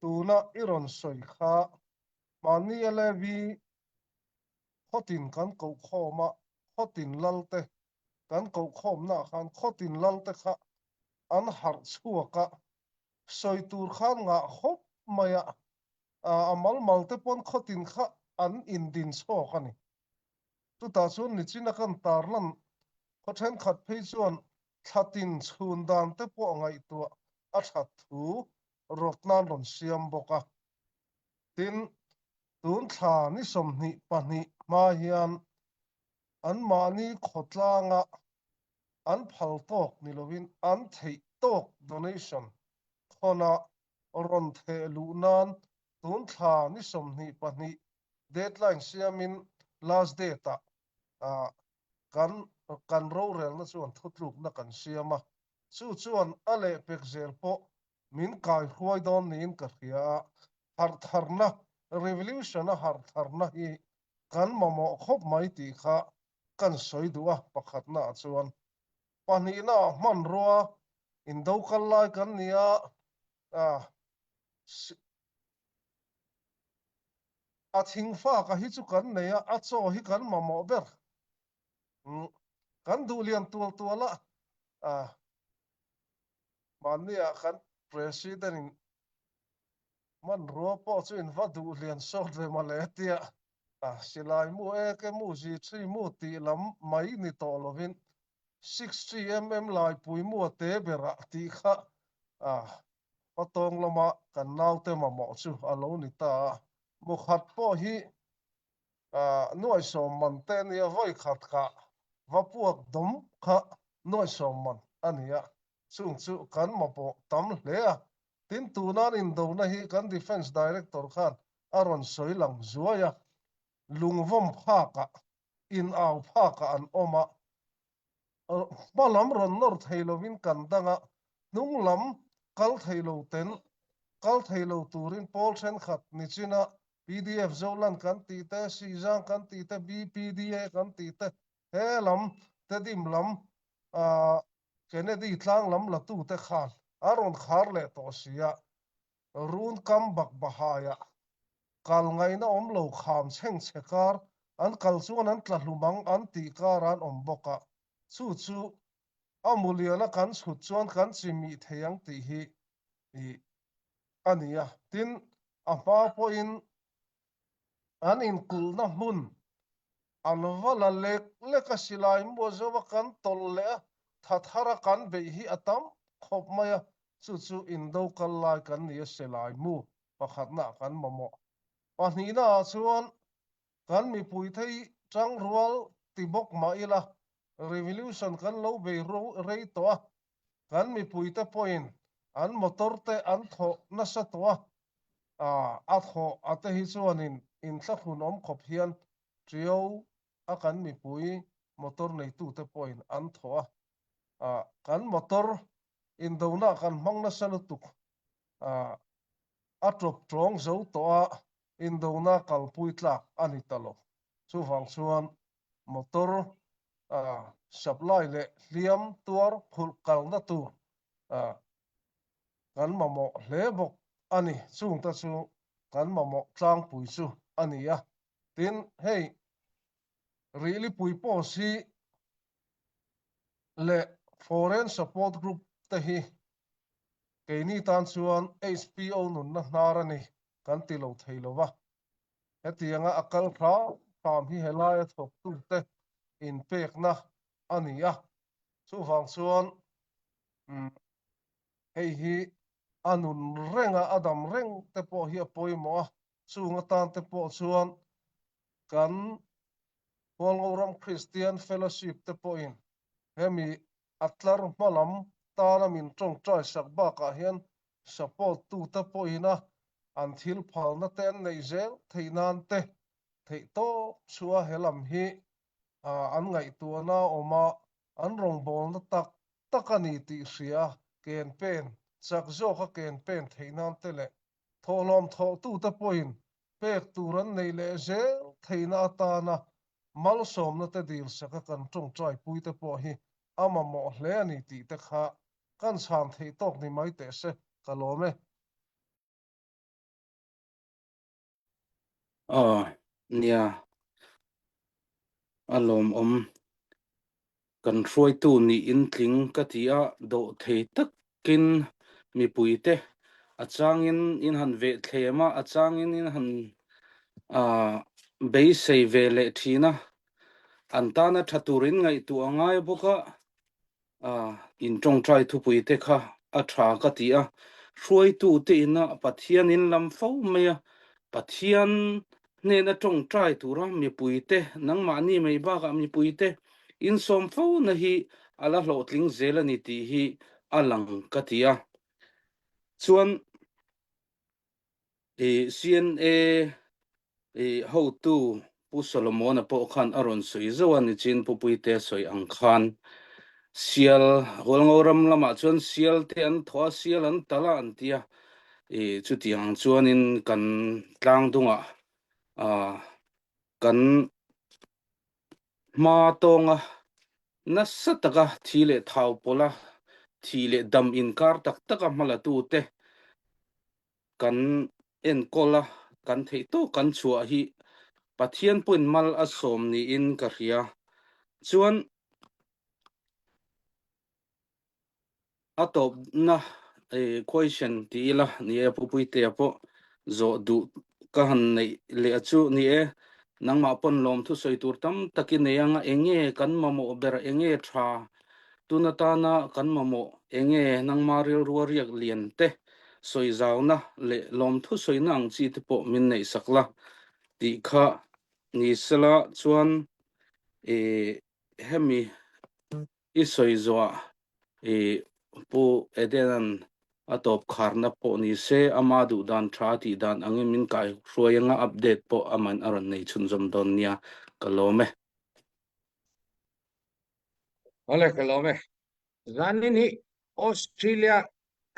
tuna i rawn sawi kha mahni LAV khawtin kan kohkhawm a, khawtin lalte kan kohkhawmnaah khan khawtin lalte kha an harh chhuak a, sawi tur khan ngah khawp mai a, a mal mal te pawn khawtin kha an indin chhawk a ni. Chutah chuan nichina kan tarlan khaw thenkhat phei chuan thlatin chhun dan te pawh ngaihtuah a that thu rawtna an rawn siam bawk a. Tin, tun thla ni 22 hma hian anmahni khawtlanga an phal tawk ni lovin an theih tawk donation thawnah rawn theh luh nan tun thla ni 22 deadline siamin last date ah kan kan rorelna chuan thutlukna kan siam a, chu chuan a lehpek zel pawh min kaihruai dawn niin ka hria a, harhtharna, revolution a harhtharna hi kan mamawh khawp mai tih kha kan sawi duh a, pakhatna ah chuan pahnihna ah hmanrua indo kal lai kan ni a, a thingfaka hi chu kan nei a, a chaw hi kan mamawh ber, kan duh lian tual tual a, mahnia kan President in hmanrua pawh chu in va duh lian sawt ve mawle tia silai mu ek emaw zitri mu tih lam mai ni tawh lovin 60 mm laipui mu a te berah tih kha hmatawng lama kan naute mamawh chu a lo ni ta a. Mu khat pawh hi nuaisawm man te a nia, vawi khat kah va puak dawm kha nuaisawm man a ni a, chung chu kan mamawh tam hle a. Tin, tunan indona hi kan Defence Director khan a rawn sawi lang zuai a, lungvawm phakah, inau phakah an awm a, hma lam rawn nawr thei lovin kan dang a, hnung lam kal thei lo ten kal thei lo turin pawl thenkhat nichina PDF Zoland kan tih te, Sihzang kan tih te, BPDA kan tih te, he lam Tedim lam Kennedy tlang lam la tute khan an rawn khar leh tawh si a, run kam bak bahaiah kal ngaihna awm lo kham chheng chhe kar an kal chuan an tla hlum ang an tih kar an awm bawk a, chu chu a muliana kan chhut chuan kan chi mih thei ang tih hi a ni a. Tin, a hma pawhin an inkulhna hmun an va la lek lek a, silai mua zova kan tawlh leh a, tha thara kan beih hi a tam khawp mai a, chu chu indo kal lai kan ni a, silai mu pakhatna kan mamawh. Pahnihna ah chuan kan mipui thei tangrual ti bawk mah ila, revolution kan lo bei rei tawh a, kan mipuite pawhin. An motor te an thawh nasa tawh a, a thawh a te hi chuanin inthlahrun awm khawp hian Ṭio a kan mipui motor neitute pawhin an thawh a, kan motor indona kan hmang nasa lutuk a ṭawp ṭawng zo tawh a, indona kalpui tlak a ni ta lo. Chuvang chuan motor supply leh hliam tuar phurh kalna tur kan mamawh hle bawk a ni. Chungte chu kan mamawh tlangpui chu a ni a. Tin, hei Rihlipui post hi leh Foreign Support Group te hi keini tan chuan HPO nunna hnar a ni kan ti lo thei lo va. Hetianga a kal hram hram hi helaia thawktute inpekna a ni a. Chuvang chuan hei hi a nun renga a dam reng te pawh hi a pawimawh a. Chung atan te pawh chuan kan Hualngoram Kristian Fellowship te pawhin hemi a tlar hma lam tana min tawngtai sak bakah hian support tute pawhina an thil phalna te an neih zel theih nan te theih tawp chhuah he lam hi an ngaihtuahna awm a, an rawngbawlna tak tak a ni tih hria ken pen chak zawka ken pen theih nan te leh Thawhlawm thawhtute pawhin pek tur an neih leh zel theihna atana malsawmna te dilsaka kan tawngtaipuite pawh hi a mamawh hle a ni tih te kha kan chhan theih tawk ni mai teh se, ka lawm e. Aw, nia, a lawmawm. Kan hruaitu niin tling ka ti a, dawhthei takin mipuite a changin in han veh thlem a, a changin in han beisei ve leh thin a, an tana tha turin ngaihtuah a ngai bawk a. In tawngtai thupui te kha a tha ka ti a, hruaitu te ina Pathian in lam fo mai a, Pathian hnena tawngtai tura mipui te nangmahni mai bakah mipui te insawm fo na hi a la hlawhtling zel a ni tih hi a lang ka ti a. Chuan I CNA i hotu Pu Solomon-a pawh khan a rawn sawi zauh a, nichin Pu Puitea sawi ang khan sial Hualngo ram lamah chuan sial te an thaw a, sial an tal a an ti a, i chutiang ang chuanin kan tlang dungah ah kan hma tawnga nasa taka thi leh thau pawlha thi leh dam inkar tak taka hmalatute kan enkawl a, kan theih tawk kan chhuah hi Pathian pawhin mal a sawm niin ka hria. Chuan a tawpna question ti ila ni e Pu Puitea pawh zawh duh ka han neih leh a chu ni e, nangmah pawn lawmthu sawi tur tam tak i nei anga enge kan mamawh ber enge tha Tun atana kan mamawh enge nangma rilrua riak lian te sawi zauna leh lawmthu sawina ang chi te pawh min neih sak la tih kha ni sela chuan i hemi i sawi zawhah i Pu Edena'n a tawp kharna pawh ni se ama duh dan tha tih dan angin min kai hruai anga update pawh aman a rawn nei chhunzawm dawn nia ka lawm e. Awle ka lawm e. Zanin hi Australia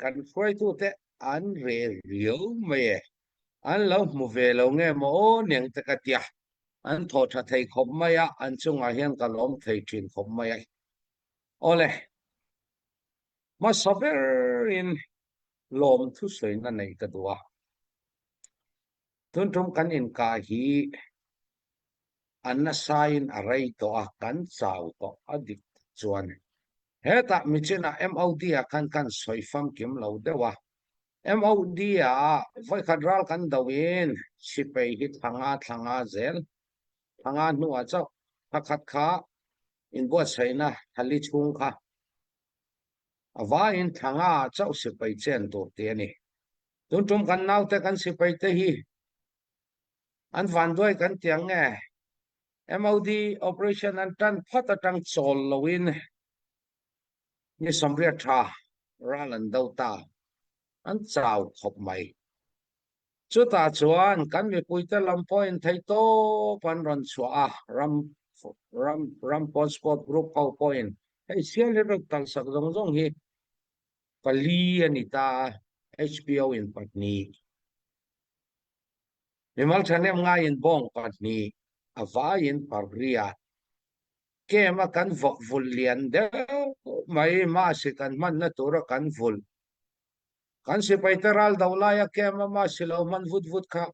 kan hruaitute an reh riau mai e. An lo hmu ve lo nge maw aw niang te ka tia. An thaw tha thei khawp mai a, an chungah hian ka lawm thei thin khawp mai a. Awle, hmasa berin lawm thusawiina neih ka duh a. Tun tum kan inkah hi a nasain a rei tawh a, kan chau tawh a dik tak chuan. Hetah michinah MOD ah khan kan sawi famkim lo deuh a, MOD ah vawikhat ral kan do in sipei hi thla nga thla nga zel, thla nga hnuah chauh thla khat kha inbuatsaihna thla li chhung kha a vaiin thla nga ah chauh sipei chen tur tih a ni. Tun tum kan naute kan sipai te hi an vanduai kan ti ang nge? MOD operation an tan phawt atang chawl loin ni sawmriat tha ral an do ta. An chau khawp mai. Chutah chuan kan mipuite lam pawhin theihtawp an rawn chhuah a, ram ram ram pawn sport group ho pawhin hei sial hi rawn kalsak zawng zawng hi pali a ni ta a, HPO in pahnih. Mimal thahnem ngaiin bawng pahnih a vaiin pariat. Camp a kan vawk vulh lian deuh mai mahse kan hmanna tura kan vulh. Kan sipai te ral do laia camp a mahse lo hman vut vut kha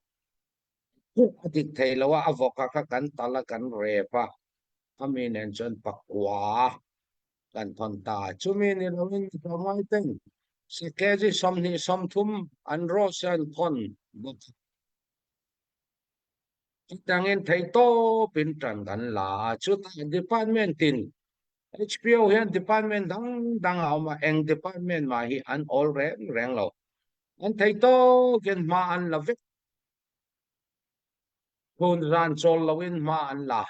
a dik thei lo a, a vawk a kha kan tal a kan rep a, khami nen chuan pakua kan thawn ta. Chumi ni loin tlawmngai ten sa kg 20 30 an rawh se an thawn bawk. Chutangin theihtawpin tan kan la a, chutah department in HPO hian department dang dang a awm a, eng department mah hi an awl reng reng lo. An theihtawkin hma an la vek. Phun zan chawl loin hma an la.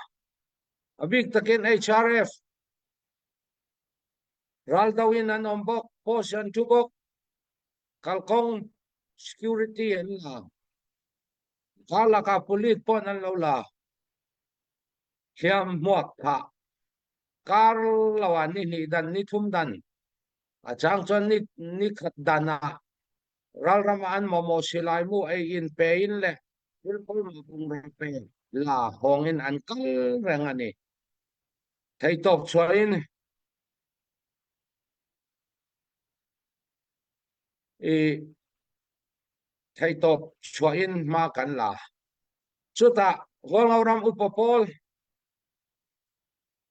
A bik takin HRF ral doin an awm bawk, post an thu bawk, kalkawng security an la. Kha lakah police pawh an lo la. Hliam hmuak phah. Kar lo ah ni hnih dan, ni thum dan, a chang chuan ni ni khat dan ah ralram ah an mamawh silai mu ei in pe in le thil pawimawh bungraw pe la hawng in an kal reng a ni. Theihtawp chhuah in i theihtawp chhuah in hma kan la. Chutah Hualngo ram upa pawl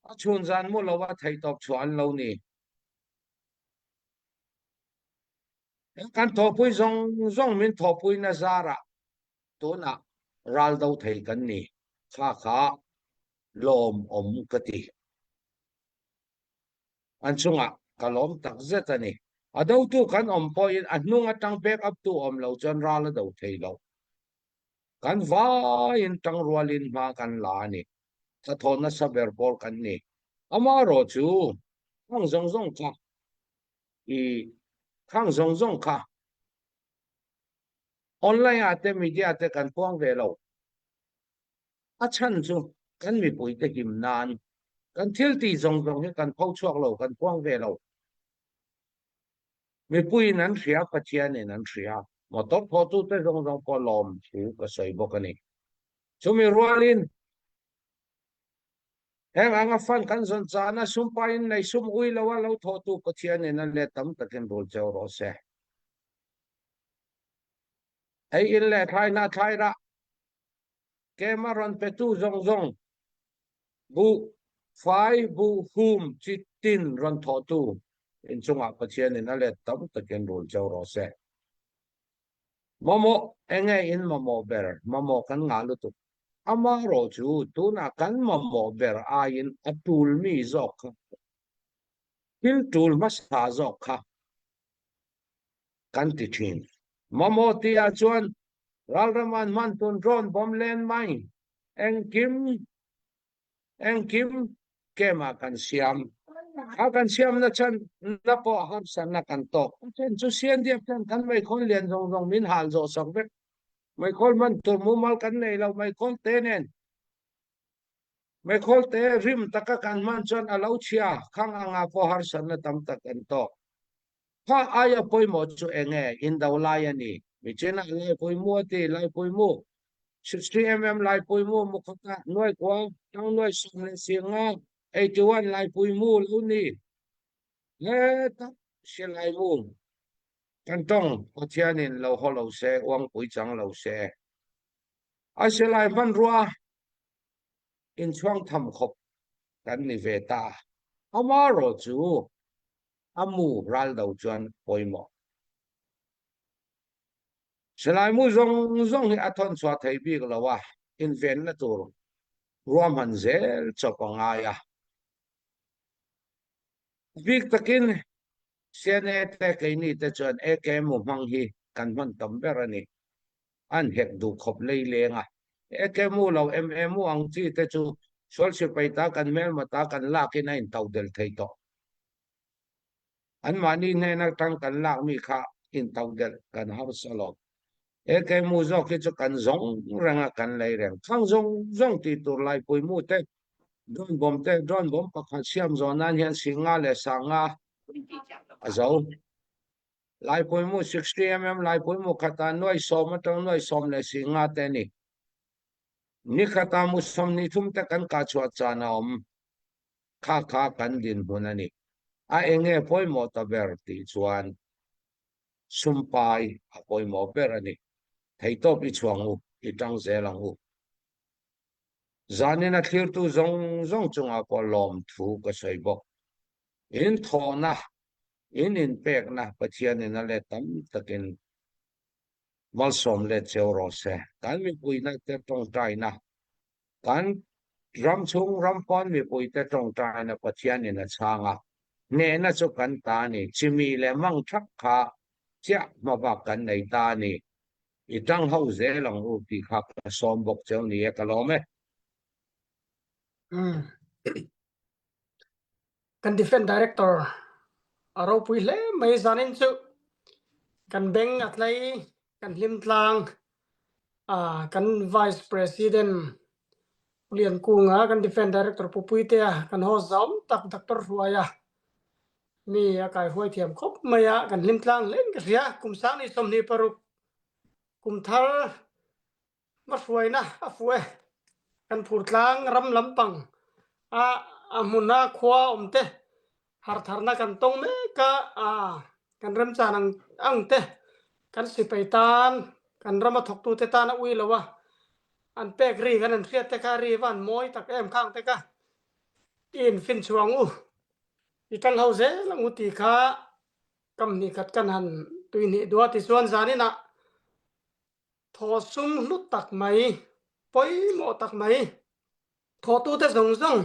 a chhun zan mu lo a theihtawp chhuah an lo ni. Kan thawhpui zawng zawng min thawhpui na zarah tunah ral do thei kan ni. Kha kha lawmawm ka ti. An chungah ka lawm tak zet a ni. A dotu kan awm pawhin a hnung atang back up tu awm lo chuan ral a do thei lo. Kan vaiin tangrualin hma kan la a ni. Thathaw nasa ber pawl kan ni. Amaherawh chu khang zawng zawng kha i khang zawng zawng kha online ah te media te kan puang ve lo. A chhan chu kan mipuite him nan kan thil tih zawng zawng hi kan pho chhuak lo, kan puang ve lo. Mipuiin an hria, Pathianin an hria. Motor thawhtute zawng zawng pawh lawm thu ka sawi bawk a ni. Chumi rualin heng anga fund kan zawn chana sumpaiin nei sum ui loa lo thawhtu Pathianin a let tam takin rul cheu rawh se. Ei in leh thlaina thlai rah Kem a rawn petu zawng zawng buh fai, buh hum chi tin rawn thawhtu inchungah Pathianin a let tam takin rul cheu rawh se. Mamawh, enge in mamawh ber? Mamawh kan ngah lutuk. Amaherawh chu tunah kan mamawh ber aiin a tul mi zawk kha, thil tul hmasa zawk kha kan ti thin. Mamawh tihah chuan ralram an hman tun drone bomb len mai engkim engkim camp ah kan siam. A kan siamna chhan na pawh harsatna kan tawk. A then chu CNDF ten kan meikhawl lian zawng zawng min hal zawh sak vek. Meikhawl hman tur mumal kan nei lo meikhawl te nen. Meikhawl te rim taka kan hman chuan a lo chhia khang anga pawh harsatna tam tak kan tawk. Kha aia pawimawh chu eng nge? Indo lai a ni. Michinah Laipuimu a ti, Laipuimu, 60mm Laipuimu mukhata nuai kua, tang nuai 15, 81 Laipuimu lo ni. Heta silaimu kan tawng Pathianin lo haw lo se, uangpui chang lo se. A silai hmanrua inchhuang tham khawp kan ni ve ta. Amaherawh chu a mu ral do chuan pawimawh. Silai mu zawng zawng hi a thawn chhuah thei bik lo a, invenna tur ruahman zel chawp a ngai a. Bik takin CNA te keini te chuan AK mu hmang hi kan hman tam ber a ni. An hek duh khawp lei leng a. AK mu lo MA mu ang chi te chu sual sipai ta kan hmelma ta kan lakin a intodelh thei tawh. Anmahni hnen atang kan lakmi kha Intodelh kan harsa lo. He kei mu zawk hi chu kan zawng reng a kan lei reng. Thlang zawng zawng ti tur laipui mu te drone bomb te drone bomb pakhat siam zawh nan hian singa leh sanga a zo. Laipui mu 60 mm laipui mu khatah nuai sawm atang nuai sawm leh singa te a ni. Ni khatah mu 23 te kan kah chhuah chan a awm. Kha kha kan dinhmun a ni. A enge pawimawh ta ber tih chuan sumpai a pawimawh ber a ni. Theihtawp i chhuang u, i tang zel ang u. Zanin a thlirtu zawng zawng chungah pawh lawmthu ka sawi bawk. In thawhna, in inpekna Pathianin a let tam takin malsawm let cheu rawh se. Kan mipuina te tawngtaina Kan ram chhung ram pawn mipuite tawngtaina Pathianin a chhang a, hnehna chu kan ta a ni. Chimi leh mang thak kha chiah hmabak kan nei ta a ni. I tang ho zel ang u tih kha ka sawm bawk cheu ni e, ka lawm e. Kan Defence Director a ropui hle mai zanin chu kan beng a tlei kan hlim tlang kan Vice President Pu Lian Kunga kan Defence Director Pu Puitea kan host zawm tak Doctor Hruaia mi a kai hruai thiam khawp mai a kan hlim tlang hle in ka hria kum sang ni 26 kum thar Hmahruaina a fuh e. Kan phurtlang ram lampang a a hmuna khua awm te hartharna kan tawng mek a, a kan remchan ang ang te kan sipai tan kan rama thawktute tan a ui lo a, an pek ri kan an hriat te kha ri va an mawi tak em khang te kha i in finchhuah ang u, i tang ho zel ang u tih kha kam hnih khat kan han tuihnih duh a tichuan zaninah Thaw sum hlut tak mai, pawimawh tak mai, thawhtute zawng zawng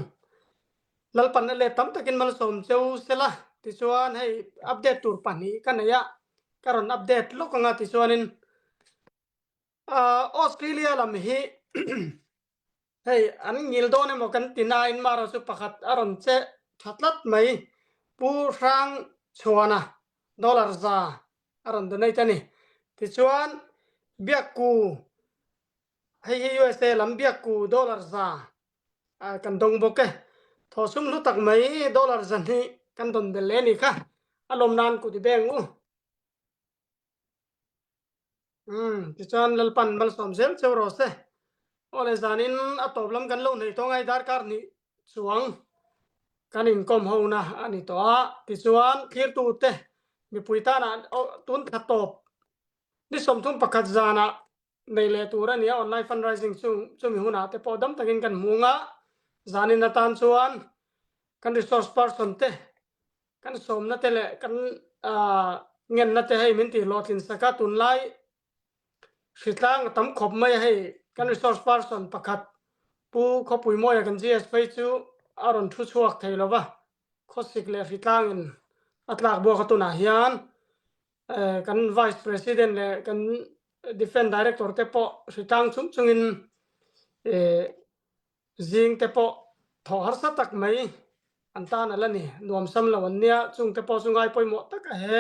Lalpan a let tam takin malsawm cheu sela tichuan hei update tur pahnih ka nei a, ka rawn update lawk anga tichuanin Australia lam hi Hei, an ngil dawn emaw kan ti nain Mara chu pakhat a rawn che tha tlat mai. Pu Hrang Chhuana dollar za a rawn donate a ni. Tichuan, Biakku, hei hi USA lam Biakku dollar za kan dawng bawk e. Thawhsum hlu tak mai dollar 200 kan dawn belh leh a ni kha. A lawm nan kut i beng u. Umm tichuan Lalpan malsawm zel cheu rawh se. Aw le zanin a tawp lam kan lo nei tawh ngai darkar hnih chuang kan inkawm ho na a ni tawh a. Tichuan thlirtu te mipui tanah tun thla tawp ni 31 zanah nei leh tur a ni a online fundraising chu chumi hunah te pawh dam takin kan hmu anga zanin atan chuan kan resource person te Kan sawmna te leh kan ngenna te hei min tih hlawhtlin sak a, tunlai hritlang a tam khawp mai a hei kan resource person pakhat Pu Khawpuimawia kan GS phei chu a rawn thu chhuak thei lo va, khawsik leh hritlangin a tlak buak a tunah hian kan Vice President leh kan Defence Director te pawh hritlang chung chungin Zing te pawh thawh harsa tak mai an tan a la ni. Nuamsam lo an nia, chung te pawh chu ngai pawimawh tak a he.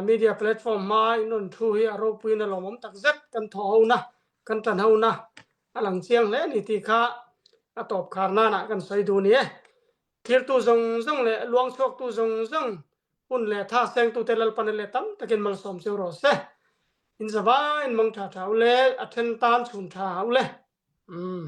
Media platform hma in rawn thu hi a ropuiin a lawmawm tak zet. Kan thawh hona, kan tan hona a lang chiang hle a ni tih kha a tawp khar nanah kan sawi duh ni e. Thlirtu zawng zawng leh luang chhuaktu zawng zawng hun leh tha sengtute Lalpan a let tam takin malsawm cheu rawh se. In zavaiin mang tha tha u le, a then tan chhun tha u le. Umm.